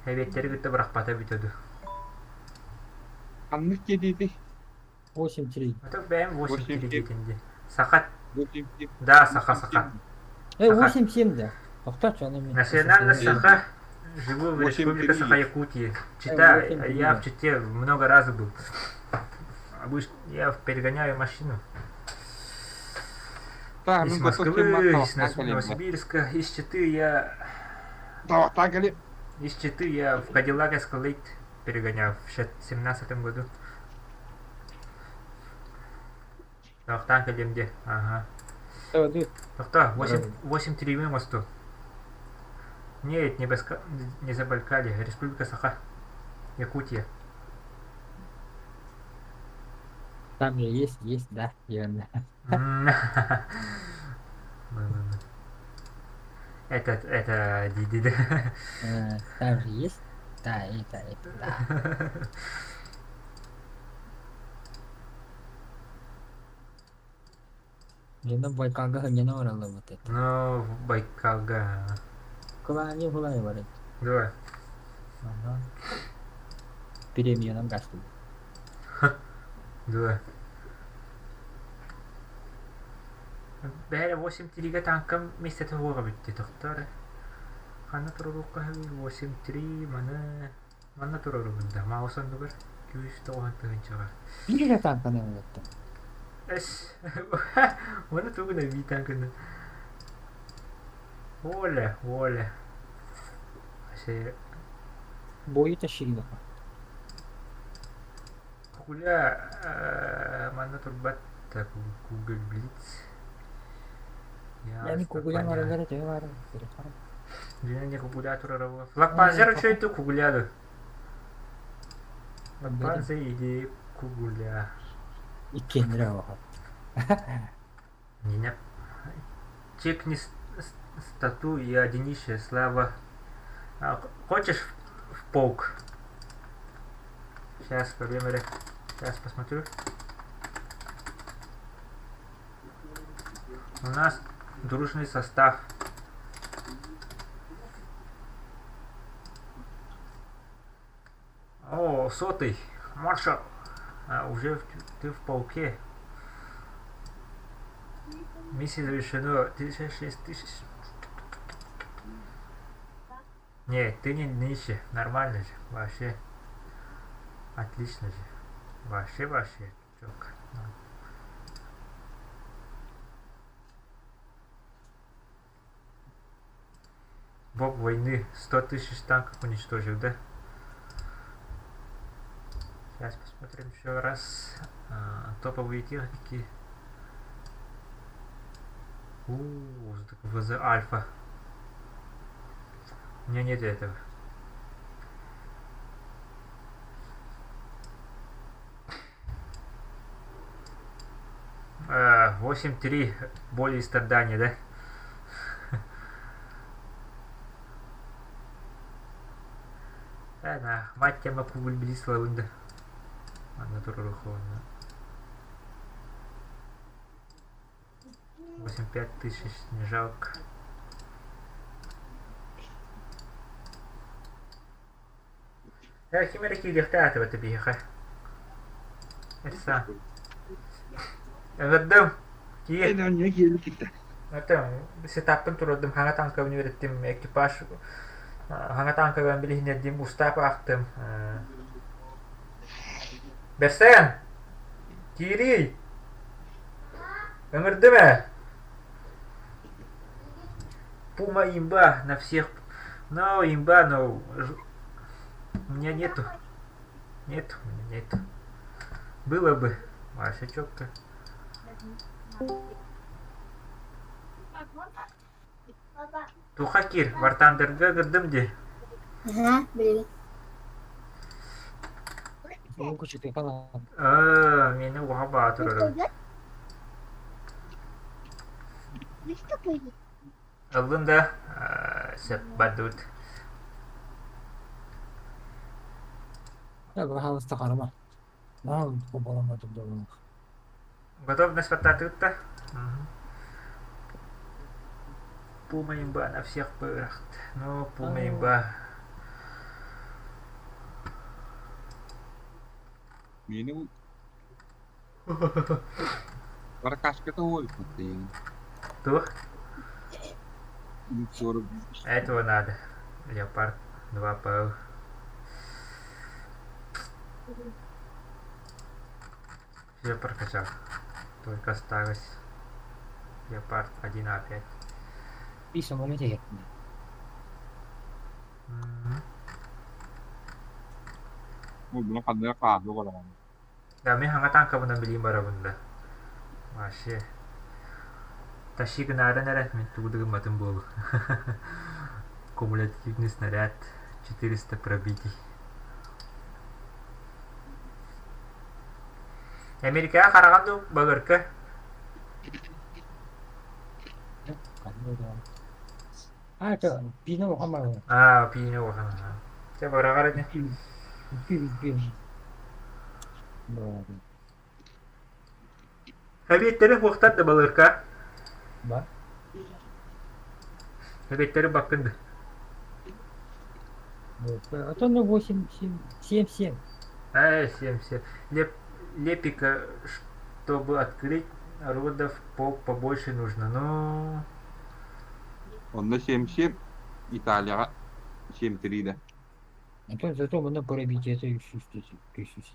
Эбиэттэри кытта бырахпата эбитэ дуу. Ханнык диэтий? 8-3. А то бэйэм 8-3 8-7. диэтин дии. Саха. 8-7. Да, саха, саха. Э, Саха. 8-7 да. Тоқтат, аны мен. Национальность Саха. Живу в 8-3. Республике Саха-Якутии. Чита, 8-3, я да. в Чите много раз был. Обычно я перегоняю машину. Та Из мин готов Москвы, кеммар из табахтаан кэлиэм баар. Новосибирска, из Читы я... Табахтаан кэлиэм. Из Читы я в Cadillac Escalade перегонял в 17 году. Табахтаан кэлиэм диэ. Ага. Ты Тохтоо, 8, 8-3 мосту. Нет, не, Баска... не Забайкалье, Республика Саха. Якутия. Там же есть, есть, да, верно. Ну-ну-ну. Это, ди-ди-ди. Там же есть, да, это, да. Дьоно Байкалга сынньана бараллар это. Ну, в Байкалга. Кылаанньа булай барыт. Давай. Ага. Премиянан гастым. Давай. Бэйэ 8-3 танкам миэстэтэ суоҕа бүттэ тохтоор ханна туруоруохха сөбүй 8-3 маны манна туруорубун да маус оннугар күүс тоҕуһан тыһыынчаҕа Биир эрэ танканы ылыттым. Эс маны тугун эбии танканы Оля, Оля. Вообще Бою тащили. Кугуля манна турбат так Google Blitz. Я не Ясно, кугуля понятно. бараллара төһө баар Дьиҥэ кугуля турара Флагпанзер үчүгэй кугуля ду. Флагпанзер или кугуля. Иккиэннэрэ оҕо. Меня чекни стату я Денище, Слава. А, хочешь в полк? Сейчас, проблема. Сейчас посмотрю. У нас дружный состав. О, сотый. Маршал. А, уже ты в полке. Миссия завершена. 36 тысяч. Не, ты не нищий. Нормально же. Вообще. Отлично же. Вообще, вообще. Четко. Ну. Бог войны 100 тысяч танков уничтожил, да? Сейчас посмотрим еще раз. А, топовые техники. У, ВЗ Альфа. У меня нет этого. 8-3 боли и страдания, да? На, мать тебя кугуль блисла да. Манна туруоххун. 8-5 тысяч не жалко. Ким эрэ киириэхтээх этэ биһиэхэ. Эрса. Ыҥырдым. Киир. Эн киирбит Сетаппын туруордум, хаҥа танкабын үөрэттим, экипаж хаҥа танкабын билиһиннэрдим, устаап аахтым. Бэрсэн! Киириий! Ыҥырдым ээ! Пума имба на всех. Но имба, но у меня нету. Нет, у меня нету. Было бы. Вообще четко. Туха киир, War Thunder-га ыҥырдым дии. Ага, блин. Кучу пала. Аа, мени уха баатыр. Ыллын да, сөп бардыбыт. Я пожалуйста харама. На, кубалама тут. Готовность баттаатыгыт Пума имба на всех пырахт. Ну, Пума имба. Мени Баракашката уолбут. Туох? 40. Этого надо. Леопард 2 ПЛ. Я прокачал. Только осталось Леопард 1А5. Биир момент иһэртин. Бу ханныга хаалды олорон. Да, мин хаҥа танкабынан билиим барабын да. Вообще. Тащи гынааран эрэ, мин тугу да гымматым буолу. Кумулятивный снаряд, 400 пробитий. Америкаҕа хараҕан дуу, Багырка? А, это пино хамар. Аа, пиине улахан. Чэ, бараҕар ини. Пи. Эбиэттэри хуохтар да балырка. Ба. Эбиэттэри баккын да. А то ну 8, 7, 7, 7. 7, 7. Леп, лепика, чтобы открыть родов полк побольше нужно. Ну... Онно 7-7, Италияҕа 7-3 да. А то зато мы пробить это еще тысячи.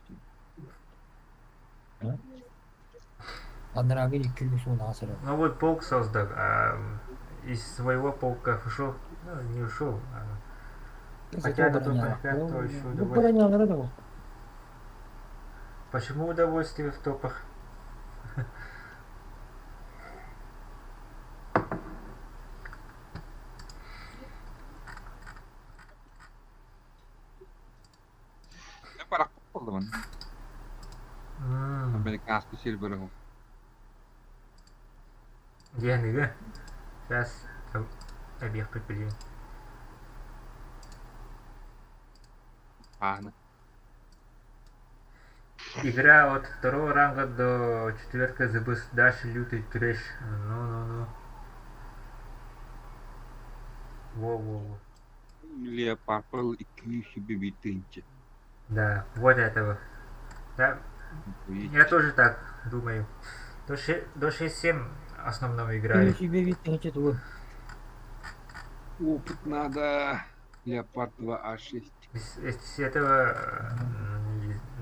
Анараагын 210 сара. Ну вот полк создал, а из своего полка ушел, ну не ушел, а хотя на том то еще удовольствие. Почему удовольствие в топах? Буоллум. Американский сервер. Диэнигэ. Сейчас объект билин. Ааны. Игра от второго ранга до четверка ЗБС. Дальше лютый трэш. Ну-ну-ну. Во-во-во. Леопард 201 тысяча. Да, вот этого. Да, я тоже так думаю. До 6-7 основном играли. Опыт надо. Леопард 2А6. С этого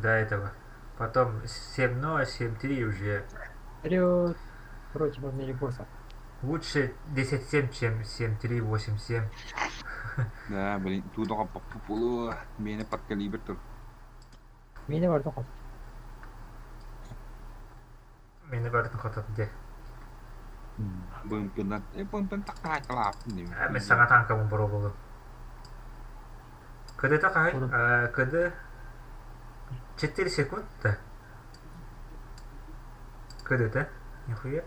до этого. Потом 7-0, 7-3 уже. Вперед против америкосов. Лучше 10-7, чем 7-3, 8-7. Да, блин, тут полу мені под калибр тур. Мені бардын хот. Мені бардын хотот де. БМП-нан, БМП-н такая классный. Мен саҥа танкабын боробулу. КД-та хаһый? КД 4 секунда. КД-та? Нихуя.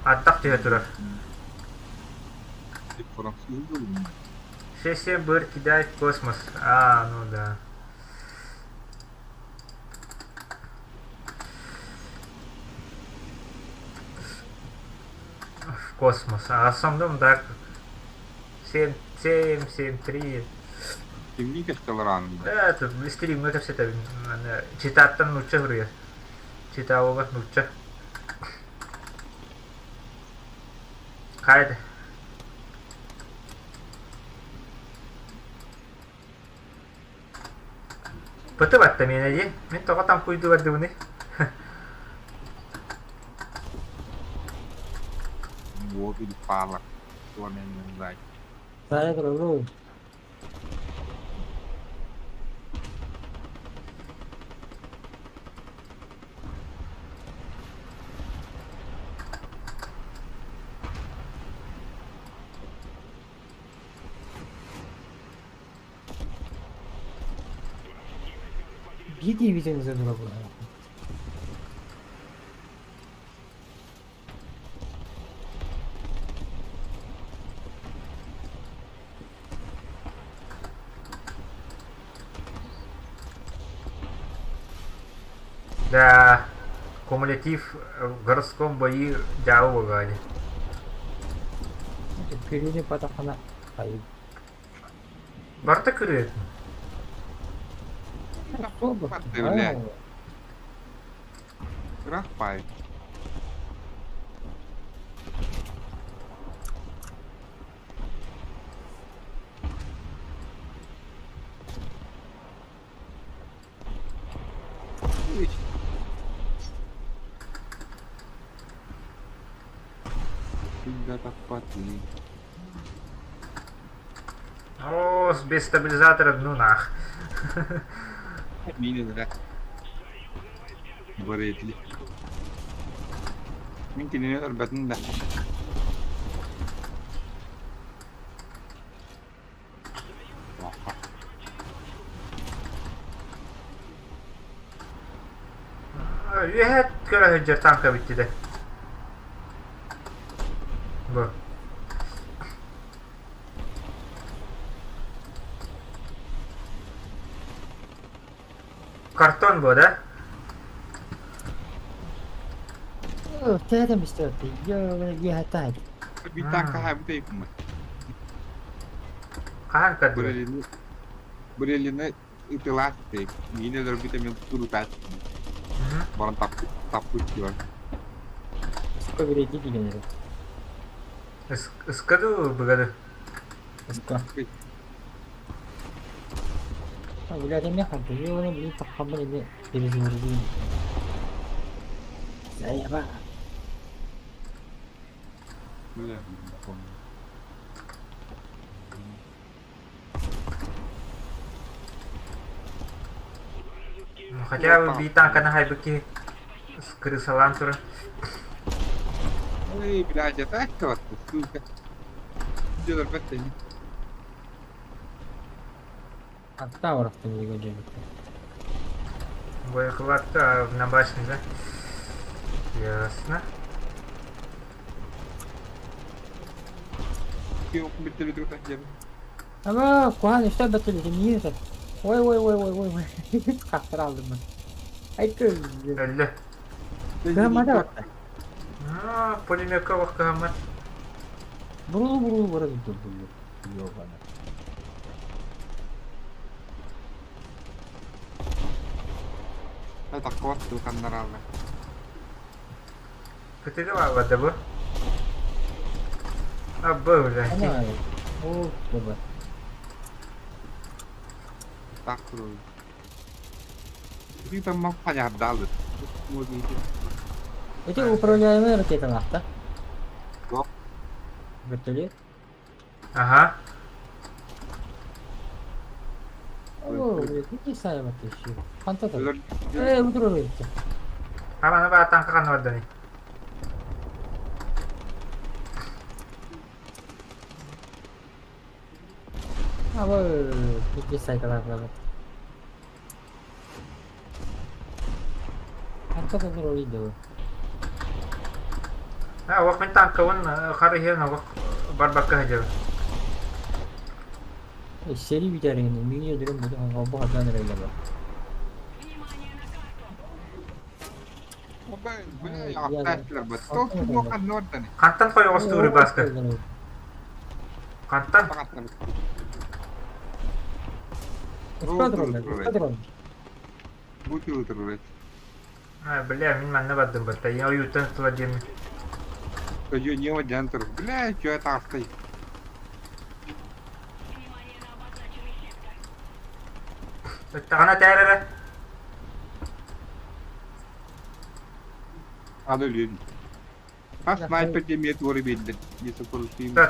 Аттах түһэ турар. 6-7 быр кидает в космос. А, ну да. В космос. А основном, да, 7, 7, 7, 3. Кимник ран. Да, это стрим, это все это читаттан нучча говорю. Читалова нучча. Хайда. Пытыбатта мен дии. Мен тоҕо там куйдубардыбыны. Вот или пала. Пламенный зай. Биди видео забыла. Да, кумулятив в городском бою дьявол гали. Күрүнү патахана. Ай. Барта күрүөт. Блядь. Рахпай. Да таппатыы. О, без стабилизатора, ну нах. Миин эрэ. Брэдли. Мин кинини өлөрбөтүм да. Үөһэ көрө сылдьар танка бүттү Бу. Картон бу, да? Төһө мистер Йо, таһыт. Bir танка хаабыта Хаһан көрдүгүт? Брелини Брелини ытылаах тейп. Миин өлөрбүтэ мен турутаат. Баран таппыт таппыт диyor. Ска береги деген еді. Ыскаду быгады. Ска. Бля, эмне ханты? Йо, блин, таххаммын эми перезагрузим. Заеба. Бля, не помню. Ну, хотя бы бии танканы хайбыки крысалаан туран. Ой, блядь, это вот, сука. Делар беттени. Атта орахтым деген жебит. Боекылатты на башне, да? Ясно. Ама, кухан işte бетели niye это? Ой, ой, ой, ой, ой, ой. Кахтыр алдым мен. Айты. Өллө. Кыһаммата барда. А, пулеметка вах кыһаммат. Бурулу бурулу бара durdu. Yok ana. Кытыгы бааллар да бу. Абы, бля. Ана. О, добра. Эти управляемые ракеталар Жоқ. Вертолет. Ага. О, блядь, какие сами еще. Ханта там. Э, утро. Аманы баа танка ханна бардани. А, вот, какие сайкалар бар. Ханта там роль А, уох мин танкабын харыһыан олох барбакка сылдьабын. Сeri biter yani. Mini ödülüm bu. Bu hadan öyle bak. Внимание на карту! Хантан хойоҕостууруй Бааска? Хантан? Эскадрон, эскадрон. А, бля, мин манна бардым батта. Я уютан тула диэммин. Внимание на обозначенный сектор! Ыттаҕына тээр эрэ.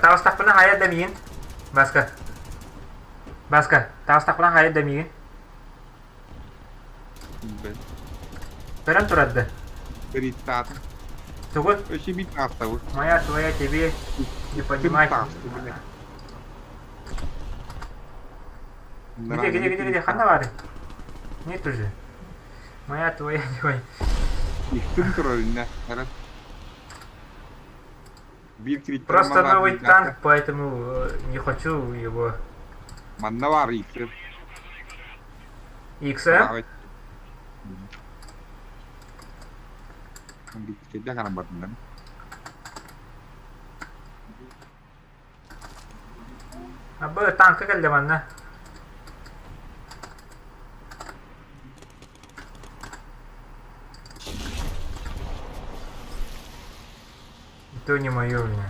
Таҕыстахпына хайа да миигин. Бааска. Бааска, таҕыстахпына хайа да миигин. Көрөн турар да. Тугун? Моя твоя тебе не понимать. Где, где, где, где, ханна бары? Нет уже. Моя твоя не понимать. Просто новый танк, поэтому не хочу его. Манна бар иксер. XM? Абы танка кэллэ манна. То не мое у меня.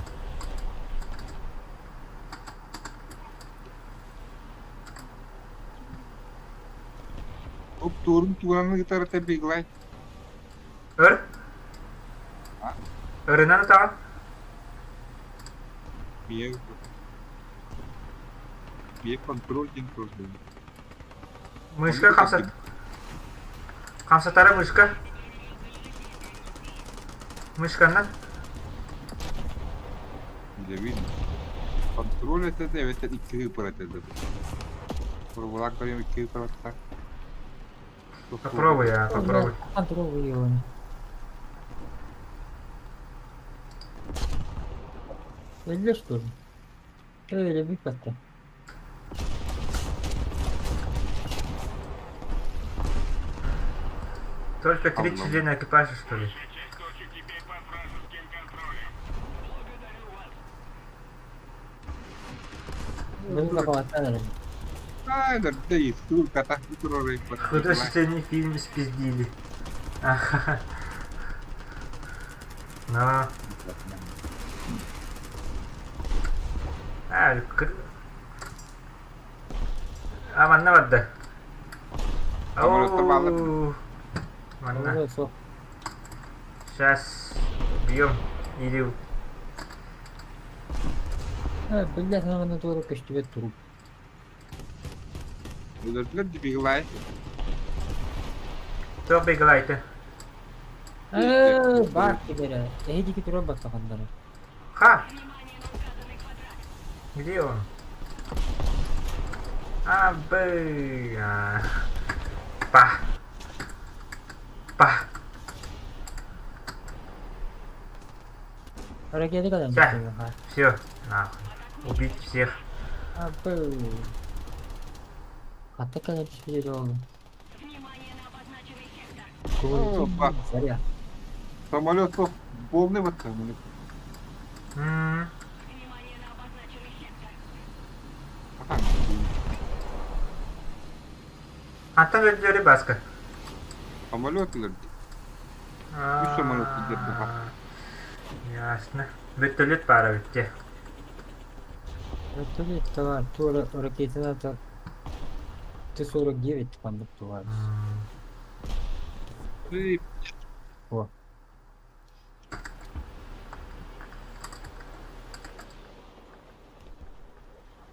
Оп турун туранны гитара биглай. Өр? Өрүнэн таҕан? Миэ миэ контроль диэн көрдүм. Мышка Оннук хамсат этим. хамсатара мышка. Мышканнан. Билэбин. Контроль этэ эбэтэр икки ыыпар этэ Пробулаан көрүөм икки ыыпар баттар. Попробуй, а, попробуй. Контроль его. Өллө что ли? Öyle bir baktı. Только три Алло. члена экипажа, что ли? Часть точек теперь под вражеским контролем. Благодарю вас. Bunu kapatsana dedim. Ай, да сука, так не Художественный фильм спиздили. Ахаха. Но... А, а манна барда. Самолеттар бааллар. Оу. Манна. Onu sok. Сейчас бьем или Ha, billah sana doğru köştübe durup. Өлөрдүлэр дибиглай. Кто беглайте? Eee bak kibere. Ehdi ki durup bak bakanlara. Ха! Где он? А, Б. А. Па. Па. Harekete kadar Gel. mı? Ha. Все, нахуй. Убить всех. Abi. Hatta kadar hiçbir şey oldu. Внимание на обозначенный сектор. Опа. Заря. Самолет суох полный баттар. М, Внимание на обозначенный сектор. Антон өлдөрү баска. Самолет өлөрдү. Үс самолет киирдэ буха. Ясно. Вертолет пара битте. Вертолет var. Tuğra roketini atar. Т-49 пандык var. Эй, О.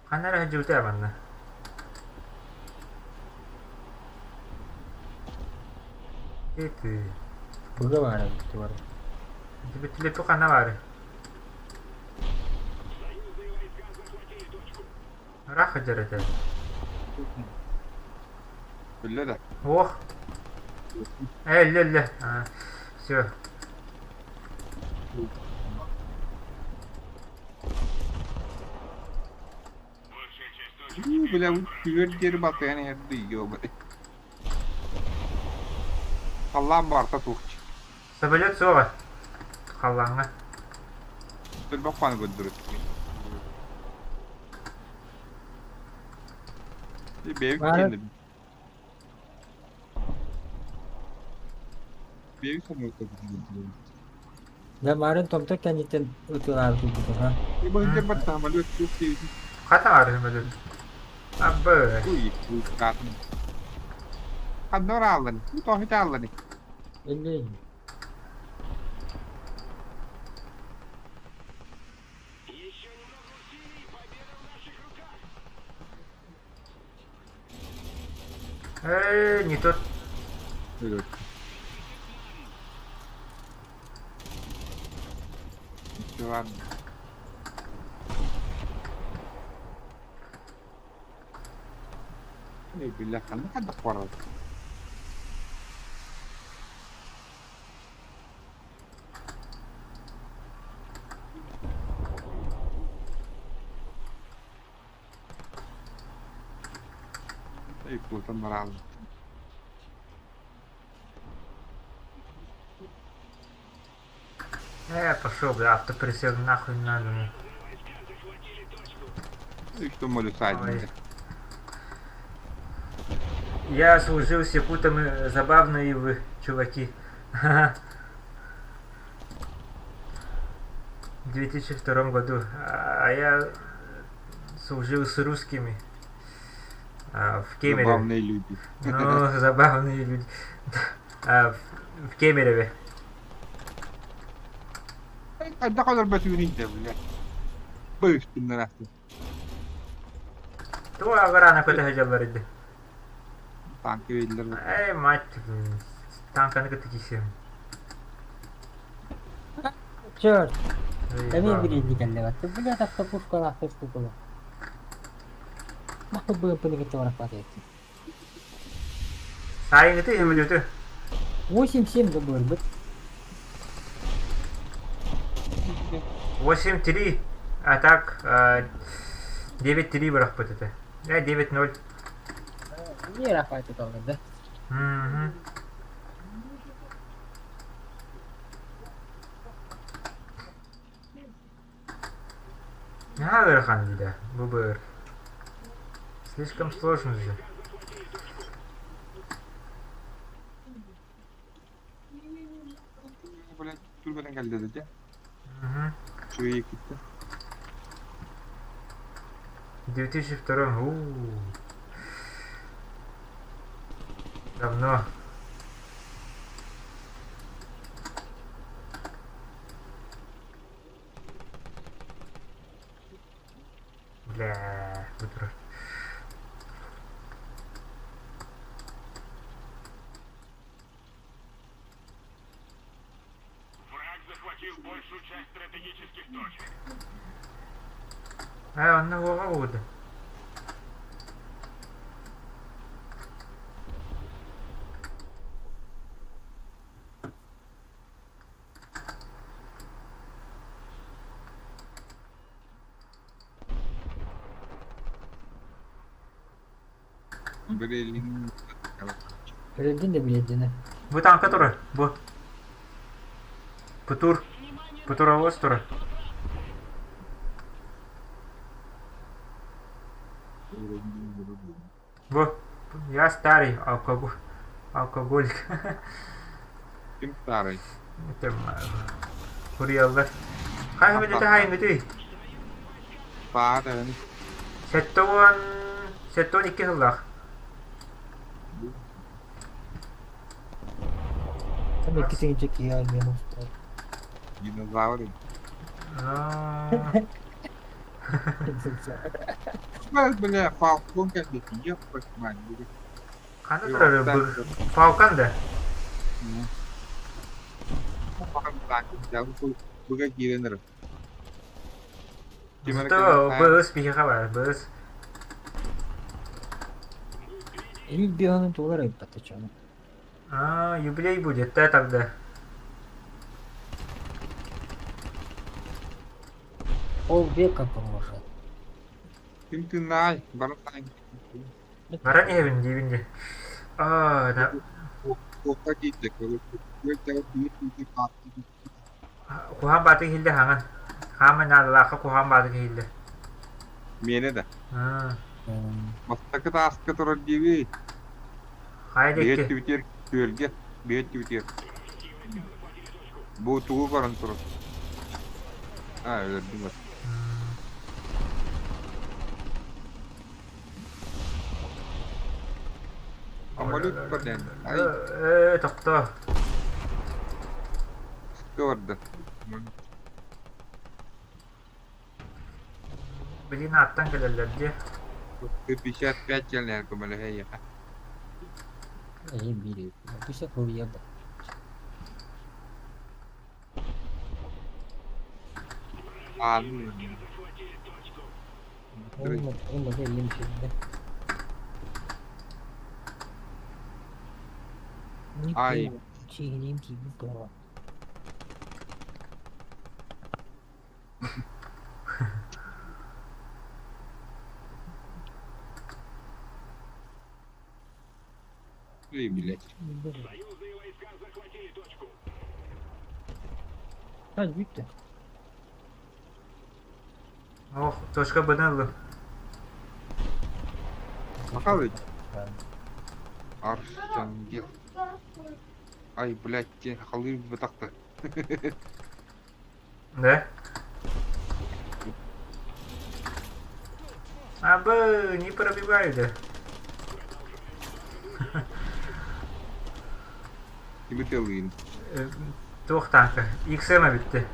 Ханара жута манна. Эти. Burada var var. Вертолет хана бар. Союзные войска захватили точку. Раха дерете. Өллө да. Ох. Э, ле ле. Все. Большая часть точек Бля, күөр диэри батыйан иһэрди ёбаный. Халлаан барта туохчу. Самолет суоҕа. Халлааҥҥа. Өлбөх паны көрдөрөт. Бэйбит Бары- киэнэ. Бэйбит самолет Ya marın tomta kenditten ötüler kurdu ha. Бу бат самолет туох диэбит. Хата баар самолет. Абы. Уй, катын. Ханна ааллани. Бу тоһит ааллани. Elli. Еще немного усилий, и победа в наших руках. Э, не тот. Өлөр. Ладно. Эй, бля, ханна ханна барар. Эй, кутан барал. Э, пошел, бля, автоприсел нахуй не надо мне. Войска захватили точку. Эй, что молю Ой. садник. Я служил с якутами, забавные вы, чуваки. В 2002 году. А я служил с русскими. В Кемерове. Забавные люди. Ну, забавные люди. В Кемерове. Хайдах олорбот үүнүйдэ, бля. Быыстыннар астын. Тугу аҕыраана көтө сылдьаллар ди. Танка биллэр. Эй, мать, танканы кытта киирсиэм. Черт! Эмиэ бириинни кэллэҕэ. Бля, так пушкалаах штукала. Махы быымпыны кытта барахпат эти. Сайыҥҥыты сөмөлүөтү. 8-7 да буолбут. 8-3, а так 9-3 бырахпыт этэ. 9-0. Не рахпат это да? Угу. Наһаа ыарахан дии бу быар. Слишком сложно же. Блядь, түрмеден келди dedi. Угу. Şuraya gitti. 2002 у Давно. Бля, бу турар. Ээ, онно уоҕа уурда. Блин. Билдин да билдин. Бу танка турар, бу. Путур. Путуровоз турар. Бу. Я старый алкоголь. Алкоголик. Ким старый? Это Курьерлар. Хайа билете хайыҥҥытый? Саат эбэн. 72 сыллаах. Там икки тыһыынча киһи армияны Динозавр. Аа, Бля, Фалкон кэлбит. Ебать мать. Ханна турар бу? Фалкон да? Быга киирэн Зато быыс биһиэхэ баар, быыс. Илик биһанын туолар ыйыппата чону. А, юбилей будет, да, тогда? Полвека прожил. Ким тыыннаай, баран Баран иһэбин диибин дии. Аа, да. Куһаҕан бааты иһиллэ хаҥан. Хаамай наадалаахха куһаҕан бааты иһиллэ. Миэнэ да. Аа, Бастакы тааска турар диэбит. хайа Биһи диэки. өттүбүтүгэр күөлгэ, биһи өттүбүтүгэр. Бу тугу баран турар? Аа, өлөрдүм бар. Самолет бар диэн. Ай, Ээ, тохтоо. барда. Билигин ааттан кэлэллэр дии. 55 кэлэн көмөлөһө Эһи биир Пусть хуя да. Аа, ну, Olmadı elim şimdi. Ай. Çiğneyim ki bu doğru. Эй, блядь. Hadi bitti. Ох, точка быны ыллым. Махалыч. Арсангел. Ай, блядь, те халы бытакты. Да? А бы не пробиваю, да. Кими тылыйын? Туох танка. XM бүттэ.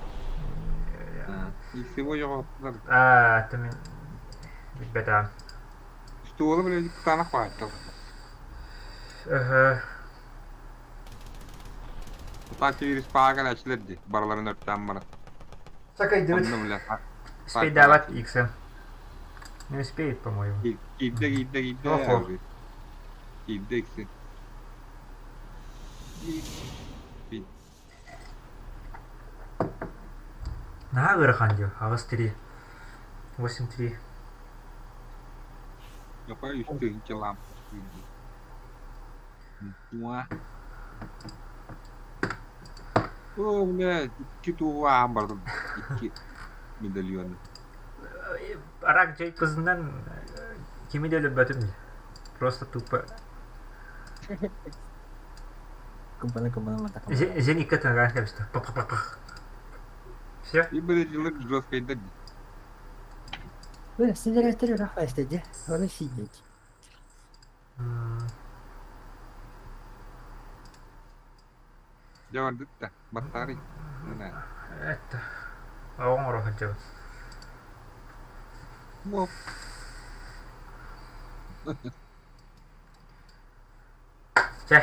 Икси ойоҕоттар. Аа, это мин билбэтэҕим. Стволу блядь, кытаанах баайтал. Ыһы. Тутааччы респаҕа кэлээччилэр дии, барыларын өртөөн баран. Сакайдыбыт. Онно бля, Успейдаабат Иксен. Не успеет, по-моему. Киирдэ, киирдэ, киирдэ. Охо. Киирдэ икси. Наһаа ыарахан дии, 8-3. 8-3. Какой үстүһүнчэ лампа Уа. О, блядь, икки тууга аан бардым. Икки медальоны. Рак дьай кызынан кими да өлөрбөтүм дии. Просто тупо. Кымпана кымпана матака. Зеникка тыҥаан кэбистэ. Пах-пах-пах. Все? И блядь, жесткой да. Вы сидели рахайсте, Оны сидеть. Дьэ барбыт да, баттаарый. Это... Оҕоҥ оро сылдьабын. Оп. Чэ,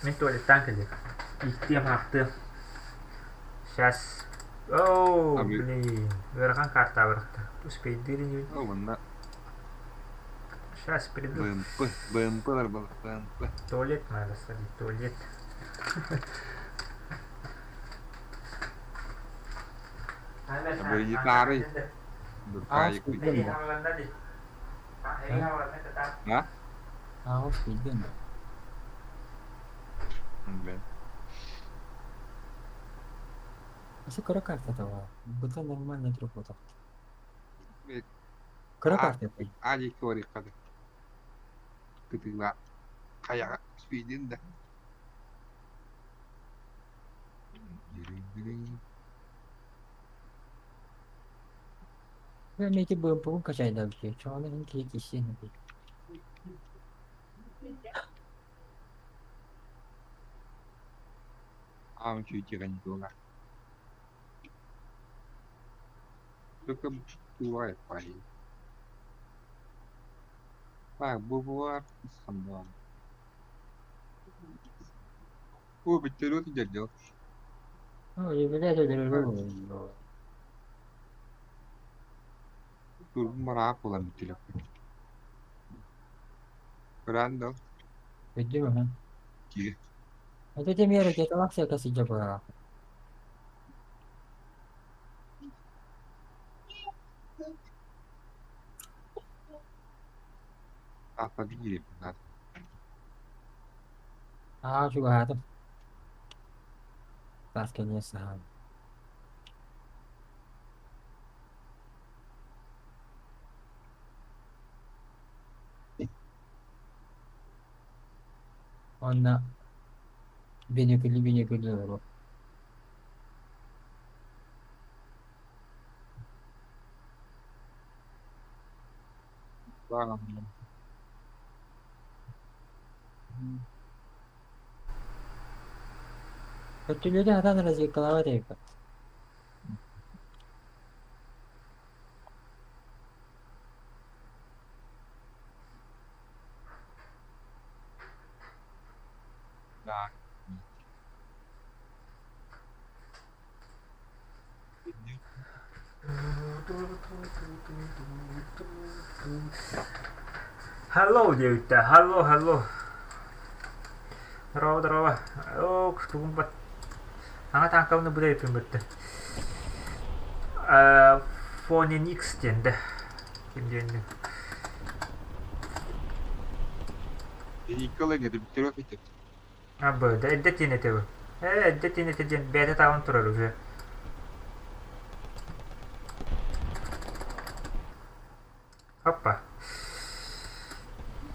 мин туалеттаан кэлиэм. Ииттиэм, аахтыам. Сейчас. Оо, блин, ыарахан карта абырахта. Успейдыыр инибин. Манна Сейчас приду. БМП, БМП бар БМП. Туалет надо сходить, туалет. Бырыйытаары. А? А, успейден. Блин. Асы кыра карта того. Бұта нормально трюк отақ. Кыра карта тай. Али кори кады. Кытыла. Каяга спидин да. Мен эти БМП качайда вообще. Чоны хин кисин. Аам чуйчиган туга. Только бывает парень. Так, бувар самбан. О, биттерот дядя. Ой, блядь, это Турбу маraa буолан бүттүлэр. Көрөн Видимо, ха. киһи. Это те меры, где талакся косить была. Аата биир А, чугата. Тас, конечно. Онна бенекүлү бенекүлү олору. Көттүлүдэ хатан разведкалаабат эбиппит. Да. Hello диэбиттэ, hello, hello. Здорово, здорово. Оо, кустугум бат. Аңа таанкабыны бу эппин бүттэ. Фоненикс диэн да. Ким диэн Николай не биттерот итеп. А б, да эрдэ тиэн этэ бу. Ээ, эрдэ тиэн этэ диэн бэйэтэ таҕан турар уже. Опа.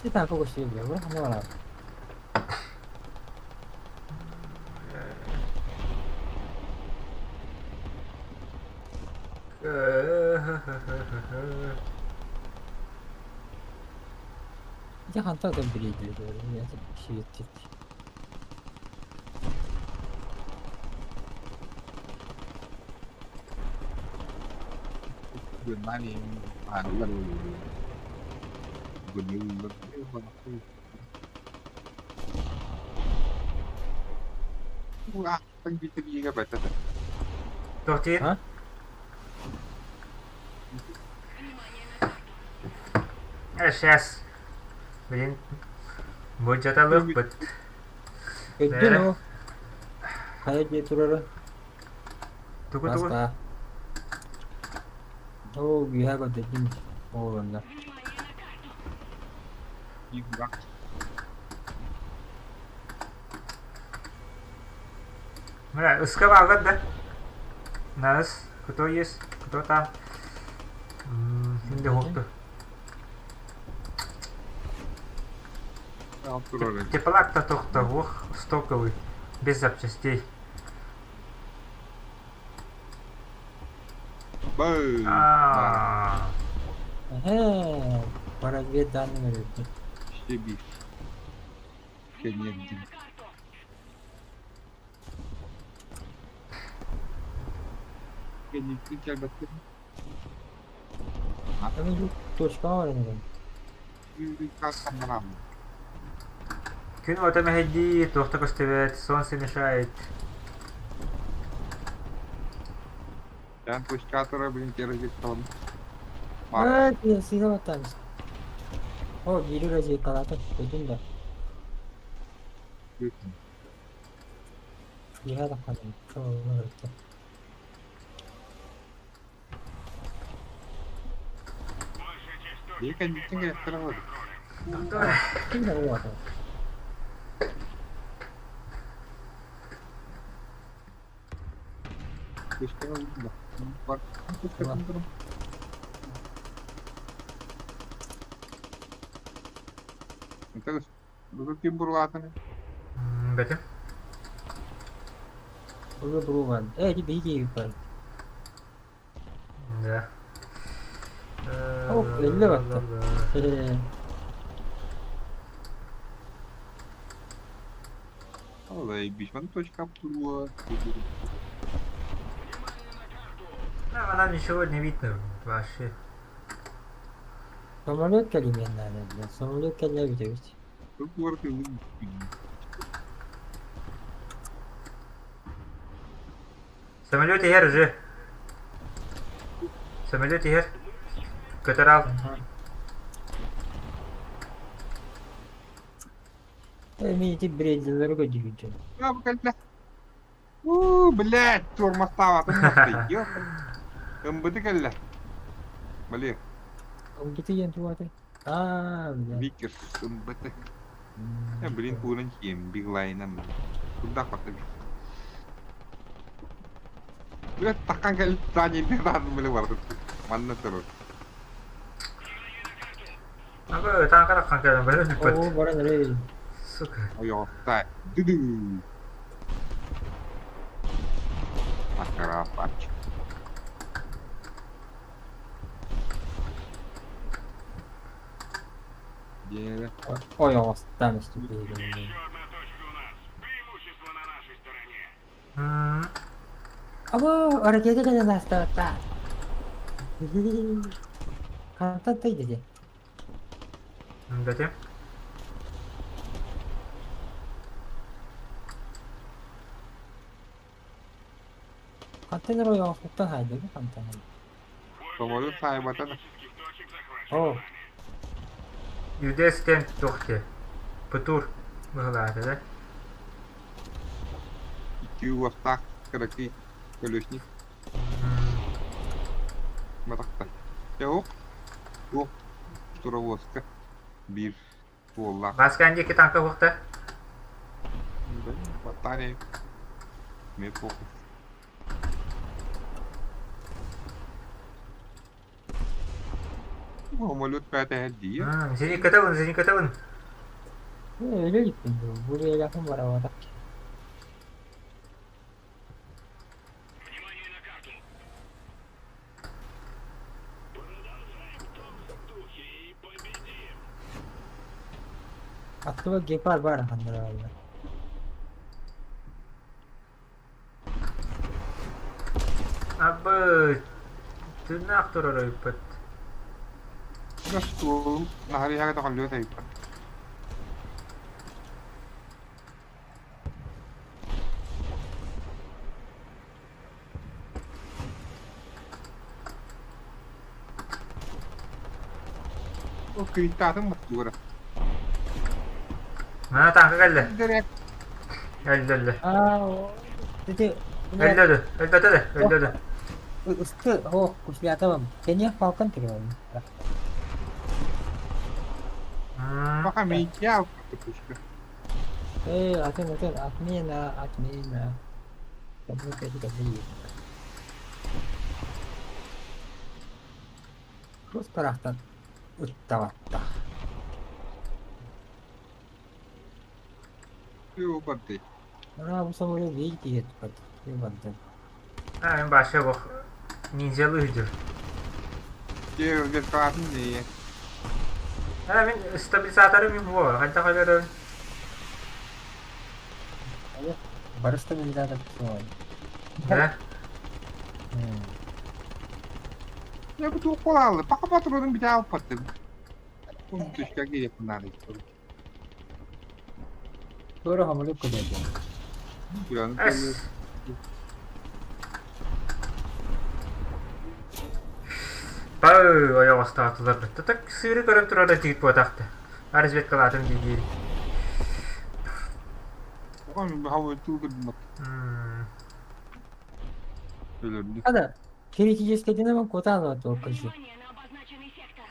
Ты там фокус бля, бра, не бара. Дьэ хантан да билиэдилэр сиэттит. Тохтиир? А? Сейчас. Блин. Былдьаталыахпыт. Өйдөн ол. Хайа дьиэ турара? Тугу тугу? Баста. Оо, үөһэ көрдөрдүм. Ол онно. Бля, ыска бааллар да? Нас, кто есть, кто там? Ким да уохту. Теплак-то тохтоох, стоковый, без запчастей. А, Эһээ, парадвет данным өлөрдүм. Аны точка бар эми. Күн уота мэһэйдии, туох да көстүбэт, солнце мешает. Аа, сыыла баттаабыс. О, биири разведкалаатым, көрдүм да. Иһэ тахханым, Ким да уота. Бэтим. Уже буруван. Э, ди биһиги бар. Да. О, элле батта. Э, А нам ничего не видно вообще. Самолет кэлимен надо, бля. Самолет кэллэ бүтэбит. Самолет иһэр уже. Самолет иһэр. Көтөр аал. Э, мен ити бредлерге көрдүгүн. Блять, тормозтаабатын Ымбыты кэллэ. Блин, Ымбыты диэн тугаты? Аа, бля. Викерс ымбыты. Блин, пуунан кием, биглайнам. Куда хватит? Блять, такан кэл тани биран биле барды. Манна турur. Ага, таанка таххан кэлэн бары Оо, бүппэт. баран эрэ. Сука. Ойоқта. Дүдү. Акарапач. Дьэ, Ойоҕостан истибиирин. М, Або, ракета кэлэн астаата. Хантан тайдете. Бэтим. Хантан эрэ ойоҕоскуттан хайдыбы хантан. Самолет саайбатан. Оо, Юдестен тохте. Пытур. Быһылаата да? Икки уостаах кыракый колесник матахта. Чэ, ох, туровозка. Биир суоллаах. Баскан диэки танка уохта. Батарея. Мне похуй. Самолет пятая дии. Синий каталын, синий каталын. өлө иликпин дуу. Бу бэйэлээхпин барабатах. Аттыга гепард баар ханнара. Абы. Тыыннаах турар ыйыппыт. Остуолум наһарыйаҕа тоҕоллуот ыйыппат. Ол кыйтаатын маттугара. Мана тааҥка кэллэ. Дэрэ Өллө өллө. Аа, ити Өллө өллө. Өлбөтө да, өллө да. Ысты, о, куслятовым. Кения Фалкон требовал. Пока мейкя пушка. Эй, атын, атын, отмена, отмена. Хос тарахтан ыттабатта. Барды. Ана бу самолет биир тиийэ туппат. Барды. А, мен баша бох ниндзялы ыдыр. Дьэ, классный не. А, мен стабилизаторы мен буо, хайда халары. Бары стабилизатор суой. Да? Я бу туох буолаалы, пока патронун бүтэ алпаттым. Kun түшкә кириэхпин наада Туора самолет көтөдө. Эс. Бау, ойоҕостоотулар. Так сыыры көрөн турар этигит буотахты. Разведкалаатым дии Ада, критический кутан только же. Внимание на обозначенный сектор.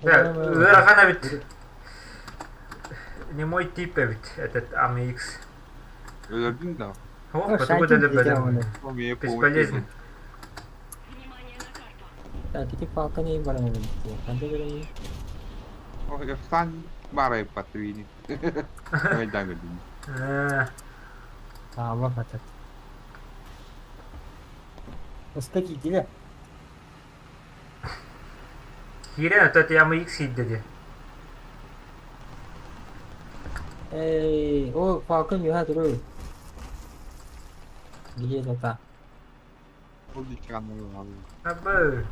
Да, ыарахан эбит. Не мой тип эбит, этот AMX. Өлөрдүн да. О, потом это Бесполезно. Внимание на карту. Так, ити палканы им баран Ханды берем. Сан барай патвини. А, вот этот. Устаки диле. Киирэн это AMX dedi. Эй, о, Falcon юха туру. Где это? Абы.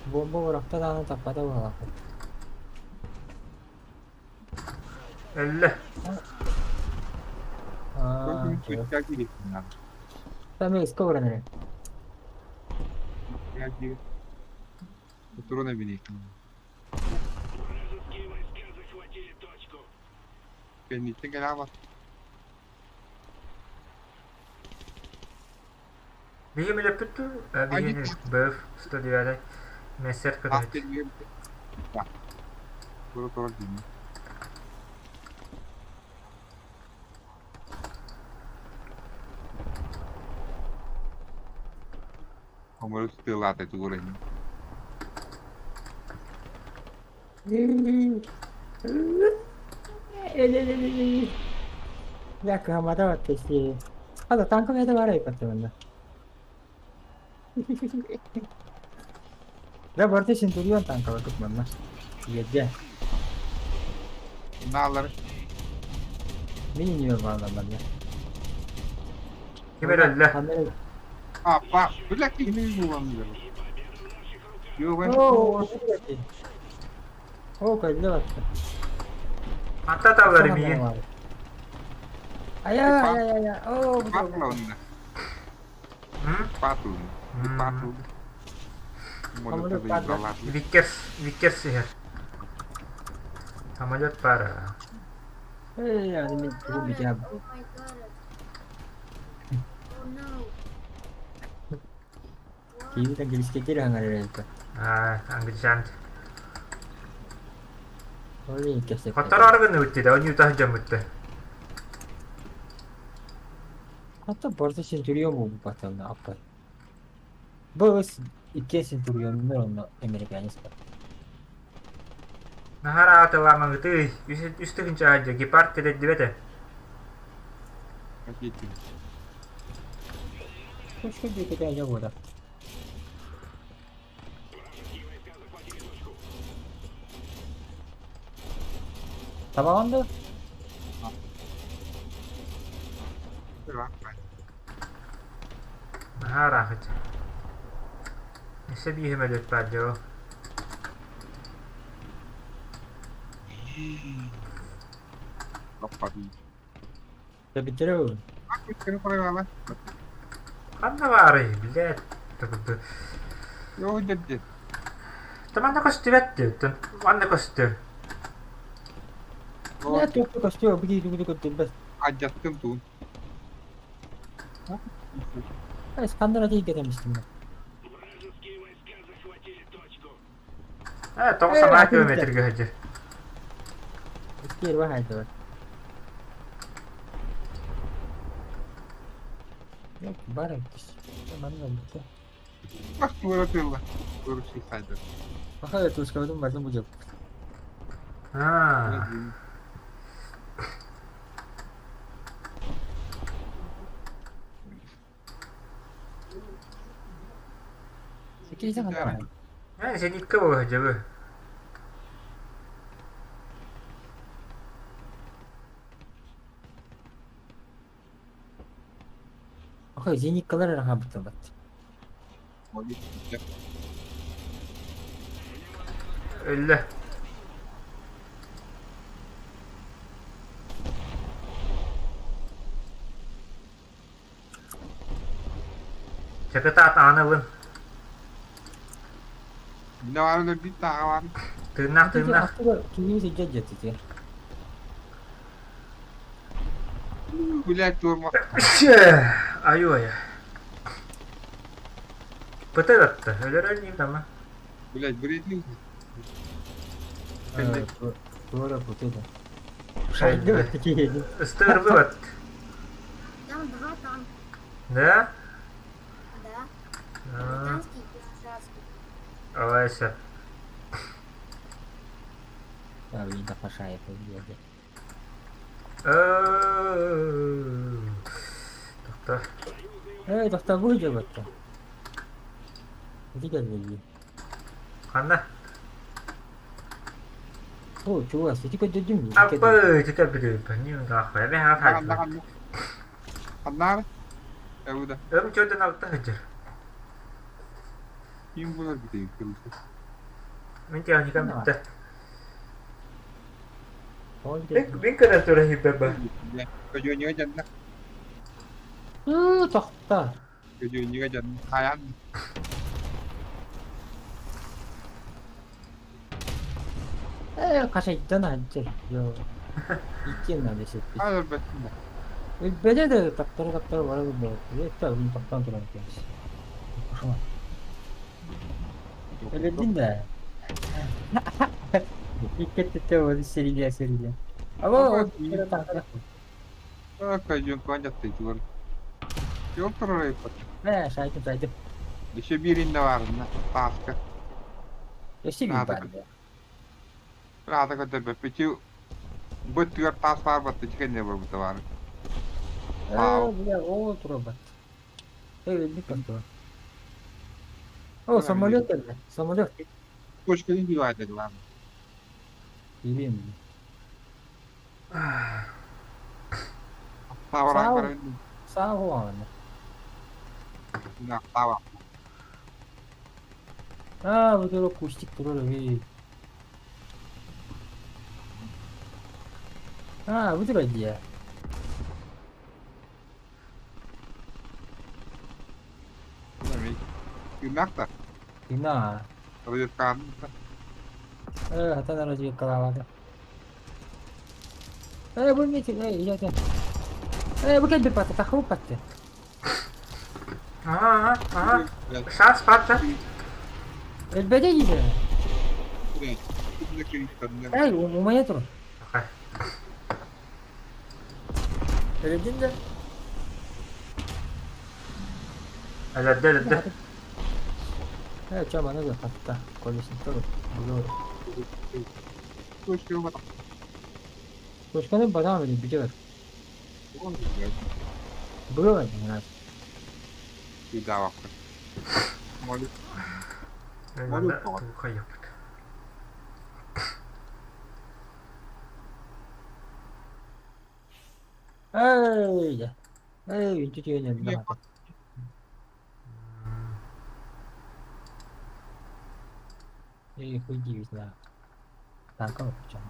Бомба варахта дааны таппата буолла. Элле. Аа. Там иско баран. Вражеские войска захватили точку. Биһи билеппит биһини БФ 109 Мессер көтөт. Бля, мата баттesi. Ада танка мета бара ипаттымында. Да, барты Центурион танка бакыт манна. Едде. Мини не бала манна. Ким өллө? О, О, көллө батты. Атта таллары миин. Ая, ая, ая, о, Виккерс, Виккерс сихер. Самолет пара. Эй, я не могу бить. Oh my god. Oh no. Киви английский хангарелка. А, англичан. Оли, кесе. Хотор аргын үтті да, оны утах жамытты. Hatta барты Центурион бу батална аппар. Бу икки Центурион онно американец бар. Нахара атыламаңыты, үстігінші ажы, гепард телет дебете. Кушка бекете ажа бода. Табағанды? Наһаа ыраахыт. Өссө бииһим өлүөт баар дьэ Лаппатын. Кэбиттерэ Ханна баарый, билээт Yoo dedi. Манна көстүбэт диэттэн. Манна көстөр. Не туохта көстүө, бу киһи көрдөрбөт. Адьаттым туун. Ханна тиийгэтэмистим. Вражеские войска захватили точку. Э, тоҕус санаа километрга сылдьар. Икки хайдыбат. Бар эбит. Манна бутта. Bak duvara tırla. Doğru şey saydı. Баха тускабытын бардым бу жок. Аа. Икки ханна. Э, зенитка буола сылдьабы. Баха зениткалар аха бутта бат. Өллө. Чакытаат ааны ылын. Ne var öyle bir tane var. Тыыннаах тыыннаах. Киһи сылдьар дьэтити. Блять durma. Аю-ай. Пытыр атты. Өлөр өлнейм тама. Блять бредни. Туора путыда. Шайды такие. Ыстыр вывод. Там два танка. Да? Да. А, Британский и шведский. Олеся. А, видно, пошая победы. Тоқта. Эй, тоқта бұл жеп атты. Иди кәлбелі. Қанда? О, чугас, ити көдөдүм. Аппы, тіке біліп. Не нахуй. Мен Ханна хата. ханна. Ханна. Эвда. Өм чөден алты хыджыр. Kim bulur bir de kırmızı. Мен техникам бітті. Мен көрі тура хиббе. Көжөөнүгө жанна. Тоқта. Көжөөнүгө жанна. Хаян. Э, қашайттан аджыр. Йо. Иккен надо сетпес. Hayır беттим. Беде де таптары таптары бара бер. Это үн таптан туран екенбиз. Ушума. Эледин да. Иккетте ол серия серия. Аба, Көжөөн конжатты тугар. Жол турар эпат. Э, шайтып шайтып. Еще биринде бар на таска. Өсі bir бар. Рада көтөрбө печи быттыгар тас бар батты чикенне бар бу бар. Э, бля, о, тура бат. Э, не как О, самолет это, самолет. Точка не бивает главное. Билем. Тавран Сау. көрөн. Сау На тава. А, вот это кустик тура ви. А, вот это где? Юнакта. Дина. Рыткан. Э, хата нарожи калавада. Э, бу мети, э, я я. Э, бу кел патта, тахру патта. Ага, ага. Шанс патта. Элбеде гиде. Эй, у меня тур. Ага. Эледин да. Әләдді, әләдді. Э, чё, мана да хатта. Колесин тур. Булор. Точка бар. Кошканы бадам или бите бар. Булор не Дава. Молю. Туха ёпт. Эй, эй, үнтү түйенен. И хуй девять на. Танка выключен.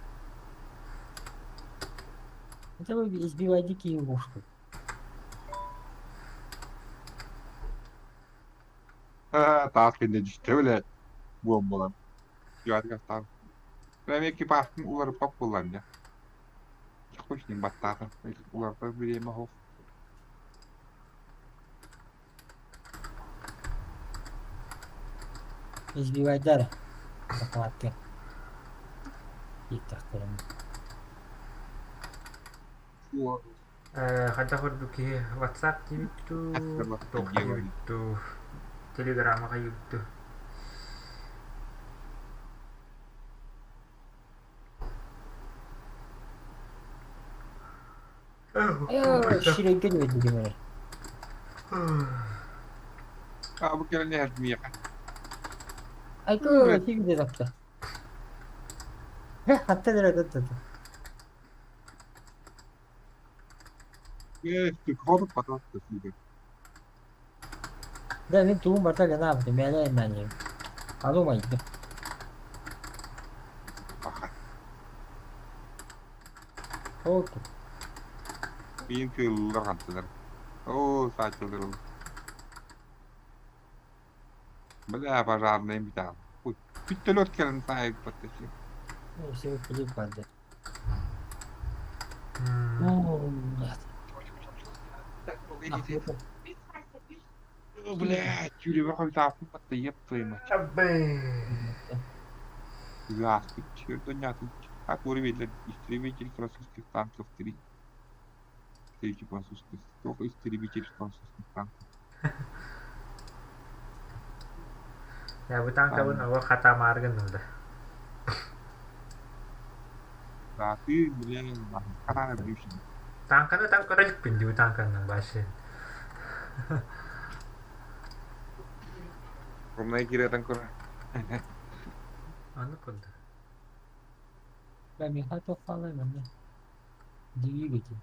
Это вы избивай дикие лягушку. Таас кэннэ түстэ блядь. Буомбалар. Юатгастаах. Прям экипажпын уларыппат буоллар дьэ. Хуй с ним баттаатым. Уларытар бириэмэ суох. Избивайдар. Закладки. Ииттэхтэрин. Хайдах курдук киһи WhatsApp диэбит дуу, туох диэбит дуу, Телеграмма хайыыбыт дуу. Сирэйгэ диэбит эрэ. А бу кэлэн иһэр миэхэ. Айку сигде тапта. Хатта дера тата. Ходит пожалуйста, сюда. Да, мин тугум барта гана мээлэ эммэнием. Подумай. Аха. Окей. Мин кыыллар хантылар. Оо, саачылар. Бля, пожарный металл. Бүттөлөт кэлэн саайбат эти. Все клип барды. Ну, нет. Блядь, тюрьма хойутааппын батта еп твою мать. Здравствуй, черт, А истребитель французских танков 3. Третий французских. Сколько истребитель французских танков? Я бу танкабын оҕо хатаамаары гынным да. Да, ты, блин, хатаана билишин. Танканы там көрө иликпин дии бу танканын башын. Ромнай киретен көрө. Аны курдук. Бля, миэхэ туох хаалай манна? Двигатель.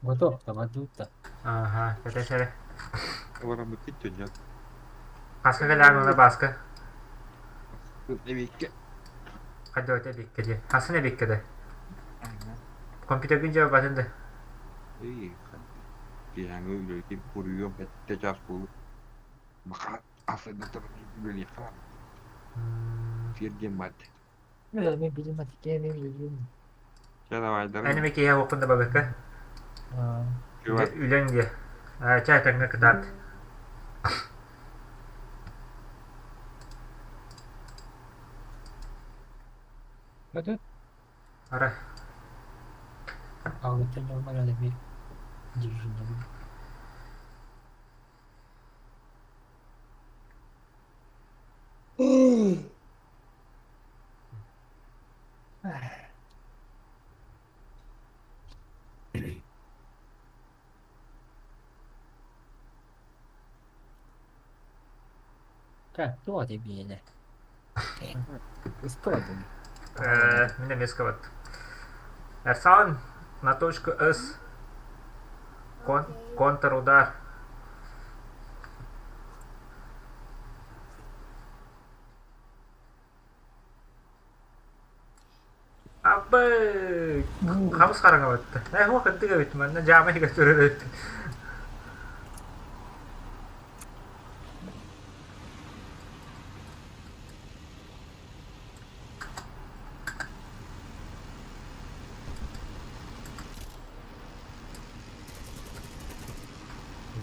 Готов, табадута. Ага, кэтэс эрэ. Олороммут киччөнньөт. Хаска кэлээн уна Бааска. Эбикке. Хайдыбат эбиккэ дии. Хасын эбиккэ да. Компьютергин дьэ батын да. Эй, киһиҥи үлэлиир буруйум сэттэ чаас буолуо. Баха асыгыта үлэлиэххэ сиэрдиэм баат. Мен билим атикээ мен билим. Чэ давайдары. Эн эмэ киһи уоххун да бабыкка. Үлэҥ диэ. Чай тэҥҥэ кытаат. Бөтүт. Ара. Алгыттан нормально бир дивизионда. Как, кто тебе? Сколько? Мин эмиэ скабат. Эрсан на точку С. Кон контрудар. Абы хабыс хараҥа батта. Э, хуа кынтыга бит манна дьаама иһигэр турар эбит.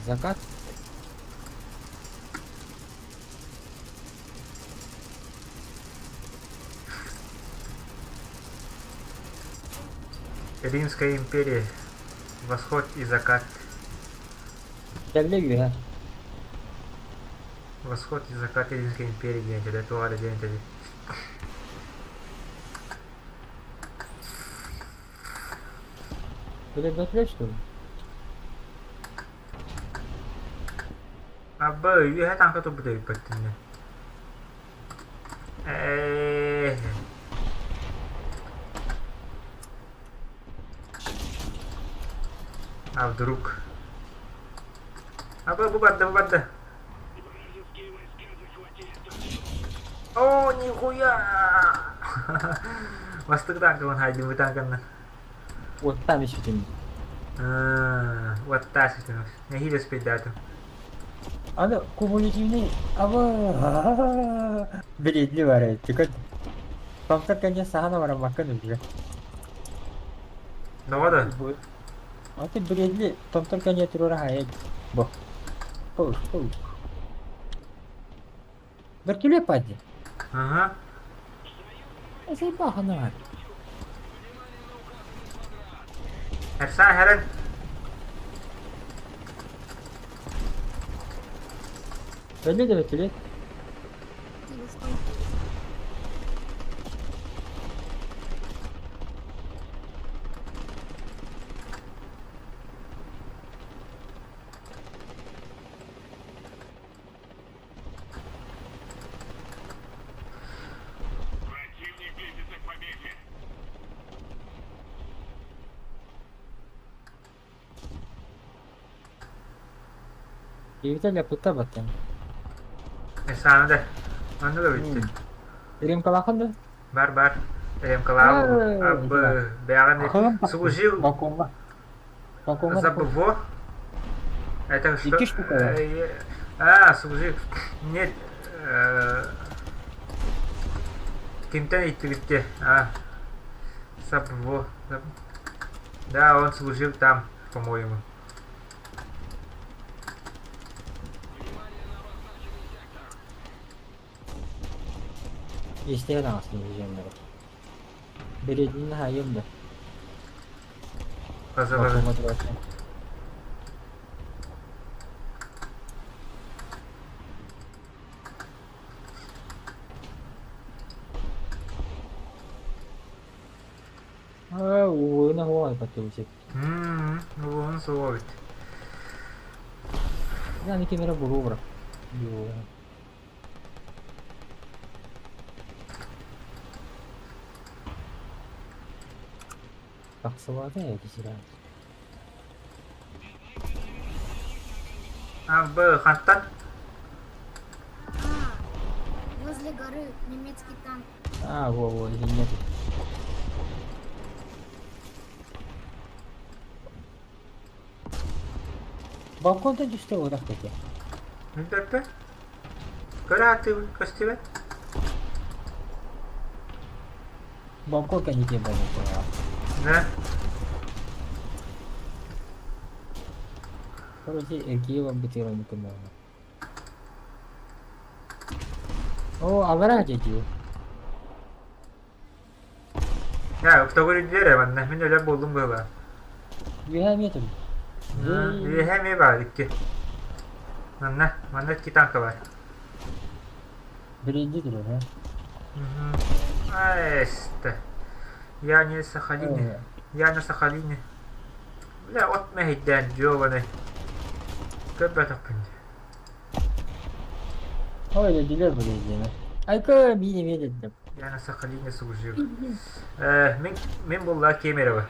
Закат? Римская империя. Восход и закат. Кэллэ үөһэ. Восход и закат Римской империи диэн этэ, туох эрэ диэн этэ Пулеметлэр что ли? Абба үөһэ тааҥка турбут эбиппэттиннэ. Ээ А вдруг? Аба бу барда, бу барда. О, нихуя! Бастакы танкабын хайдыбы танканнан. Уоттаан испитим. Уоттаа ситим. Нэһиилэ успейдаатым. Аны кумулятивный аба Бредли бар эти. Томтор кэннэ саһан бараммаккын уже. Тоҕо да? Аты бредли томтор кэннэ туруора хайа бу. Пуш, пуш. Вертолет паде. Ага. Заебаха на. Эрсан хэрэн. Бэлиэ да вертолет. Тебе что? Противник близится к победе. Киһитэ лаппыта баттан. Эрсааны да. Маннык эбит. Ремкалахан да? Бар бар. РМКлаах Аб бэҕэн служил Балконга. Балконга. за БВО. Это что? Икки штука. А, служил. Нет. Кимтэн иттибитте. А. САПВО. Да, он служил там, по-моему. Истээн аҕасын дьоннору. Бэриэтинэн хаайыам да. База база. Балкоҥҥа турааччы. Аа, уuna huono patulisi. Уһун суох эбит. Yani кемере буру Юу. Тахсыбата кисирэ. А, Б, хантан? А, возле горы немецкий танк. А, во-во, нет. Балконтан түстэ уотах кэтэ. Билбэппин. Көрө аатыыбын көстүбэт. Балкон кэнники буолуохтааҕа. Да. Короче, эргийэ барбытыгар оннук гыннаҕына. Оо, аллараа дьэ дии. Я, октогор үрдүөр манна. Мин өлөр буоллум быһыылаах. Үөһээ эмиэ турбут. Үөһэ эмиэ баар икки. Манна, манна икки танка баар. Биринди турар, а? Эстэ. Я не Сахалине. Я на Сахалине. Бля, от мэһэйдээн, дьуобанай. Көрбөтөхпүн дии. Ой, дедилер бу диэни. Айка биир эмиэ дедим. Я на Сахалине служил. Э, мин, мин булла Кемерово.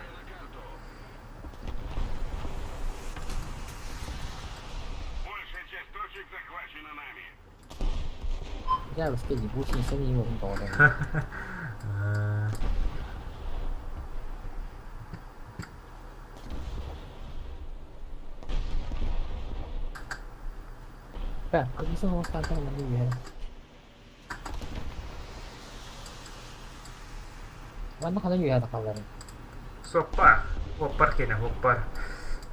Большая часть точек захвачена нами. Дьаабыска дии, гусеница не тоҕо. Так, колесо останкам манна үөһэ. Манна ханан үөһэ тахалларын. Суоппар. Уоппар киэнэ, уоппар.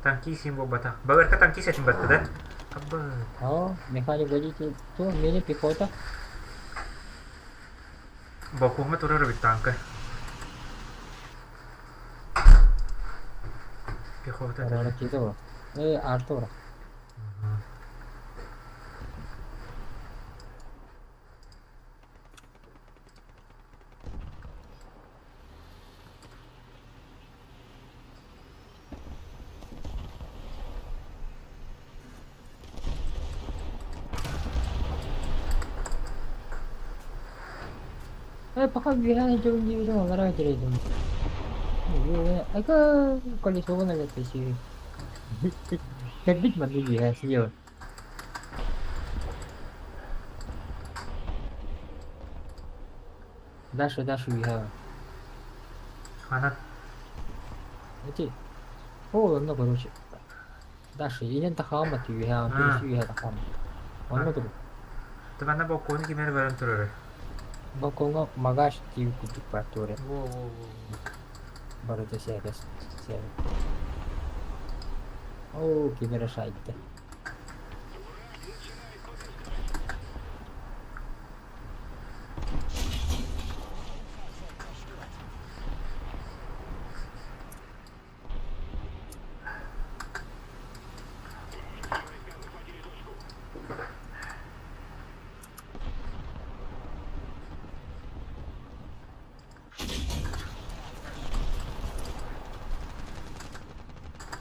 Танкист син буолбатах. Баларка танкист этин батты да? Абы. О, механик водитель, то мини пехота. Балкоҥҥа турар эбит танка. Пехота. Ракета бар. Арта бар. Пока үөһээ дьон диэбитим аллараа кирэйдим. Айка колесоҕун элэппэсии. Кэлбит манна үөһээ слева. Даша, Даша үөһэ. Ханан? Эти. О, онно короче. Даша, инэн тахаамат үөһэ, онтон А. үөһэ тахаамат. Онно тур. Тыманна боккуону кимэр көрөн турары. Балкоҥҥа магаш тиийбит курдук баар туора. Во-во-во. Барыта сээкэс сээбит. Оо, ким эрэ шайда.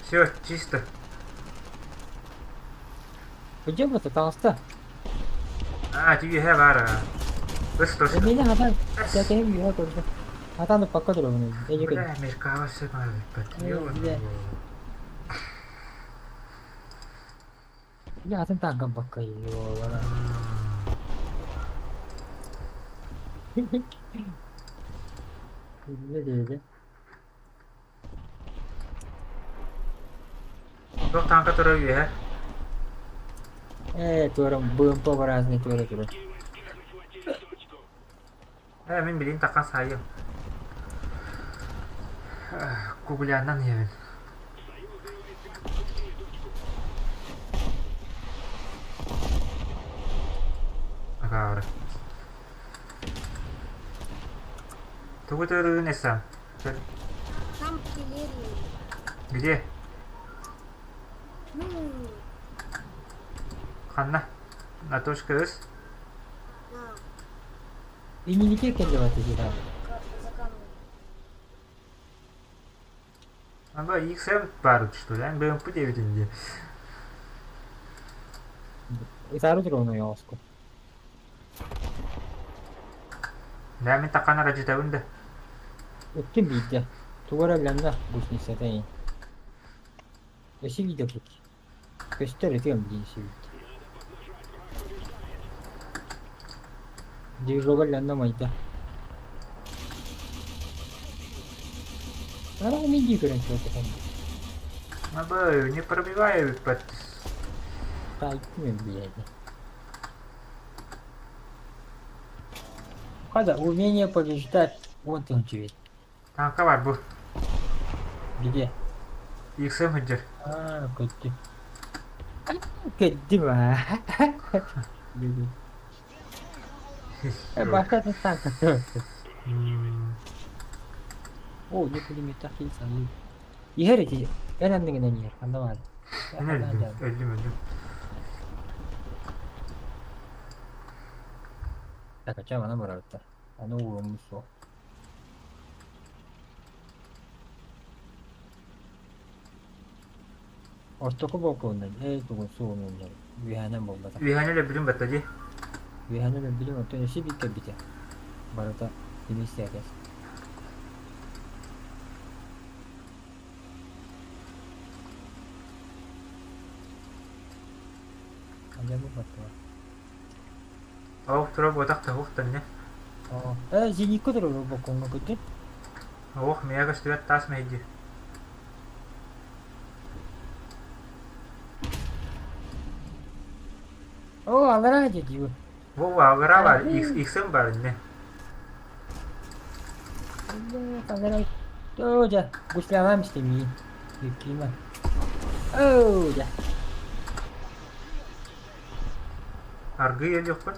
Все, чисто. Где вот таҥаста? А, тебе баар. Быстро. Эмиэ хатан сээкэһим үөһэ көрдө. Хатан ыкпакка турабын. Эдьэ Бля, Меркава все Бля. Бля, атын таҥкам бакка ёлана. Ne dedi? Туох таҥка турар үөһэ? Ээ, туорам быымпа разный туора турар. Ээ, мин билин такан саайым. Кугуляннан иһэбин. Акаары. Тугу төрүүн эсэм? Там артиллерия. Где? Ну, Ханна? На точка С? да, Инники кэллэбат дии за камнем. Ама XM бар что ли? БМП 9 дии. Ытаары турар ону Да, мин такан аражытабын да. Өттүн биирдэ. Тугу эрэ билэннэ гусеницата ин. Өссө биирдэ кут. Көстөр ытыам диэн сүбүт. Движога лянна майда. Ана мин дии көрөн чуотатан. Аба, не пробиваю под... Таайттым билээди. Хада, умение побеждать. Вот он тебе. Танка бар бу. Где? XM хыджыр. А, көттү. Көттүм аа. Башка танка. О, не пулемет кил салыы. Иһэр ити. Эн анныгынан иһэр. Ханна баар? Мен өлдүм, өлдүм, өлдүм. Так, а манан барабыттар. Аны ууруммут суох. Ортоку балконунан ээ тугун суунуннар үөһээнэн буолбатах. Үөһэни өлөрбүтүм батта дии. Үөһээнэн өлбүтүм оттон өссө биир кэлбитэ. Барыта тимир сээкэс. Алдьаммыт баттыга. Ол тура буотах таһуох танне. Оо, ээ зеникка турар балкоҥҥа көрдүн. Ох, миэхэ көстүбэт таас мэһийдии. Оо, аллараа дьэ диибин. Бу аллараа бар, иксим бар инне. Аллараа. Оо, дьэ, гуслялаам истэмиин. Киимэ. Оо, дьэ. Аргый өлүөхпүн.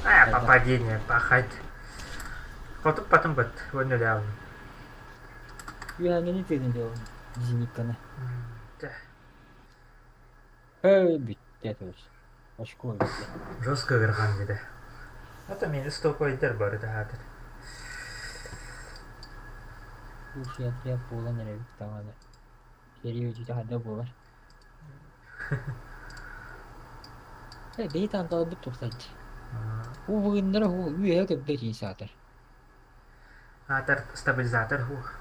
А, попадение, пахать. Хотуп потом бат, уонна өлөҕүн. Үөһэҥҥини тыынын дьолун, зенитканы. Эй, бүттэ то есть. Очко бүттэ. Жестко ыархан деді. Это мени стопойдар бары таһаатыр. Лучше отряд буолан эрэбит даҕаны. Сэрии өтүүтэ хайда буолар. Э, бэйи таанкаларбыт тупсайдыы. Уу бугуннара уу үөһэ көрбөт ии саатар. Атар стабилизатор. Ух.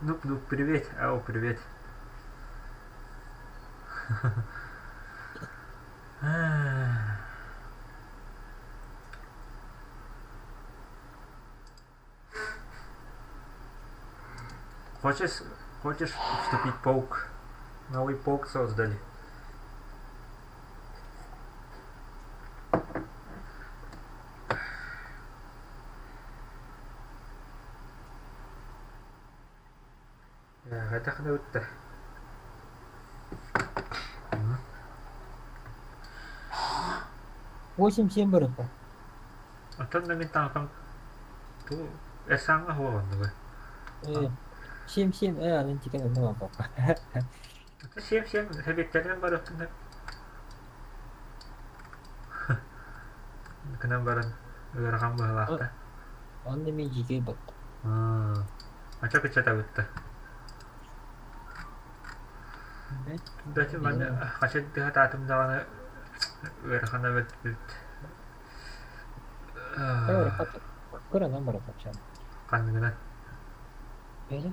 Ну, ну, привет. Ау, привет. Хочешь, хочешь вступить в полк? Новый полк создали. Хайдах да 8-7 барыта. Оттон да мин таҥхам ту эсаҥҥа хуоҕуннуга. 7-7 анын тикен онно баппа. Сем-сем сэбиэттэринэн барыахпын гынан баран ыарахан быһыылаах да. Онно мин дьиикэй батта. Ача кыччатабытта. Дати манна хача таатым даҕаны ыарахана бэрт. Кыранан баратапчан. Ханныгынан? Бэйэ?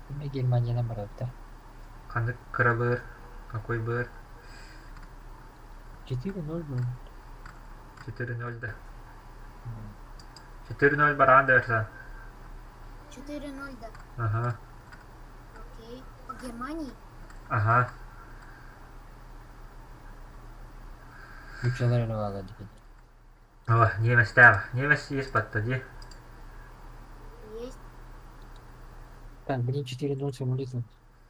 Мен Германиянан барабыта. Ханнык кыра быар? Какой быар? 4-0 был. 4-0 да. 4-0 бараан да Эрсан. 4-0, да. Ага. Окей. По Германии? Ага. Нууччалар эрэ бааллар диэн. О, немецтээх. Немец есть батта дии. Есть. Так, блин, 4-0 самолетом.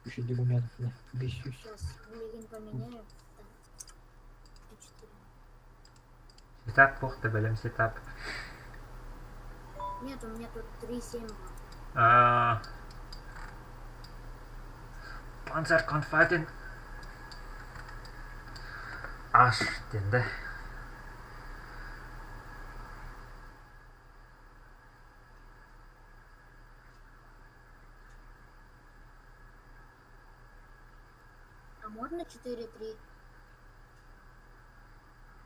Еще документов, да. Бесюсь. Сейчас Легин поменяю. Так. 4. Сетап туох да бэлэм сетап. Нет, у меня тут 3-7 было. А, Panzerkampfwagen Аш диэн да. А можно 4-3?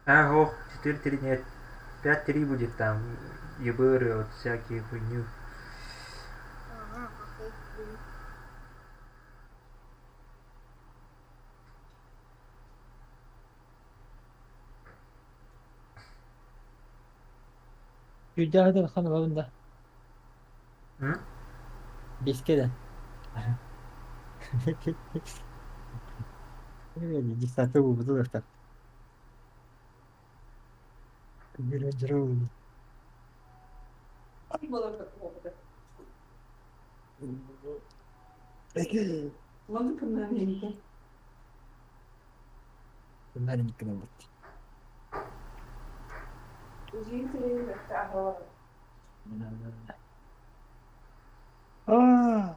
А, ох, 4-3 нет. 5-3 будет там. ЕБР, вот всякие хуйню. Ага, окей. Буду. Сүүрдээхитин хан ылабын да. М? Биэскэ да. Десятый буолбутун так. Quando А.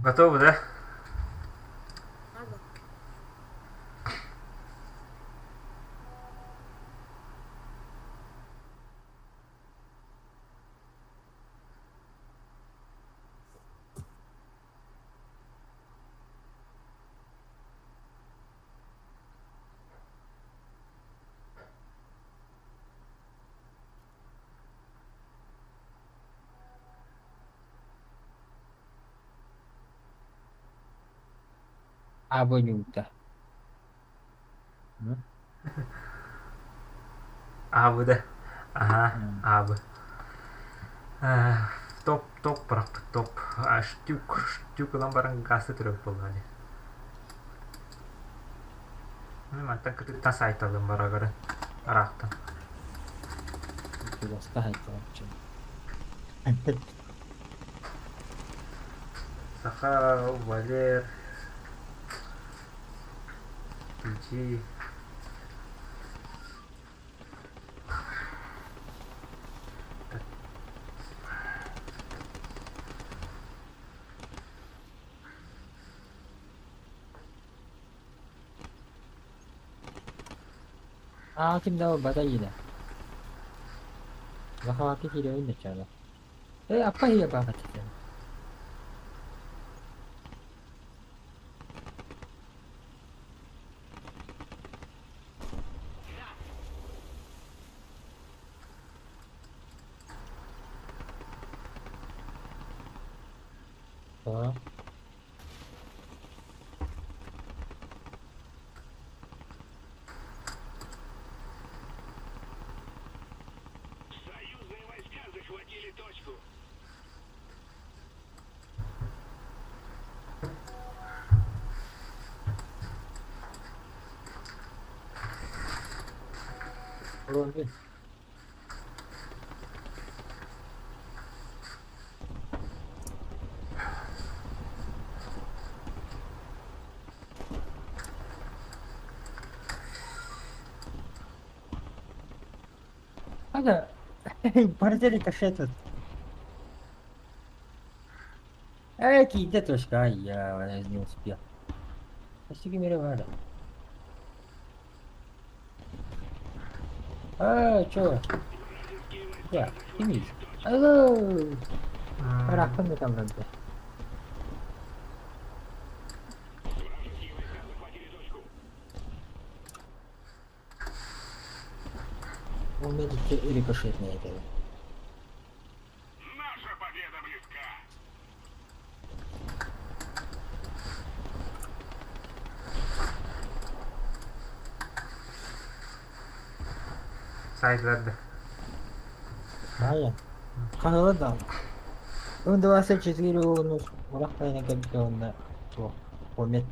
Готовы, да? Ага. Абонюта. Аабы да. Ага, аабы. Топ, топ бырахпыт, топ. А, штюк, штюк ылан баран гаазты түрөк буолла дии. Мантан кытыттан сайталым барагарын. Араактан. Саха, Валер, Включи. А, ким да бата ида. Вахаваки киирэн начало. Э, аппа иһэ баҕатыта. Аа. Союзные войска захватили точку. Ромин. Ага, бордель рикошетит. Эй, киирдэ точка, ай, я не успел. Почти мировая. А, чё? Я, кимий? Алло! Ыраахпын да таҥнарда. Ол медикке рикошетнэй этэ. Наша победа близка. Сайдылар да. Аайа. Хаһыла да. М24 уонус урах тайна кэлбитэ уонна туох комет.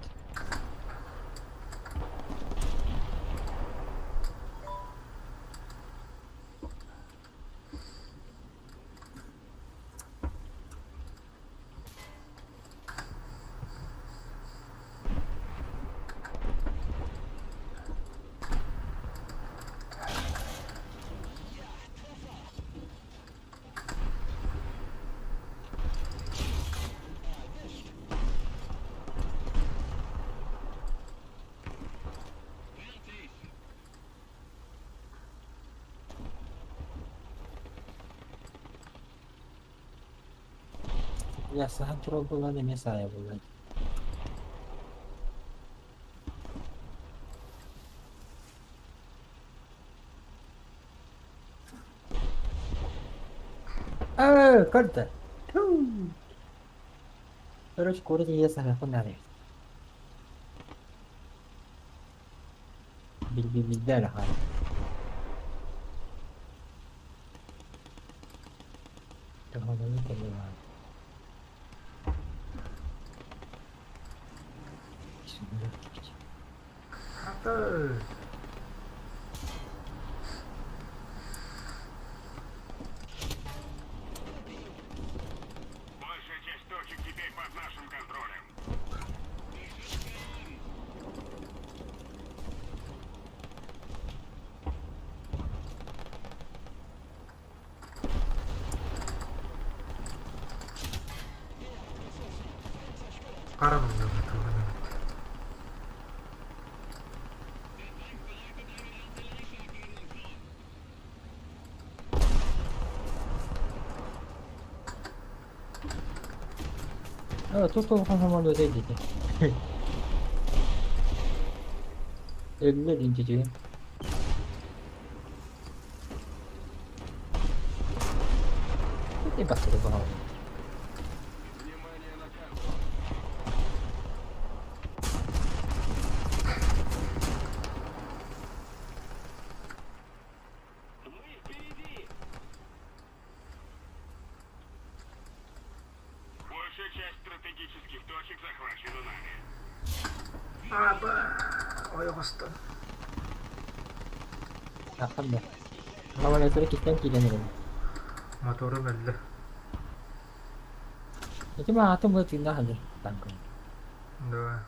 Ясаһан турар буолан эмиэ саайа буолла. Ээ, көрдө. Короче, куорат ийэ саһыахпын наада эбит. Билбибилдэ эрэ хаалла. Төһөлөнү кэллим Хата. Большая часть точек теперь под нашим контролем. Хара муннуга туһунан. Тут улахан самолет диэтэ. Өллө диэн чэчигин. Ити бастакы баҕалаах. Внимание на карту. Мы впереди! Большая часть стратегических точек захвачена нами. Аба, ойоҕостон. Ахтан да. Самолеттары кистэн киирэн эрэбин. Моторум өллө. Ити маҕатын бу тыыннаах өлөр танкым. Да.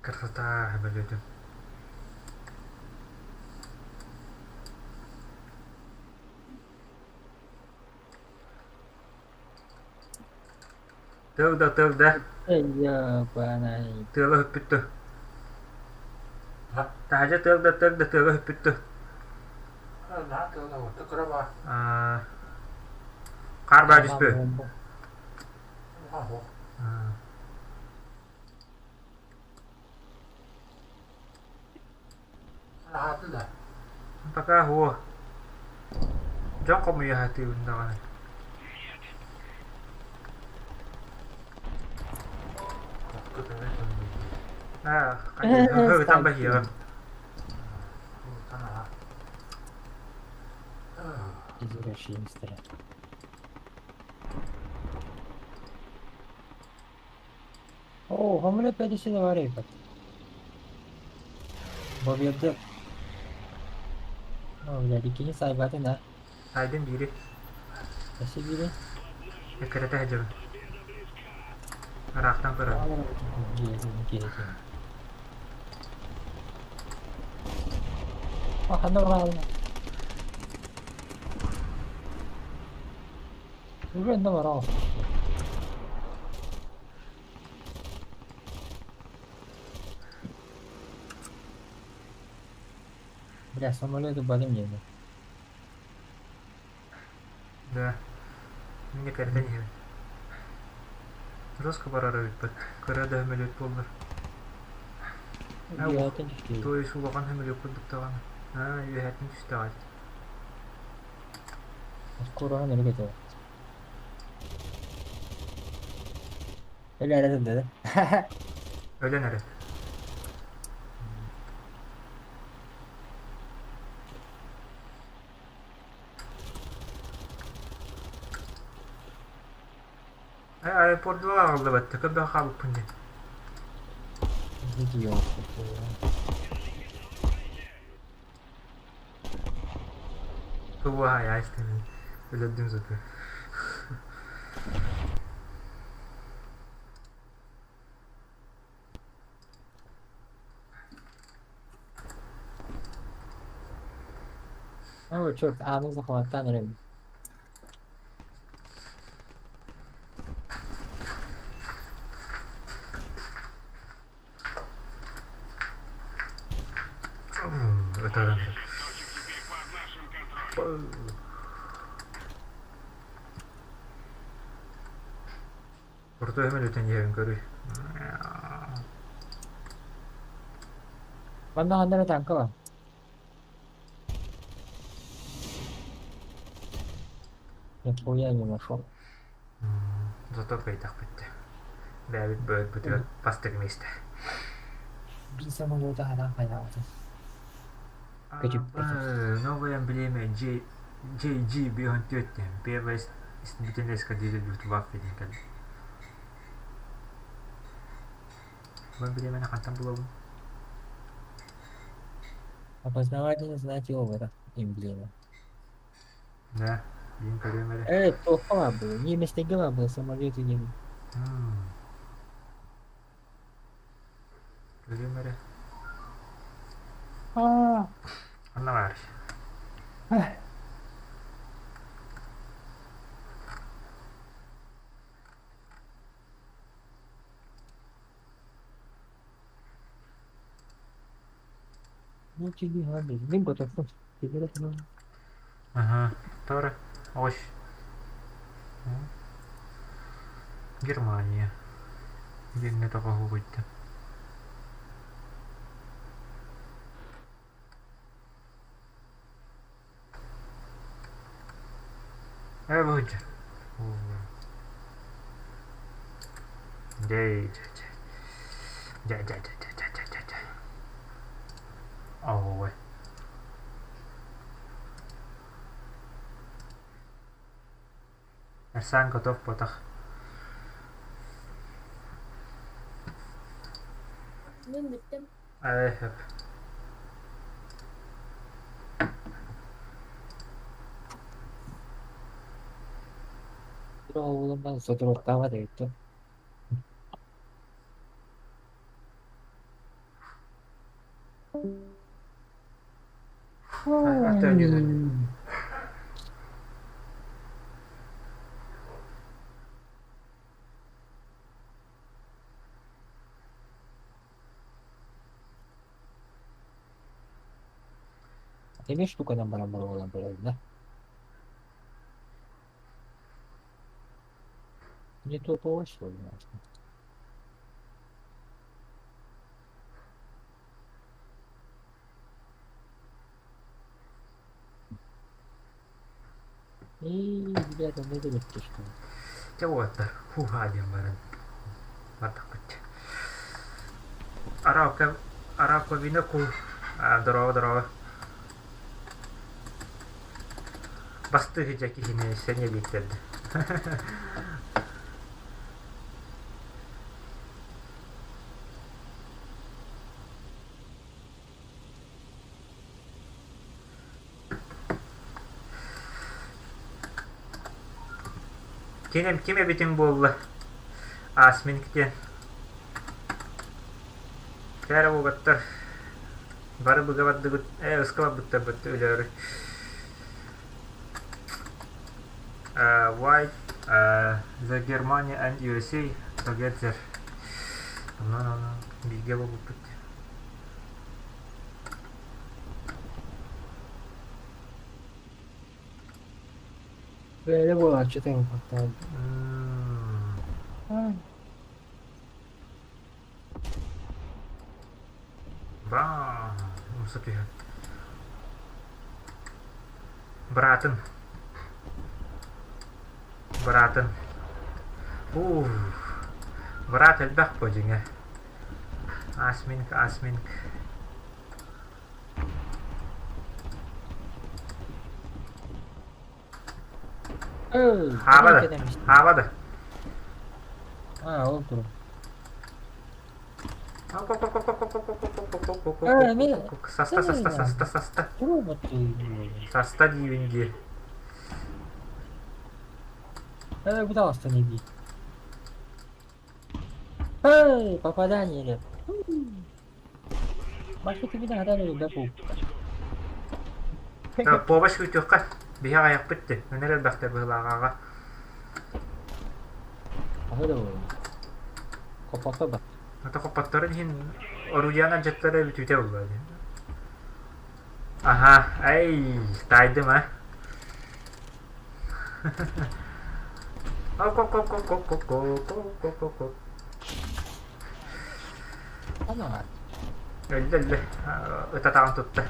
Красота бөлүтүм. Тыл да тыл да. Эй, Тыала өппүттү. Таһдьа тыал да тыал да тыала өппүттү. Хаар баа түспү. Пока хуо. Дьон хомуйа сатыыбын даҕаны. Аа, ытан баһыйаҕын. Извращенецтэрэ. О, хамыля 50 аварий. Победа. О, блядь, иккини саайбатын а. Айдын биири. Өссө биири. Эккирэтэ сылдьабын. Ыраахтан көрөбүн. О, ханна бараҕын? Уже онно бараҕын. Бля, самолеты барым диэн. Да. Мине кэрдэн иһэбин. Жестко барар эбиппит. Кыра да сөмөлүөт буоллар. Үөһэттэн түстүү. То есть улахан сөмөлүөт курдук даҕаны. Аа, үөһэттэн түстэҕэ. Кураҕын өрө көтөҕө. Өлө эрэ сылдьар. Өлөн эрэ. Аэропордуга аҕаллыбат, көрбөх хаалбыппын диэн. Тугу истэмин өлөрдүм сытыы. О, черт, ааны захваттаан эрэбин. Ытаран. Крутой мүлүтэн иһэрин көрүй. Манна ханна эрэ тааҥка баар. Нихуя не нашел. Зато кыайтахпыт. Бэйэбит бөөлбүтүгэр бастакы миэстэ. Биир самолета хараан хайаабытын. Новая эмблема J JG 54 диэн первая истребительная эскадрилья Люфтваффе диэн кэллэ. Бу эмблеманы хантан булабын? Опознавательный знак опыта эмблема. Да, диэн көрүөм эрэ. Туохха баар буолуо? Немецтэргэ баар буолуо, самолеты диэн. Көрүөм эрэ. Аа. Анна баар. Ну тебе Мин готовым. Ага. Тора. Ось. Германия. Диэҥҥэ тоҕоһугуйда. Ээ быһыдьа. Дэй дьэ дьэ дьэ дьэ дьэ дьэ дьэ дьэ. Ой. Арсан готов потах. Мин бүттүм. Ээ хөп. Оҕолорбун соторутааҕы эбиттэр. Эмиэ штуканан баран буолан көрөбүн да. Не то повышло И, ребята, мы что. Чэ уолаттар, һуу-һаа диэн баран бардахпыт. Аралка Аралковина кул дорообо дорообо Бастыы дьэ киһини сэниэ биэртэрдэ. Ким, ким эбитиҥ буолла? Асминг диэн. Кээрэ уолаттар бары быга бардыбыт, ээ ыска барбыттарбыт өлөөрү. White the Germany and USA together. Онон онон бииргэ буолбуппут. Böyle буолааччы тэҥ Баа, умса түһэн. Быраатын. Быраатын. Ух, быраат элбэх буо дьиҥэ. Асминг, асминг. Хаабада, хаабада. Аа, ол туру. Саста, саста, саста, саста. Саста диибин дии. Э, куда останови? Эй, попадание. Маша, ты меня гадали, да, Помощь күтүөххэ биһи аҕайахпыт дии өнөр элбэхтэр быһылааҕаҕа Хоппотто ба. Ата хоппотторун иһин орудиянан дьаттара бүтүүтэ буолла дии. Аха, ай, таайдым а. Ко-ко-ко-ко-ко-ко-ко-ко-ко-ко. Ана. Өллө өллө ытатаҕын тутта.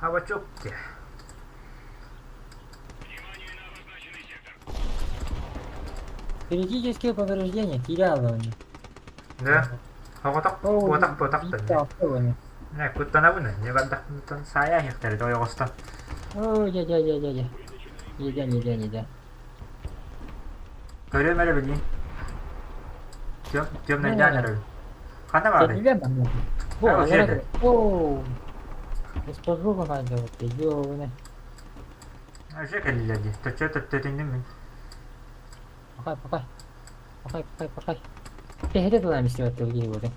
Абачок диэ. Критические повреждения терялование. Да. Оҕотох буотах буотах да. Не куттанабын не бардахпыттан саайа иһихтэр ойоҕостон. О, я я я я я. Нельзя, нельзя, нельзя. Көрүөм эрэ билиин. Темный эрэ. Ханна баарый? Кэллилэр манна. Бу аллара Оо. Госпожу команда вот ёбаный. Уже кэллилэр дии. Төччө төттөтүннүм мин. Пахай, пахай. Пахай, пахай, пахай. Тэһитэ тылаан истибэт киһи буолуҥ.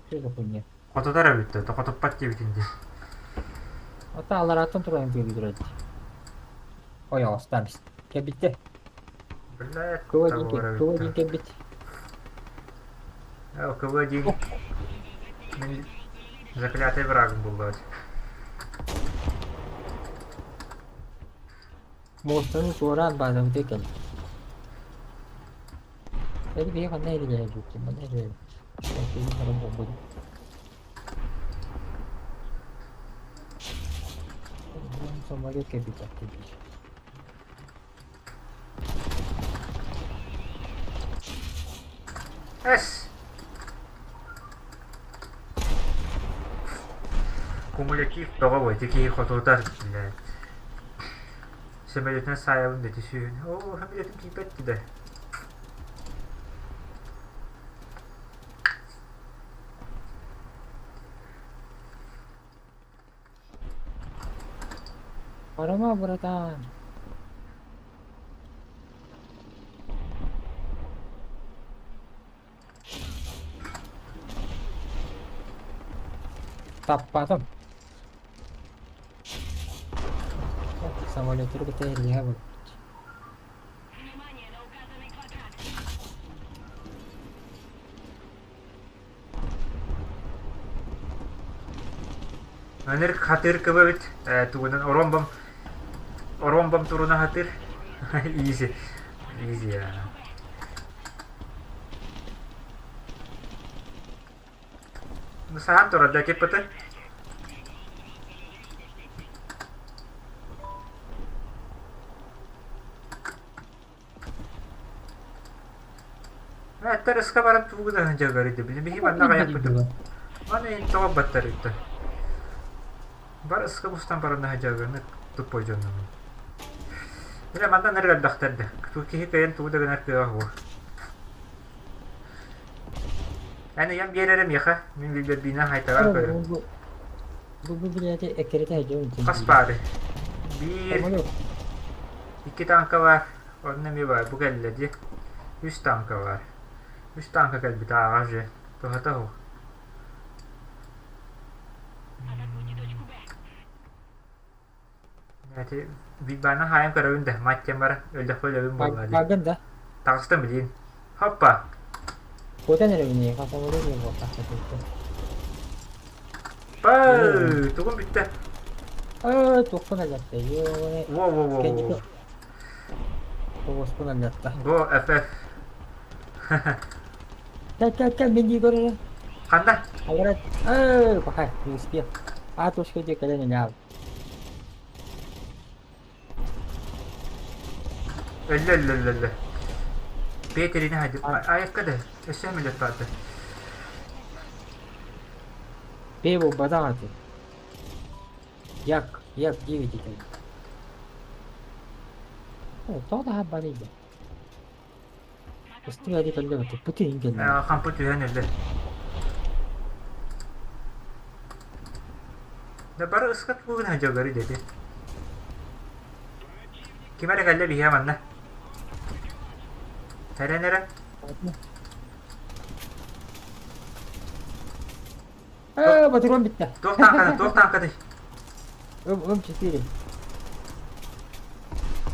Что за хуйня? Хотутар эбит тохотуппат диэбитин дии. Ота алларааттан туран тыылыы турар дии. Ойоҕостаан кэлбиттэ. Блядь, Кыва диин кыва диин кэлбит. Кыва диин мин заклятый врагым буллаат. Муостаны туораан баадабыта кэл. Эри биһи ханна эрилэһэ манна эрилэһэ. Самолет кэлбит Эс! Кумулятив тоҕо буой, ити киһи хотуутар, блядь. Сөмөлүөтүнэн саайабын да түсүүһүн. Оо, сөмөлүөтүм тиийбэт да. Барыма, братан. Таппатым. Самолеттары кытта эргиһэ буолбут. Внимание на указанный квадрат. Өнөр хатыр кыбабыт тугунан оромбом оромбом туруна хатыр easy easy Саһан турар да киппыты. Эттэр ыска баран тугу да дьагары били биһи манна аҕайахпытын. Маны ин тоҕо баттарыйтан. Бар ыска бустан баран дьаганы туппой дьонномун. Бile манна нэр элбэхтэр да. Киһи кыайан тугу да гынар кыаҕа суох. Эн ыйан биэр эрэ миэхэ, мин билбэбиинэн хайтаран көрөм. Бу бу бу билээти эккирэтэ сылдьабын Хас баары? Биир, икки тааҥка баар, онно эмиэ баар, бу кэллэ дии. Үс тааҥка баар. Үс тааҥка кэлбит ааҕа же. Туһата суох. Эти Бигбаана хаайан көрөбүн да, мать диэн баран, өллөхпө өлөбүн буолла дии. Бааргын да? Таҕыстым билиин. Хоппа! Куотан эрэбин эйиэхэ самолет диэн буолтах сатыырбын. Па, тугум бүттэ? Ээ, туохпун аллатта, ёоне. Во-во-во. Кэнники Оҕуспун аллатта. Го FF. Кэл, кэл, кэл, мин дии көр эрэ. Ханна? Аллара, ээ, пахай, не успел. А точка где кэлэн иняал. Өллө өллө өллө өллө. Петерини хайды. Айыкка да. Өссө милет барды. Пиво бадаҕа Як, як 9 этим. О, тоҕо да барыйда. Ыстыга диэки өллө Путин кэллэ. Хампы түһэн өллө. Да бары ыскат бугун хадьаллары дети. Ким эрэ кэллэ биһиэ манна. Эрэн эрэ. Э, патрон бүттэ. Туох тааҥканый, туох тааҥканый? М4.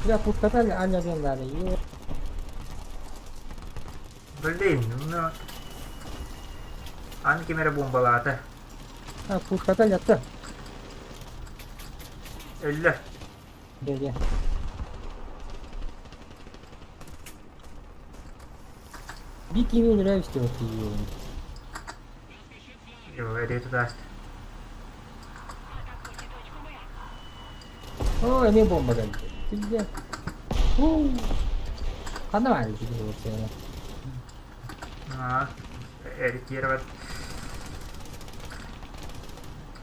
Бля, пушката аня надо. Ё. Блин, ну... Аны ким эрэ бомбалаата. А, пушката лятты. Өллө. Дьэ, дьэ. Бик кими өлөрө истибэт киһи Эдей тутааст. Оо, эмиэ бомба кэлбит. Пиздец. Уу. Ханна баар ити киһи Аа, эритиэрбэт.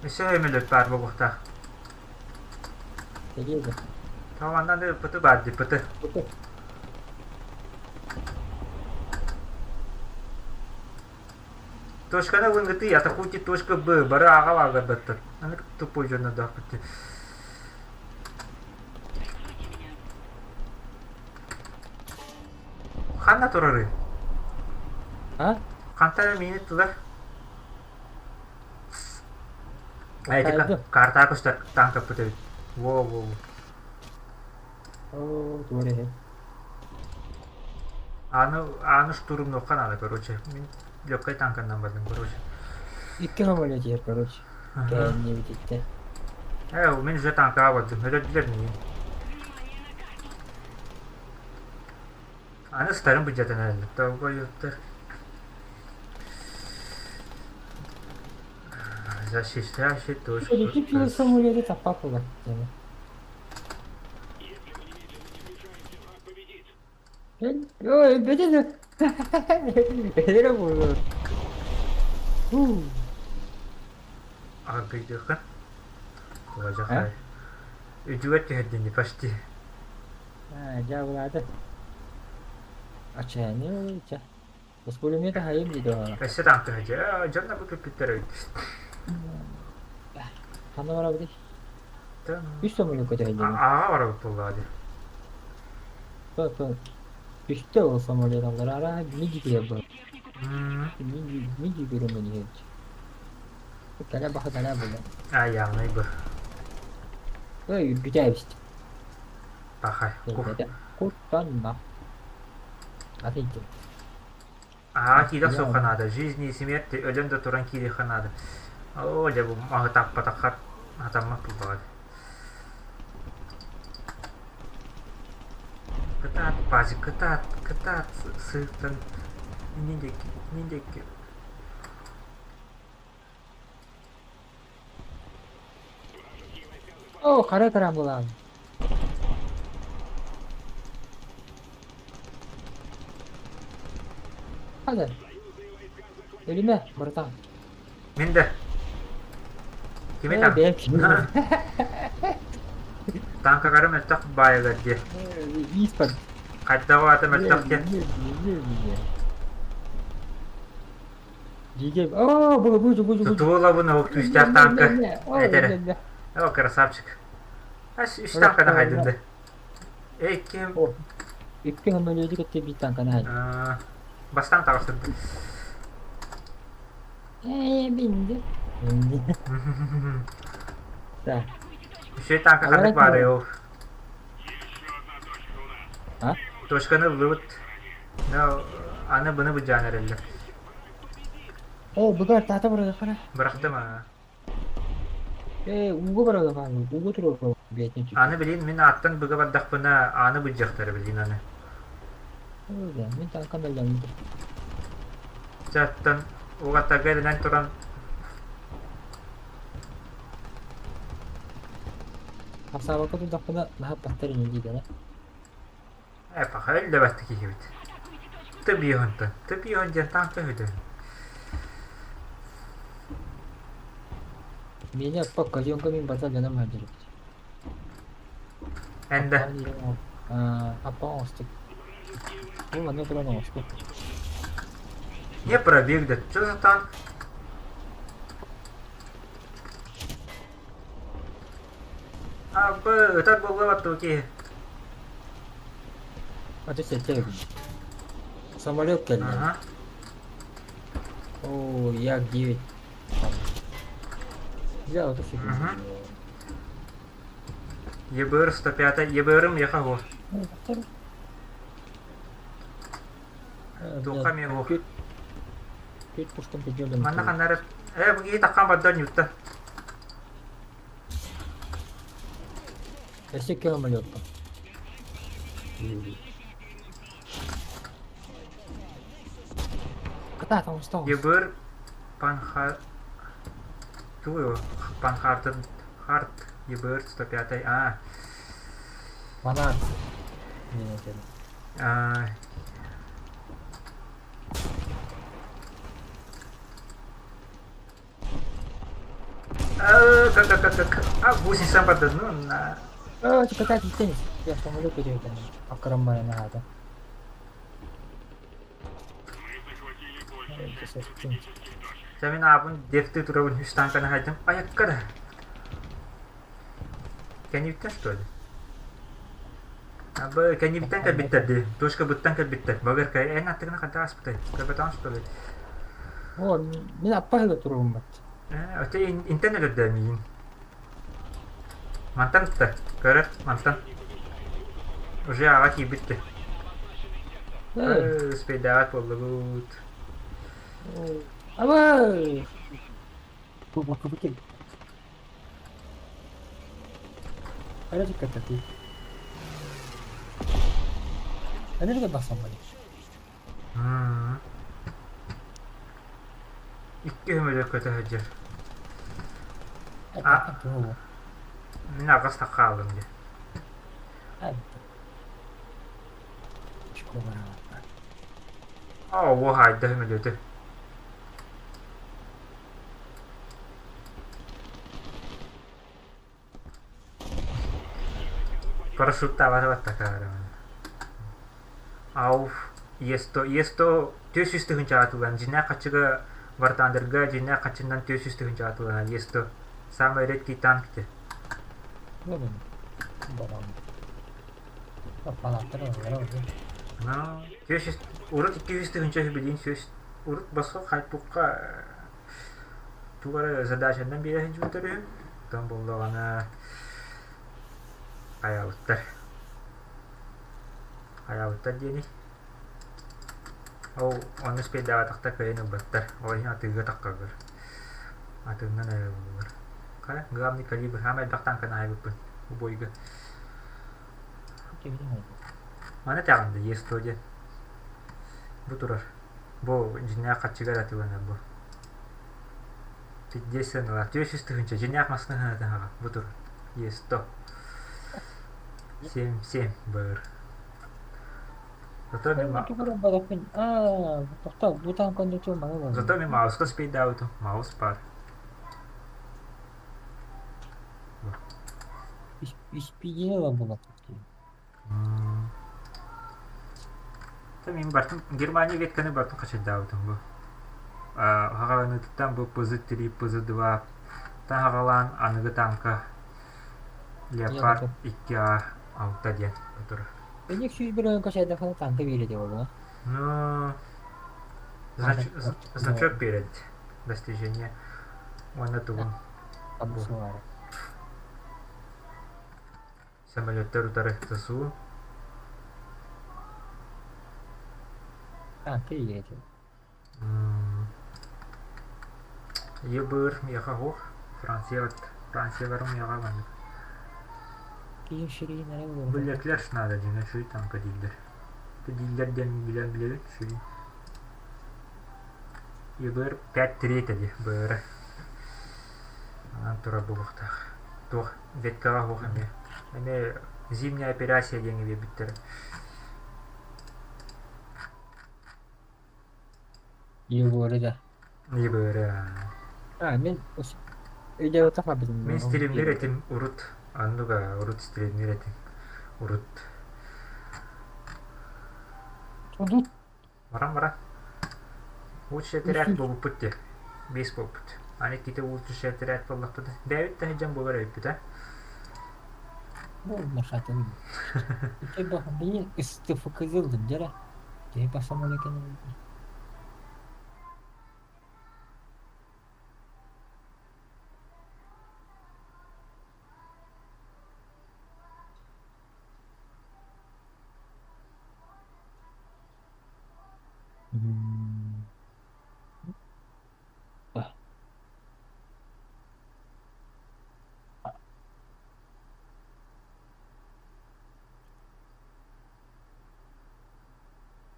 Өссө өмөлөт баар буолуохтаах. Телега. Тоҕо манна да пыты баар дии, пыты. Пыты. Точканы ылыҥҥытый, атакуйте точка Б, бары ааҕа баарбаттар. Аны тупой дьоннордоохпут. Ханна турарый? А? Хантан эрэ миини тылар? Эти картаа көстөр таанкаппыт эбит. Во-во. Оо, тугу эрэ Аны аны штурмнуохха наада, короче. Мин легкай танканнан бардым, короче. Икки самолет иһэр, короче. Кээннибититтэн. Э, мин уже танкаҕа бардым. Өлөрдүлэр миигин. Аны старым быдьатан эрэллэр. Долбоёбтар. Защищающий точку. Икки самолеты таппат буолар. Ой, бөтен Эдere буолуо. Аргыйдыахха. Куһадьахай. Үдүгэр түһэрдини почти. Дьаабылаата. Ачааны ча. С пулемета хайым дии дуо? Өссө таҥкыһа дьэ дьонно бу күппүттэр эбит. Ханна барабытый? Үс самолет көтөһүллүбүт. Ааҕа барабыт буоллаҕа дии. То үстэ ол самолет аллара арааһа миги киһи бу. Миги миги көрөмөн иһээччи. Кэлэ баха кэлэ була. Аайаанай бу. Ой, бүтээбит. Пахай. Куттанна. Атын Аа, киирэх суохха наада. Жизни и смерти өлөн да туран киириэххэ наада. Оо, дьэ бу маһы таппатахха хатаммат буоллаҕа. Кытаат, пазик, кытаат, кытаат, сыыттан иннин диэки, иннин диэки. Оо, хара экран булаан. Хада. Өлүмэ, братан. Мин да. Кими Э, там? бэйэм кими? Танкагарым мөлтөх баайыгар дии. Иис бар. Хайдах аата мөлтөх диэн. Диге, о, бу бу бу бу. Тутуулабын оһук күүстээх танка. Этэрэ. О, красавчик. Ас үс танканы хайдынды. Эй, ким? Икки самолеты кытта биир танканы хайдын. Бастаан таҕыстырдым. Ээ, бинди. Да. Үчүгэй танка ханнык баарый ол? А? Точканы ыллыбыт. Но аны быны быдьаан эрэллэр. Оо, быгар таата барыга хара. Бырахтым аа. Ээ, ууга барыга хаалбыт, ууга туруору бэйэтин тү. Аны билин мин ааттан быга бардахпына ааны быдьахтара билин аны. Мин танкам өллөммүт. Чаттан угаттарга эрэнэн туран Хамсаабакка турдахпына наһаа баттар ини диигэнэ. Э, паха өллөбөттө киһибит. Тыбиһонтон. Тыбиһон диэн танка үһү Меня по коленкам мин бата дьоном сылдьар эбит. Эн да. Аппа оҥостук. Бу манна туран оҥостук. Не пробег да. Что за танк? А, б, ытар буолла туки. Аты сэттэ эбит. Самолет кэллэ. Ага. О, Як-9. Взял эту фигню. ЕБР 105, ЕБР-ым яха го. Туохха эмиэ буох. Күт пуштан пидёдом. Манна ханнары... Э, бу киһи таххан барда ньутта. Өссө икки самолетка. Кытаат оҥосто ЕБР Панха... Тугу Панхартын... Харт ЕБР 105 А. Манаар. Диэн этэрин. А... А, как, как, как, а, гусеница барда, ну, на... Оо, кытаат иттен. Я самолет көтөйтөн. Акырым баран аата. Дьэ мин аабын дефти турабын үс танканы хайдым. Айакка да. Кэннибиттэн что ли? Абы кэннибиттэн кэлбиттэр дии. Точка быттан кэлбиттэр. Багырка эн аттыгына ханта ааспытай? Көрбөтөҕүн что ли? Оо, мин аппаһыга турабын бат. Э, өтө интен өлөрдө миин. Мантан ытта. Көрөр, мантан. Уже аҕа киирбитти. Э, Успейдаабат буоллубут. Абы! Бу Хайда Хайда тахсан барый? Икки өмөлө көтө сылдьар. А, мин аҕыс хааллым дии. Оо, уоһаайда өмөлүөтү. Парашюттаабата баттакаарымын. Ауф, есто, есто 400 тыһыынчаҕа атыылаан, дьиҥнээх хаччыга Вартандерга дьиҥнээх хаччынан 400 тыһыынчаҕа атыыланар, есто. Самый редкий танк те. Ну, 400, урут 200 тыһыынча үһү билигин 100, урут босхо хайпукка тугу эрэ задачаннан биэрэ сылдьыбыттар үһү. Оттон буоллаҕына хайаабыттар. Хайаабыттар диэни. Ол ону спейдаабатахтар кыайан ылбаттар. Ол иһин атыыга таххаллар. Атыыннан эрэ ылаллар. Хара, главный калибр. Хаама элбэх танканы аайбыппын. Убойга. Маны тэҕин да Е100 диэн. Бу турар. Бу дьиҥнээх хаччыгар атыыланар бу. Пиздец сыаналаах. 400 тыһыынча дьиҥнээх массыына сыаната аҕа. Бу турар. Е100. 7 7 быр. Зато мин Мен тугу эрэ бараппын аа тохтоо бу таҥкан да маны Зато ылабын. мин мауска спейдаабытым. Маус баар. Испиигин ылан булаппыт дии. Мин бартым Германия ветканы бартым хачайдаабытым бу. Хаҕаланыытыттан бу ПЗ-3, ПЗ-2 таһаҕалаан аныгы танка Леопард 2А 6 диэн турар. Эник сүүс бөлөҕүн качайдахына танка биэрэ диэ буолуо. Ну, значок биэрэбит. Достижение. Уонна тугун бу Самолеттар утары ССУ. А, приедем. Ебыр миэхэ оһох. Франция Францияларым миэхэ маннык. Киин ширин эрэ буолар. Билетлер надо диэн үчүгэй танка дииллэр. Дииллэр диэн билэн билэбит үчүгэй. Ебыр 5-3 этэ дии быара. Анан турар буолуохтаах. Туох веткаҕа оһох эмиэ. Эмиэ зимняя операция диэҥҥэ биэрбиттэрэ. Егоры да. Егоры. А, мин өйдөөбөтөх эбитим. Мин стримнир этим урут. Оннуга урут стримнир этим. Урут. Урут. Баран-баран. Лучше этэрээт буолбуппут дии. Биэс буолбут. Аны иккитэ лучше этэрээт буоллахпыт. Бэйэбит да сылдьан буолар эбиппит ээ. Бу махатын. Ити били ыстыфыкызылдым дьэрэ. Киһи басаман экен.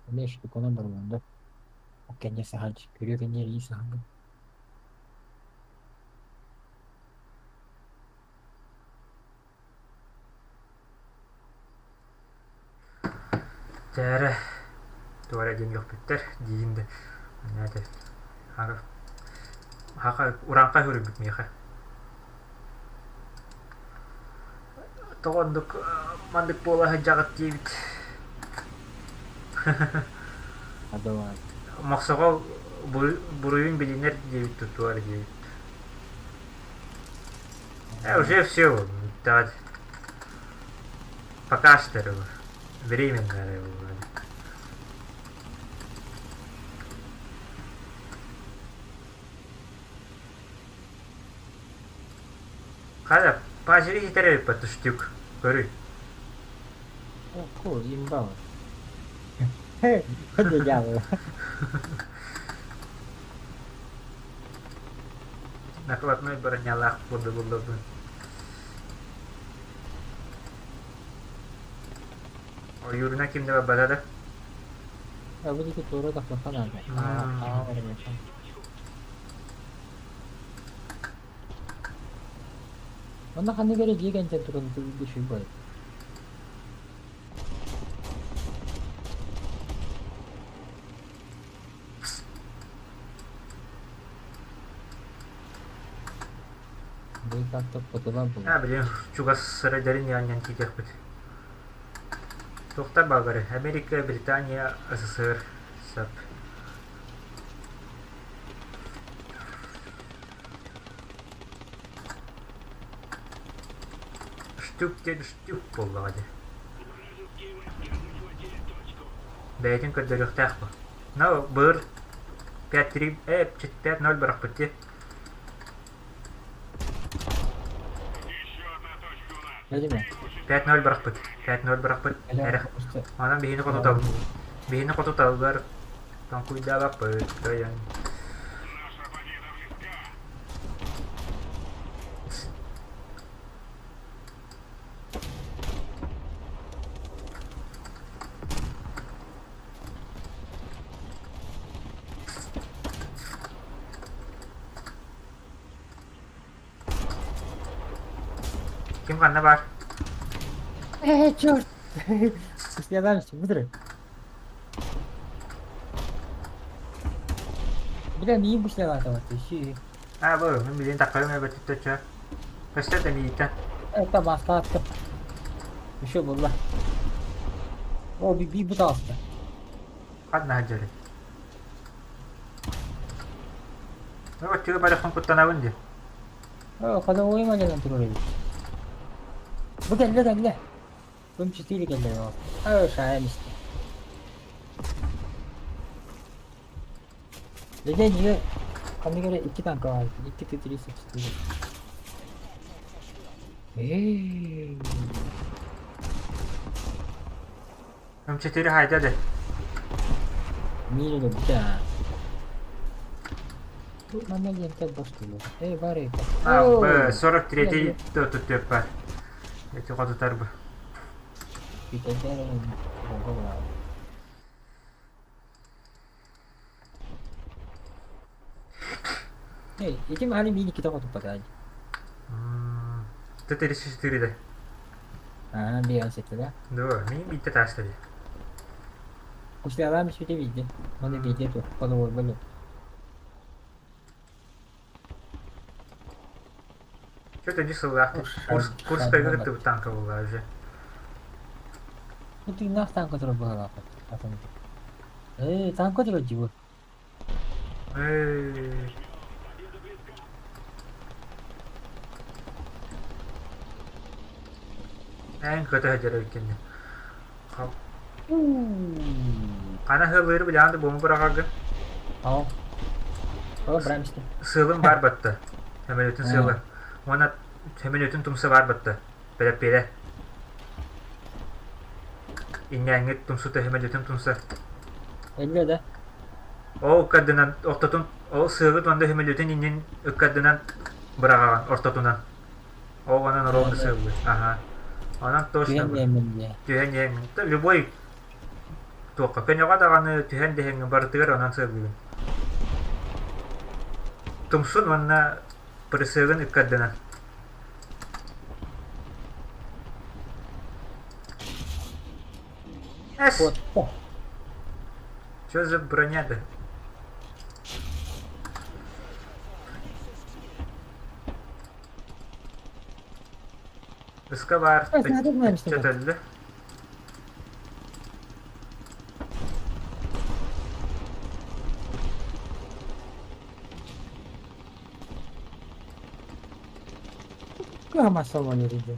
Эмиэ штуканан барыллан да. Кэннэ саһан көрүө кэннэ эрии саһаҥҥын. Дьэ эрэ, туора диэн үөхпүттэр диигин да знаете, урааҥхай суруйбут миэхэ. Тоҕо оннук маннык буола сылдьаҕыт диэбит. Мохсоҕол буруйун билинэр диэбит тутуар диэбит. Уже все, давай. Пока что временно. Хайа, пазери хитэрэ түштүк. Көрүй. Ку, имба. Ходи дьявол. Накладной бронялаах буоллабын. Ойууруна ким да барбата да? А бу диэки туора тахсыахха наада. Аа, барыахха. Манна ханнык эрэ дьиэ кэнтэн туран үчүгэй буолар. Аа, билигин чугас сырайдарын ньаанньан киириэхпит. Туохтар баалларый? Америка, Британия, СССР сөп. Штук диэн штук буоллаҕа дии. Бэйэтин көрдөрүөхтээх бу. Но былыр 5-3, 5-0 бырахпыт дии. 5-0 бырахпыт. 5-0 бырахпыт. Эрэ. Онон биһини хотутал. Биһини хотуталлар. Тоҥкуйдаабаппыт. Кыайан. Ким ханна баар? Ээ, черт! Кыстыйалаан быдыры. Бля, миин бышлеватовать еще. А, бу, мин билин таққарым эбэтиттэ ча. Көстөр да мииттэн. Это маска Еще была. О, би би пытался. Ханна сылдьарый? Оччуга барахсан куттанабын дии. О, ходовой малянан турар эбит. Бу кэллэ кэллэ. М4 кэллэ. О, шаайан истэ. Дьэ, ньиэ ханнык эрэ икки танка баар икки Т-34. Ээ. М4 хайда да? Миин өлөрбүтэ аа. Бу манна диэнтэн бостулу. Ээ, бар эбит. А, Оо! Б, 43 тутуоппа. Эти хотутар бу. Бүтэрдэр бонго буолаҕын. Эй, ити махали миин иккитэ хотуппатаа дии. Т-34 да. Аа, биэҕин ситтэ да? Да, миин биитэ тааста дии. Куслялаам испитэ биирдэ. Уонна биирдэ туох, подобуорба дуо? Что-то не сыллаах. Курс, курс кыттыбыт танка буолла уже. Бу тыыннаах танка турар быһыылаах атын. Ээ, танка турар дии бу. Эй. Эн көтө сылдьар эбиккин. Хана сыаллыыры билэҕин да буому быраҕаргын? Оо. Оо, бырам истим. Сыалым баар батта. Сөмөлүөтүн сыала. Уонна сөмөлүөтүн тумса баар батта. Бэлэппиэрэ. Иннээҥҥит тумсута сөмөлүөтүн тумса. Өллө да? Ол ыккардынан ортотун ол сыалыт уонна сөмөлүөтүн иннин ыккардынан быраҕаҕын ортотунан. Ол онон ровно сыаллыы. Аха. Онон точно Түһэн иһэммин диэ. Түһэн иһэҥҥин. Любой туохха көнөҕө даҕаны түһэн дэһэҥҥин барытыгар онон сыаллыыбын. Тумсун уонна присыгын ыккардынан. Эс! Куотта. Что за броня-то? Ыска баар чөтөллө. Кыһама самолет идет.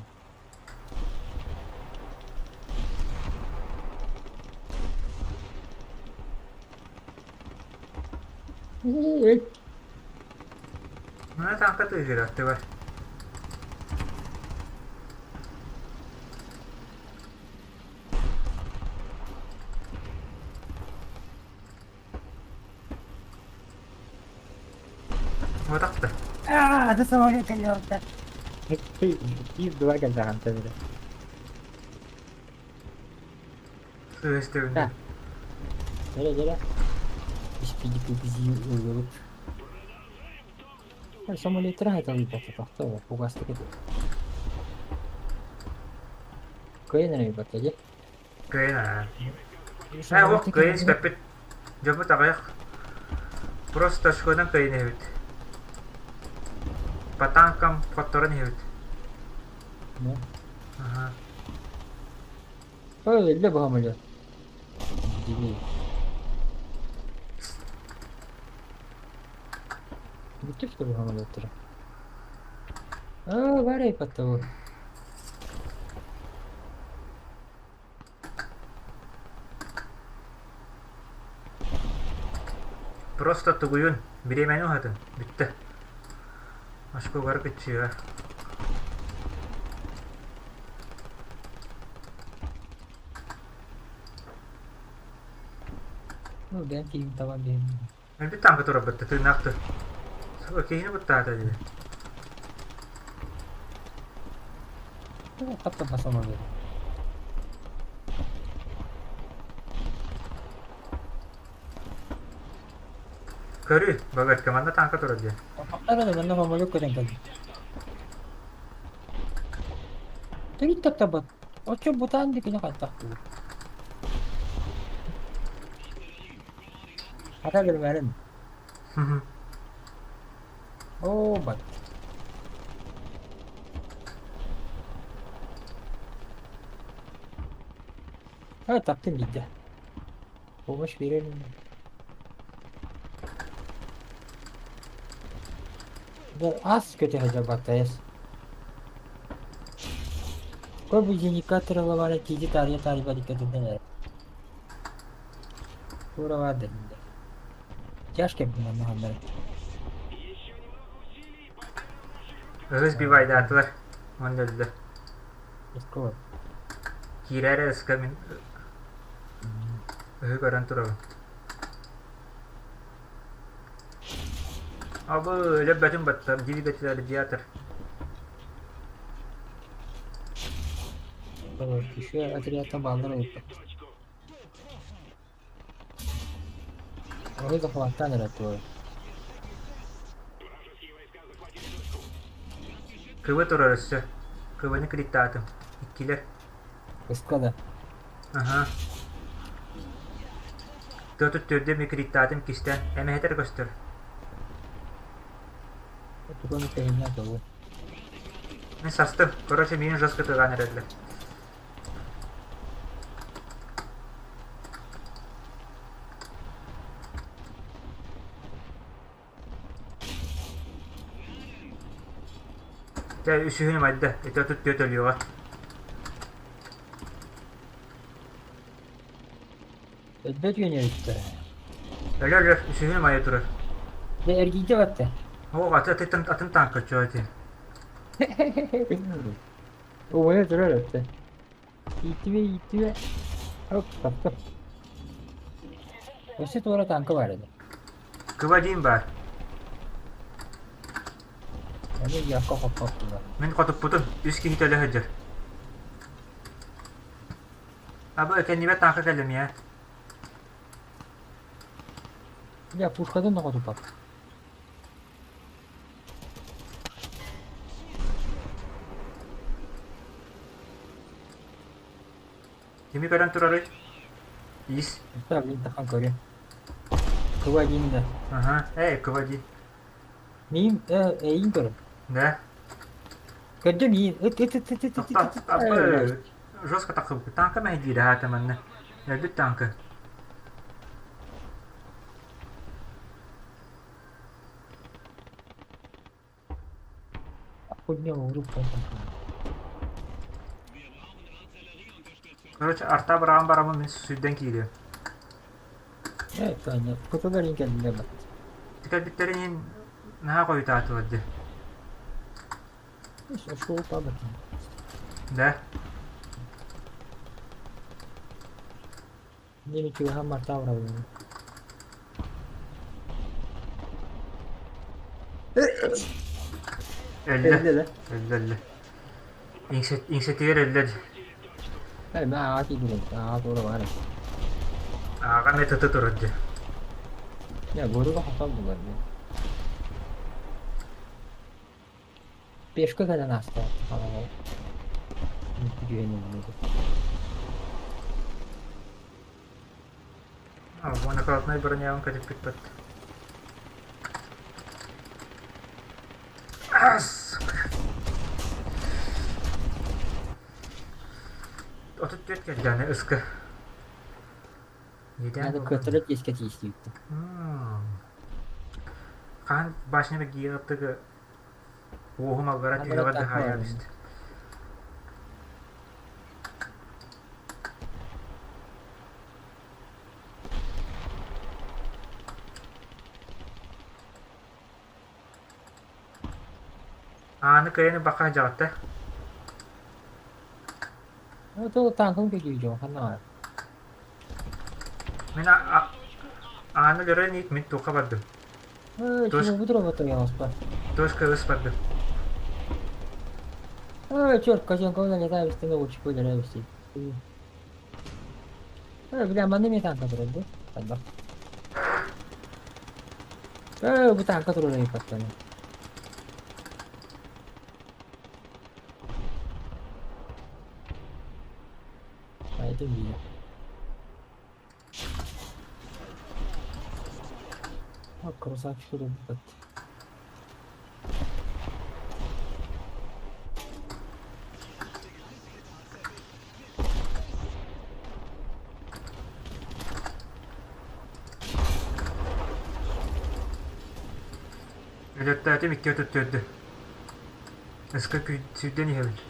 Мына таҥха тыаһыыр аттыбар. Уотахта. Аа, это самолет кэллэ. Биир два кэллэҕин тэбирэ. Сыа истэбин. Дьэрэ, дьэрэ. Испидик ыллыбыт. Самолеттара хайталыйбата тохтоо, пугастык этэ. Кыайан эрэ ыйбатта дии. Кыайан аа. Ээ, ол кыайан испэппит. Дьоммут аҕыйах. Просто шкодан кыайан иһэбит. По танкам хотторон иһэбит. Ну. Ага. Ой, өллө бу самолет. Дебил. Бүттүк что бу самолеттара? Аа, баар айпатта бу. Просто тугуйун, бириэмэни уһатын, бүттэ. Очколары кыччыа. Ну, бэйэм киһим табан биһим. Өлбүт танка турарбытта, тыыннаахты. Киһини буттаата дии. Таптан самолет. Көрү, Багатка, манна танка турар дии. Ара да манна самолет көтөн кэлбит. Төрүт таптабат. Оччо бутаан дикини хантах дуу. Хата билмэрин. Оо, бат. А, таптым биирдэ. Помощь биэрэр Да ас көтө сылдьар баттайас. Кой бу индикаторы тиити таарыйа таарыйбат иккитинэн эрэ. Туора баар дэннилэр. Тяжкий буолан Ыһыс бивайдаатылар уонна өллө. Иско Киирээри ыска мин ыһы көрөн турабын. Абы өлөрбөтүм батта двигатель радиатор. Еще отрядтан бааллар ылбыт. Оһу захваттаан эрэ туой. Кыбы турар өссө. Кыбыны криттаатым. Иккилэр. Ыска да. Аха. Тыа төрдө микриттаатым кистээн. Эмэһэтэр көстөр. Туганы тэһиннэ толу. Мин састым. Короче, миин жестко тыгаан эрэллэр. Дьэ, үсүһүн умайда. Ити 34 өлүөҕэ. Өлбөт үөнүөбүттэр. Өлөр-өлөр, үсүһүн умайа турар. Дьэ, эргийдэ батта. Оо, аты атын, атын танка чё ити. Умайа турар өттө. Ииттибэ, ииттибэ. Оп, таптым. Өссө туора танка бар edi. Кыба диин баар. Onu yakka хоппоттулар. Мин хотуппутум, үс киһи төлө сылдьар. Абы кэннибэр танка кэллим я. Я пушкадан да хотуппат. Кими көрөн турарый? Ис. Так, блин, тахан көрүө. Кыба диин да. Ага. Эй, кыба дии. Миин, эйин көрө. Да. Көрдүм иин. Ыт, ыт, ыт, ыт, ыт, ыт, Тоқта, ыт, ыт. абы жестко тахсыбыт. Танка мэһэйдиир аата манна. Өлбүт танка. Хуйня, группа. Короче, арта быраҕан бараммын мин сүүрдэн киириэм. Evet, aynen. Kutular kendine bak. Кэлбиттэрин иһин наһаа хойутаатылар дии. Ошол табатын. Да. Немече хаммар тавра. Өллө. Өллө да. Өллө өллө. Иҥсэтигэр өллө дии. Эй, мэ аҕа тиийбин. Аҕа туора бар. Ааҕа эмиэ тыты турар дии. Я горуга хатан булар. Пешка кэлэн ааста. А, накладной бронявын көтүппүт. Ас! 34 кэллэҕинэ ыска. Нидэн Надо буолла? көтөрө тиэскэ тиистиибит. Хаһан башня гиҕаттыгы уоһум алгара Наоборот, түһэҕэр так да можно. түстэ. Ааны кыайан баха дьаҕатта. То танкын көтүүжөө ханна. Мин ааны өлөрөн иит мин туохха бардым. Эй, Тош- чего бутура бата яспа. Точка ыс бардым. Эй, черт, козенка налетаю, стену лучше пыль. Эй, бля, манны мне танка турар бу. Ханна. Эй, бу танка турар ипаттаны. Айдым бия. Красавчик өлөрбүт. Өлөттөөтүм икки өтө төрдө. Ыска сүүрдэн иһэбин.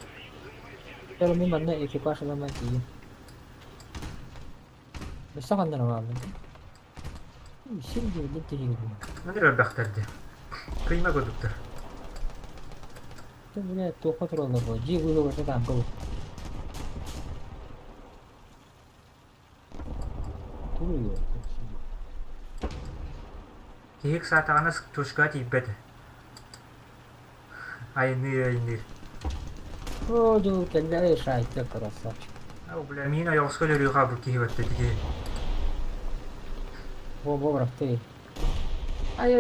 Чэ, мин манна экипаж ыламман тиийим. Өссө ханна эрэ бааллар. Сир диэбитин тиһигирбин. Маны элбэхтэр дии. Кыйма курдуктар. Дьэ, бля, туохха тураллар буо? Дьиэ быыһа танка бу. Тугуй Киһи ыксаатаҕына тушка тиийбэт. Айанныыр айанныыр. Оо, дьыл кэллэ шайка красавчик. Ау, бля, миин ойоҕоско өлөрүү хаалбыт киһи батта киһи. Во, во, бырахты. Ай.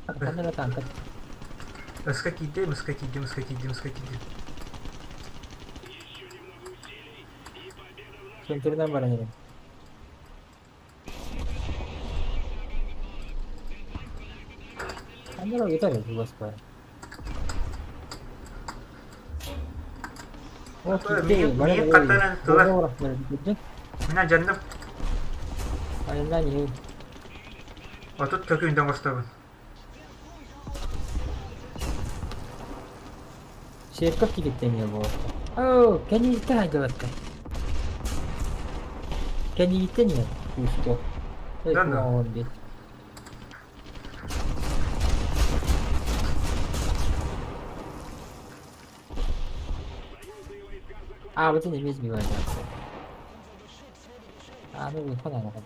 Ханна эрэ танка. Ыска киирдим, ыска киирдим, ыска киирдим, ыска киирдим. Центрынан баран иһин. Ханна эрэ ыытар эбит господи. О, киирдэ, баран Миин эрэ. хаттан тыла. Буолла бырахтылар киирдэ. Мин алдьанным. Айаннаан иһин. 30 төкүүндэ оҥостобун. Церковь килиттэн буолла. Оо, кэнииттэн айдыбатта. Кэнииттэн иһэр күүскэ. Эй, Да, да. куһаҕан диэн. Аабытын эмиэ сбивайдаахтар. Ааны улахан араҕа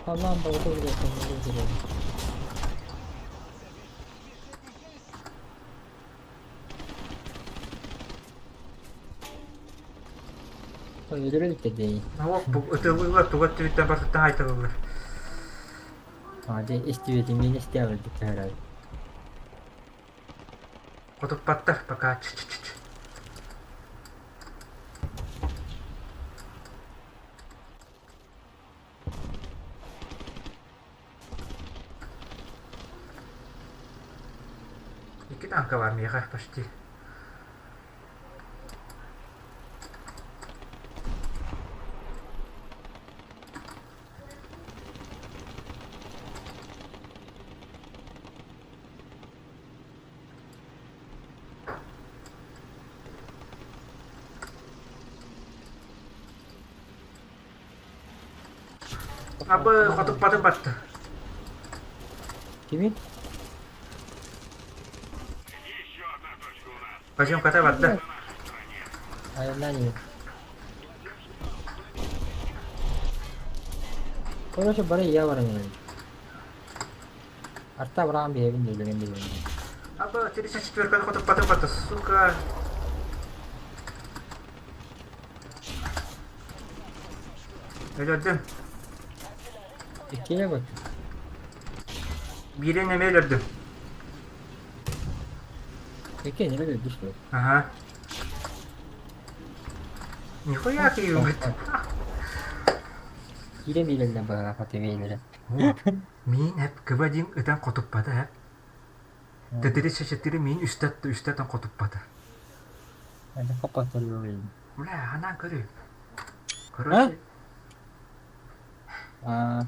Халлаан баҕата билэр. Өлөрө иликтэр Ытыллыылар туга өттүбүттэн барытыттан айтылыллар. Аа дьэ истибэтим мин истээбэт төһөрөр. Хотуппаттар пока ч-ч-ч. Икки танка бар миэхэ почти. Абы хотуппатын батты. Кими? Пойдем кота барда. Айаннаан иһин. Короче, бары я баран иһэбин. Арта Авраам биһэбин өлөрөн биһэбин. Абы 34 хотуппатын батты, сука. Өлөрдүм. Иккиэ бат. Биирин эмиэ өлөрдүм. Икки эмиэ өлөрдүш дуо? Ага. Нихуя киирбит. Киирэн биэрэллэр быһалаах отебейлэрэ. Миин эп кыба диин ытан хотуппата эп. Т-34 миин үстэ үстэ ытан хотуппата. Это хоппоторуйун. Бля, анаан көрүй. Короче, А,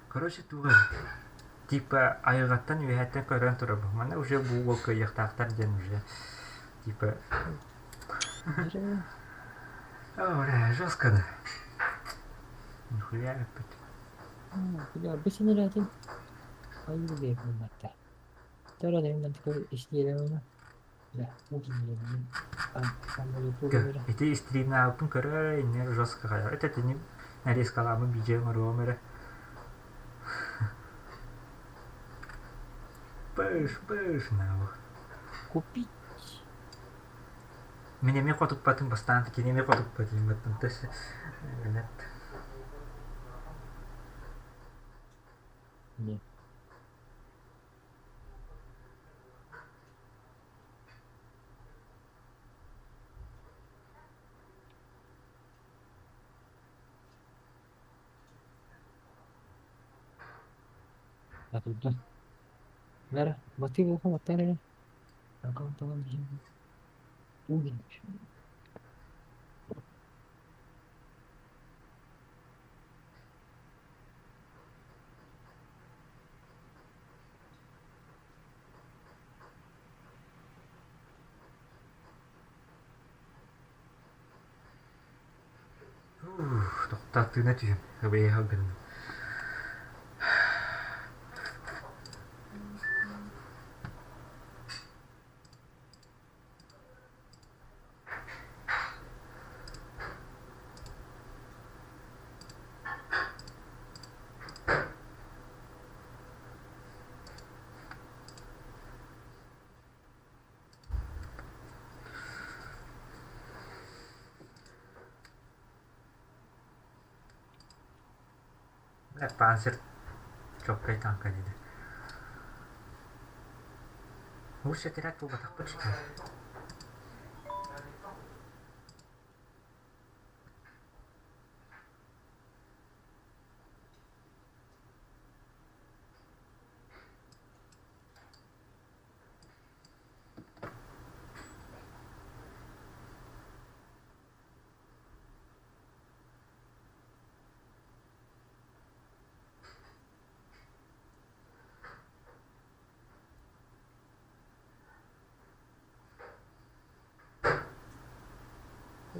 короче туга типа айылҕаттан үөһэттэн көрөн турабын. Манна уже бу уол кыайыахтаахтар диэн уже типа О, бля, жестко да. Нихуя эппит. Бля, бисинэрэтин хайыы биэрбин Ити стримнаабыппын көрө иннэ жестко хайа. Это тини нарезкалаабын видео оҥоруом эрэ. Пыш, пыш, нахуй. Купить. Мин эмиэ хотуппатын бастаан кини эмиэ хотуппатым баттан тас нет. Не. Атырдьах. Лара, мотив уху Тохтоот тыына түһүм, ыбыйаһа гынным. Панцирь чоккай танка диде. Лучше отряд буолбатахпыт что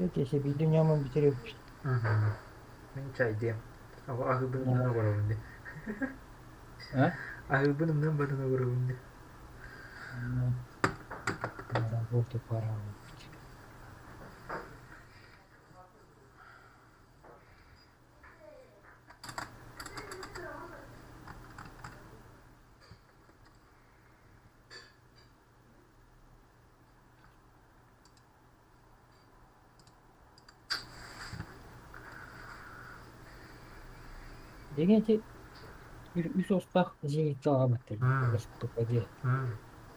Evet, bildim yaman bitiriyor. Мин чайдыам. Аһыыбын умнан олоробун дии. А? Аһыыбын умнан баран олоробун дии. На работу пора. Деген үс оспах зенитті М. Господи.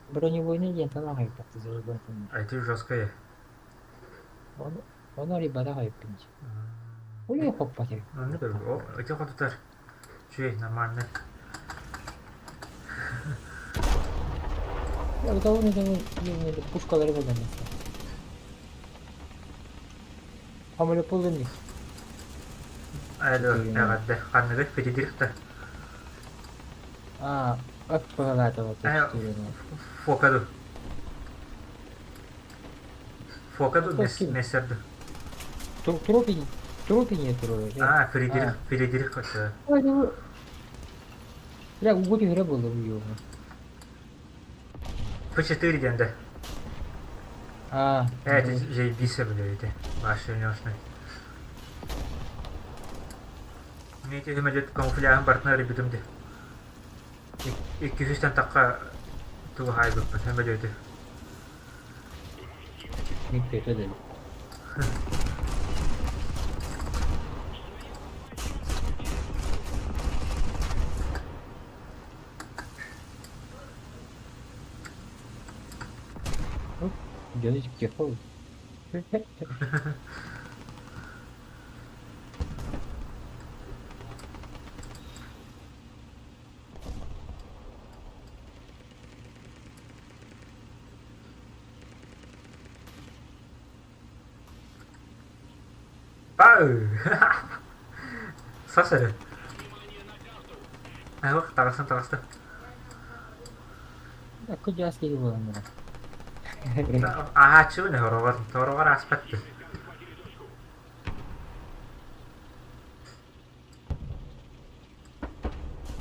Бронебойный диэн талаах айбатты зарубатын. А это жесткое. Оны рибада айыппын. Ой, хоппа. Ну, о, эти хотутар. Чуй, нормально. Я того не того, пушкалары болған. Хамылы полдым. Алло, эҕэрдэ. Ханныгы Федерикта. А, ап пагалата Э, Фокаду. Фокаду мессерду. Тропи, тропи нет. А, Фредерик, Фредерик хотя. Бля, угоди гре было в П4 денде. А. Это заебись, блядь, Ваши нёсны. Мен эти камуфляжын партнер битим де. Икки жүстен таққа туға хайбыппын, хөмөлөтү. Никто это Дёночки тихо. Ау! Сасыры. Ах, таҕыстым, таҕыстым. Кудяс киһи буолан Аһааччыбын хороҕор, тороҕор ааспатты.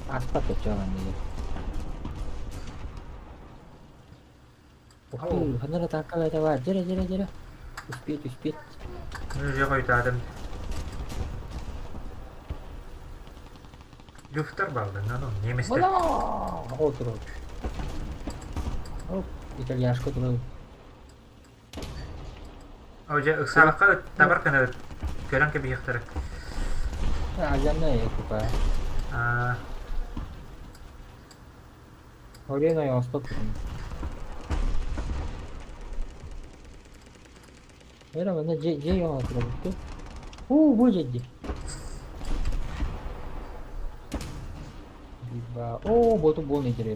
Аспат очоҕон диye. Ух ханара такала давай. Жere жere жere. Успеть, успеть. Ну, же қойтадым. Люфтер балды, ну, немістер. Ола! Отур. Оп, итальяшка туру. Оже, ыксалыққа табар кына көрөн кебиэхтэрэ. Азанна екупа. А, Орена я стоп. Era mana же же я туру. О, бу жеди. О, боту буолан иһэр.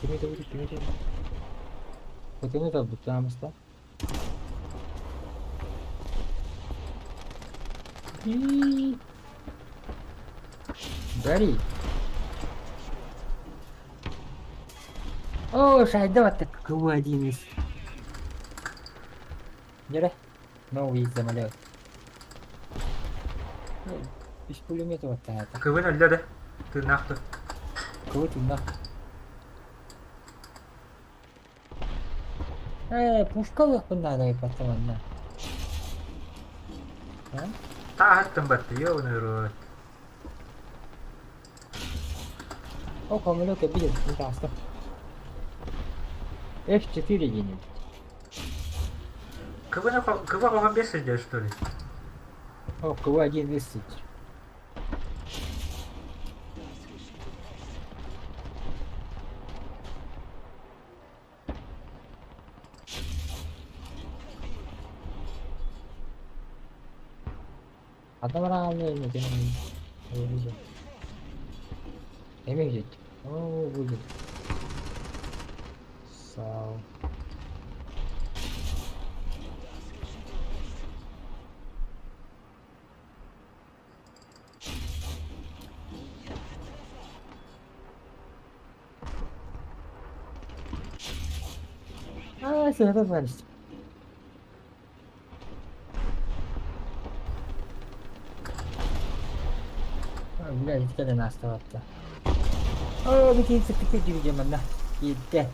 Кими да кими да. Хотуну талбыттаамыста. Гори. О, шайда такой один из. Нера. Новый самолет. Үс пулемет оттаата. Кыбын өллө да. Тыыннаах ту. Кого тыыннаах? Пушка ылыахпын наада эппэттэ манна. А? Тааһыттан батты, ёбаный рот. О, самолет обидел, не таста. F4 где-нибудь. Кыба оҕон бес сылдьар, что ли? О, КВ-1 висит. Эмиэ О, будет. Сау. А, это значит. Бля, итини астабатта. Оо, бүтүн сыттыкка дьүһүйдэ манна. Киирдэ.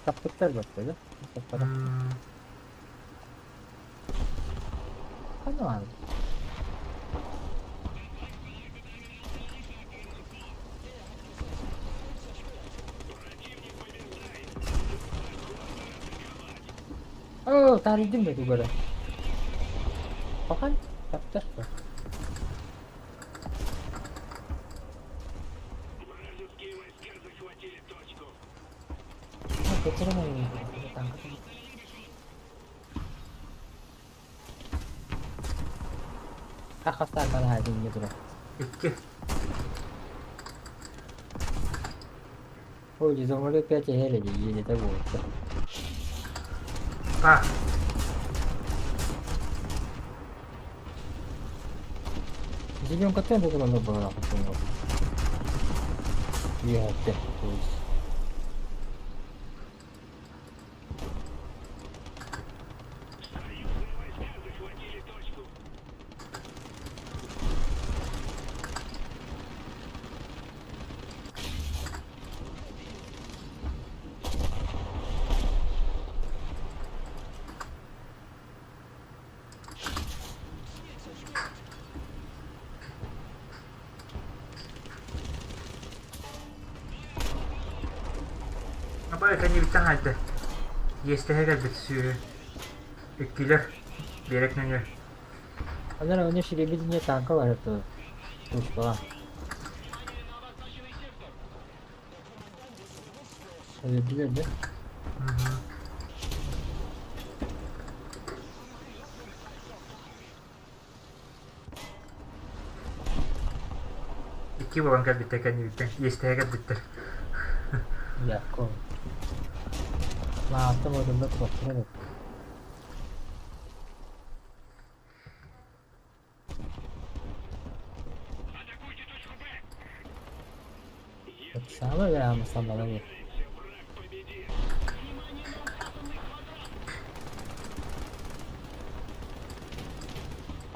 Таппыттар батта да? Таппатах. Ханна Оо, таарыйдым да тугу эрэ. Хахан таптар Вражеские войска захватили точку. Икки. Ой, самолет 5 еле едет, это будет. Па. Зеленка темпа было было, Я опять, то есть. Союзные войска захватили точку. Абай кэннибиттэн хаайда. Иэстэһэ кэлбит сүөһү. Иккилэр. Биэрэк нөҥүө. Анара у них танка бар это. Пушка. Билер да? Икки буолан кэлбиттэр кэннибиттэн. Иэстэһэ кэлбиттэр. Яков. Маата модулла туохтара. Атакуйте точку Б. Это самое прямо самое. Враг победит.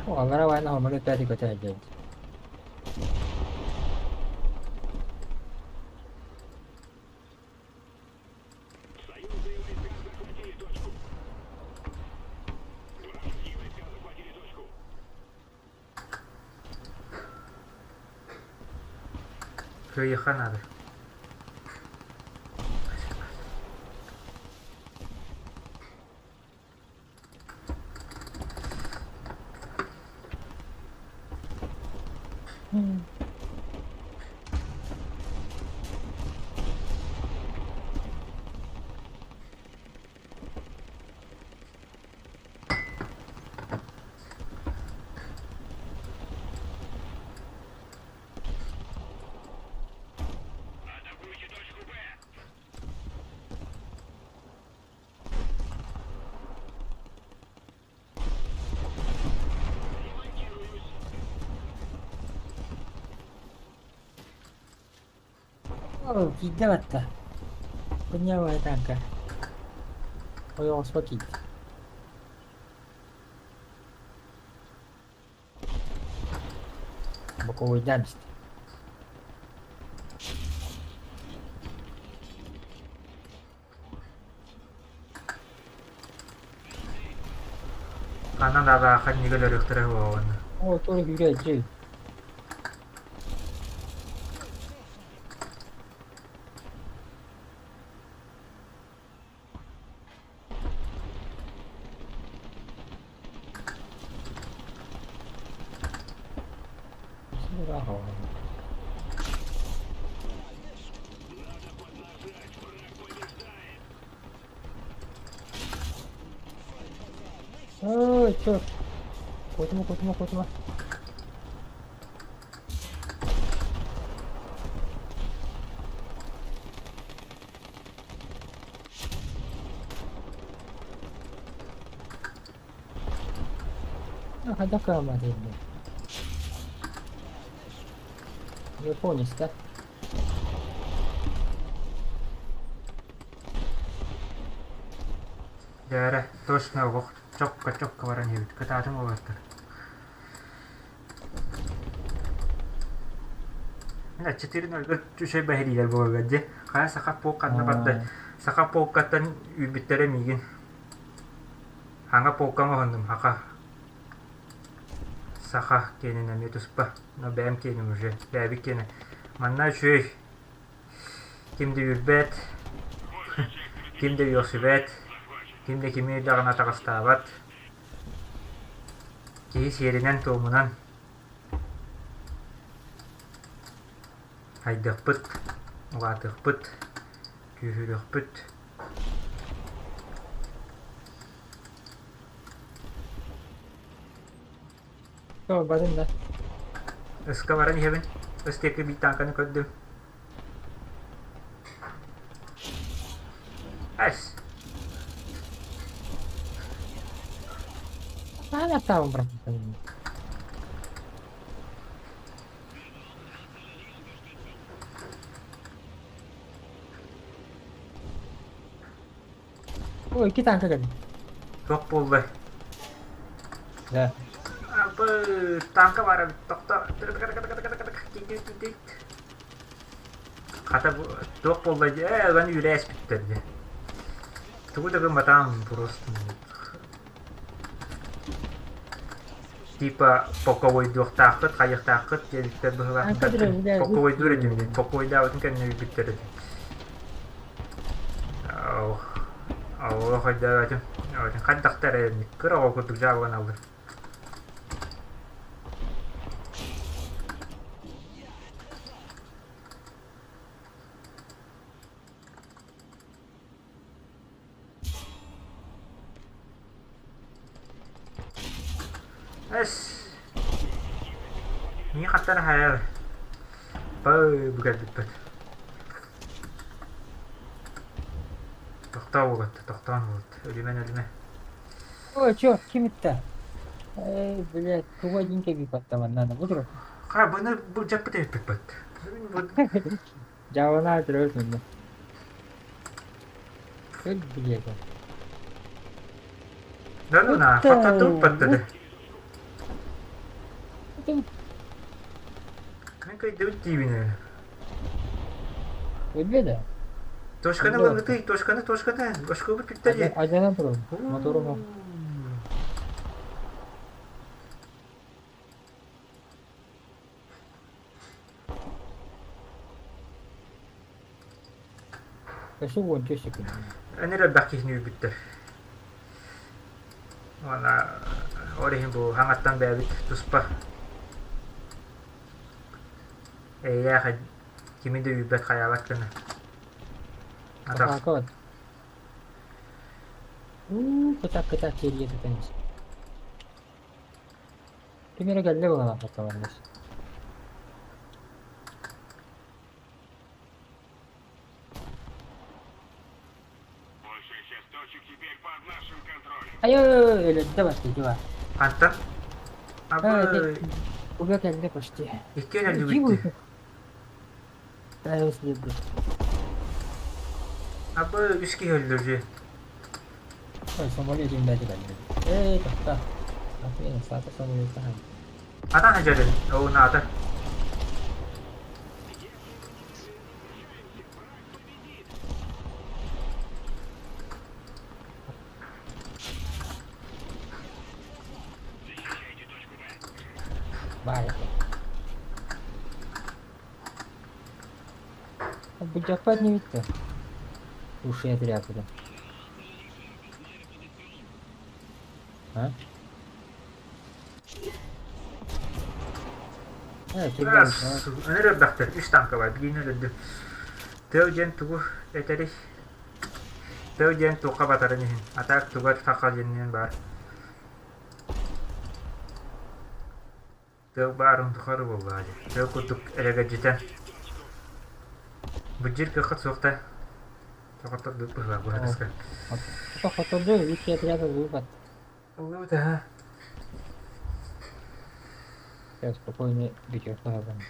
О, алара вайна самолет 5 көтө Союзные войска захватили точку. Вражеские войска захватили точку. Кыайыахха наада. Оо, киирдэ батта. Поднялая танка. Ойоҕоско киирдэ. Боковойдаан истэ. Ханан аҕаахха иннигэ өлөрүөхтэрэ уоҕун. Оо, туох күүрээччи. Ой, черт. Куотума, куотума, куотума. Хайдах кыаммат иһиллэр? Японец, да? Дээрэ, точно олох чокко-чокко баран иһэбит, кытаатыҥ уолаттар. Мин 4-0 үчүгэй бэһириилэр буолаллар дии. Хайа саха полк ханна барда? Саха полкаттан үүрбүттэрэ миигин. Хаҥа полка оҥоһуннум, хаха. Саха киэнин эмиэ туспа. Но бэйэм киэним уже. Бэйэбит киэнэ. Манна үчүгэй. Ким да үүрбэт, ким да үөхсүбэт, ким да кими даҕаны атаҕастаабат. Киһи сиэринэн-туомунан хайдыахпыт, улаатыахпыт, күүһүрүөхпүт. Барын да. Ыска баран иһэбин. Ыс диэки биир тааҥканы көрдүм. Эс. Хаһан аттаабын бырахпыттан. Ой, икки танка кэллэ. Туох буолла? Да. Абы, танка баар эбит. Тохто. Хата туох буолла ээ, ылан үүрэ эспиттэр дии. Тугу да гымматаҕым просто типа поковойдуохтааххыт, хайыахтааххыт диэбиттэр быһыылаах. Поковойдуур этим диэн. Поковойдаабытын кэннэ өлбүттэр этим. Олох өйдөөбөтүм. Хайдахтар эрэ кыра оҕо курдук дьаабыланаллар. Эс. Миигин хаттан аһайар. Бай бүкэрбиппит. Тохтоо уолатта, тохтоон уолатта. Өлүмэн өлүмэ. Ой, чё, ким итта? Эй, блядь, тугу один кэбип аттаманнана бу Ха, бұны былдьаппыт эбиппит. Дьаабанаа төрөөбүт мунна. Көл билиэтэ. Да ну на, хототук баттады. Мен көйдөбүт диибин. Өлбө да. Точканы ылыҥытый, точканы, точканы. Башкыбыт бүттэ дии. Айданан турабын. Моторум Өссө уонча секунд. Өнөр элбэх киһини үүрбүттэр. Уонна ол иһин бу хаҥаттан бэйэбит туспа эйэлээх кими да үүрбэт хайаабат гына. Атах Атака Уу, кытак-кытак киирие тутан Ким эрэ кэллэ быһыылаах хатталаннас. Большая часть точек теперь под нашим контролем. Айы, өлөрдө бастыйды ба. Хантан? А, Абы Уга кэллэ почти. иккиэн өллүбүт. Ставил Абы үс киһи өллөр дии. Ой, самолет имдати кэллэ. Эй, тохто. Атын саата самолет таһан. Атан хадьарын, ол наада. Баар Былдьаппат инибит да. Уши отряпали. А? Э, түргэн. Өнөр өрбөхтөр, үс танка бар, биирин өлөрдүм. Тыал диэн тугу этэрий? Тыал диэн туохха батарын иһин, атаак тугар хаха диэнинэн баар. Тыал баарын тухары буоллаҕа дии. Тыал курдук элэгэлдьитэн. Быдьыр кыаххыт суох да. Тоҕоттордук быһыылаах быһатыска. Хотторду үс отряд ыллыбат. Ыллыбыт аһа. Сейчас спокойно вечер хаһабын.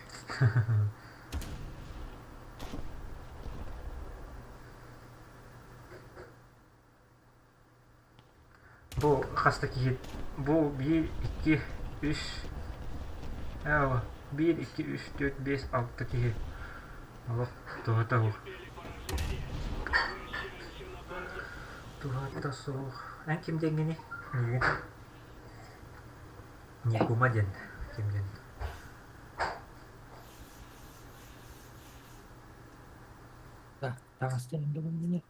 Бу хас да киһи бу биир, икки, үс ээ биир, икки, үс, түөрт, биэс, алта киһи олох туһата суох. Туһата суох. Эн ким диэҥҥиний? Миигин. Никума диэн. Ким диэн? Да, таҕыстан бүгүн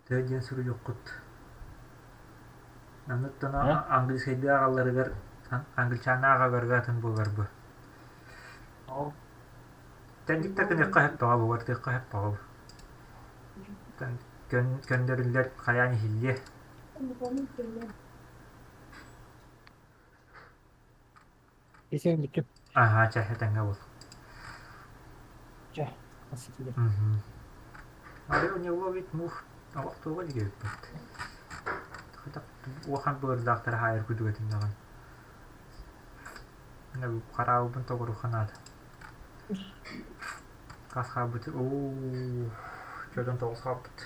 Тыа диэн суруйуоххут. Оннуттан английскайдыы ааҕалларыгар англичанныы ааҕалларыгар атын буолар бу. Тэндик да гыныахха сөп бөҕө буолар, тыахха сөп бөҕө. Көннөрүллэр хайаан иһиллиэ. Исээн бүттүм. Аһаа, чэ, этэҥҥэ буол. Чэ, хас ситилэр. Мгм. Орел не ловит мух. Олох туоҕа илигэбиппит. Хайдах улахан быардаахтара хаайар курдук этим даҕаны. Хараабыппын тоҕуруха наада. Хас хаалбыт? Уу, чөрөн тоҕус хаалбыт.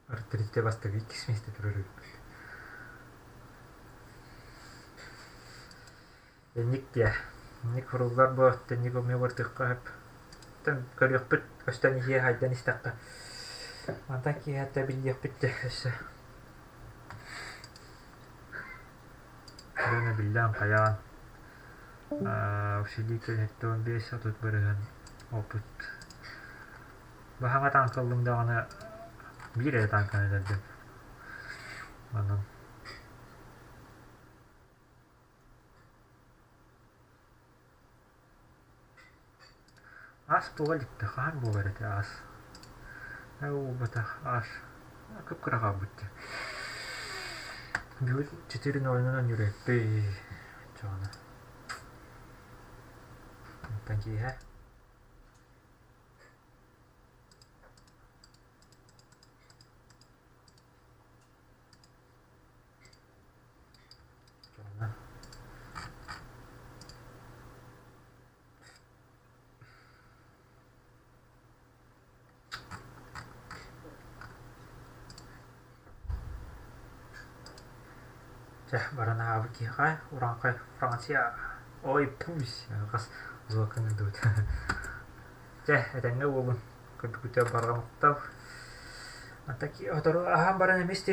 Артритте бастакы иккис миэстэ турар эбиппит. Инник диэ. Инник суруллар буо, инник умньа бартыахха сөп. Тэн көрүөхпүт, көстөн иһиэ хайдан истэххэ. Мантан киэһэ биллиэхпит дьэ өссө. Дьоно биллэн хайаан усилитель 75-30% опыт. Баһаҥа тааҥка ыллым даҕаны биир эрэ тааҥканы өлөрдүм. Онон Ас буола иликтэ, хаһан буолар этэ ас? Ээ буолбатах ас кып-кыра хаалбыт дии. Бүгүн 4:00 ньүрэппий оччоҕуна. Онтон киэһэ Чэ, баран аҕабыт киһиэхэ урааҥхай Франция ой пусть хас звуканы дуут. Чэ, этэҥҥэ буолун. Көрбүкүтэ барҕа махтал. Атаки отору аһаан баран эмиэ истиир.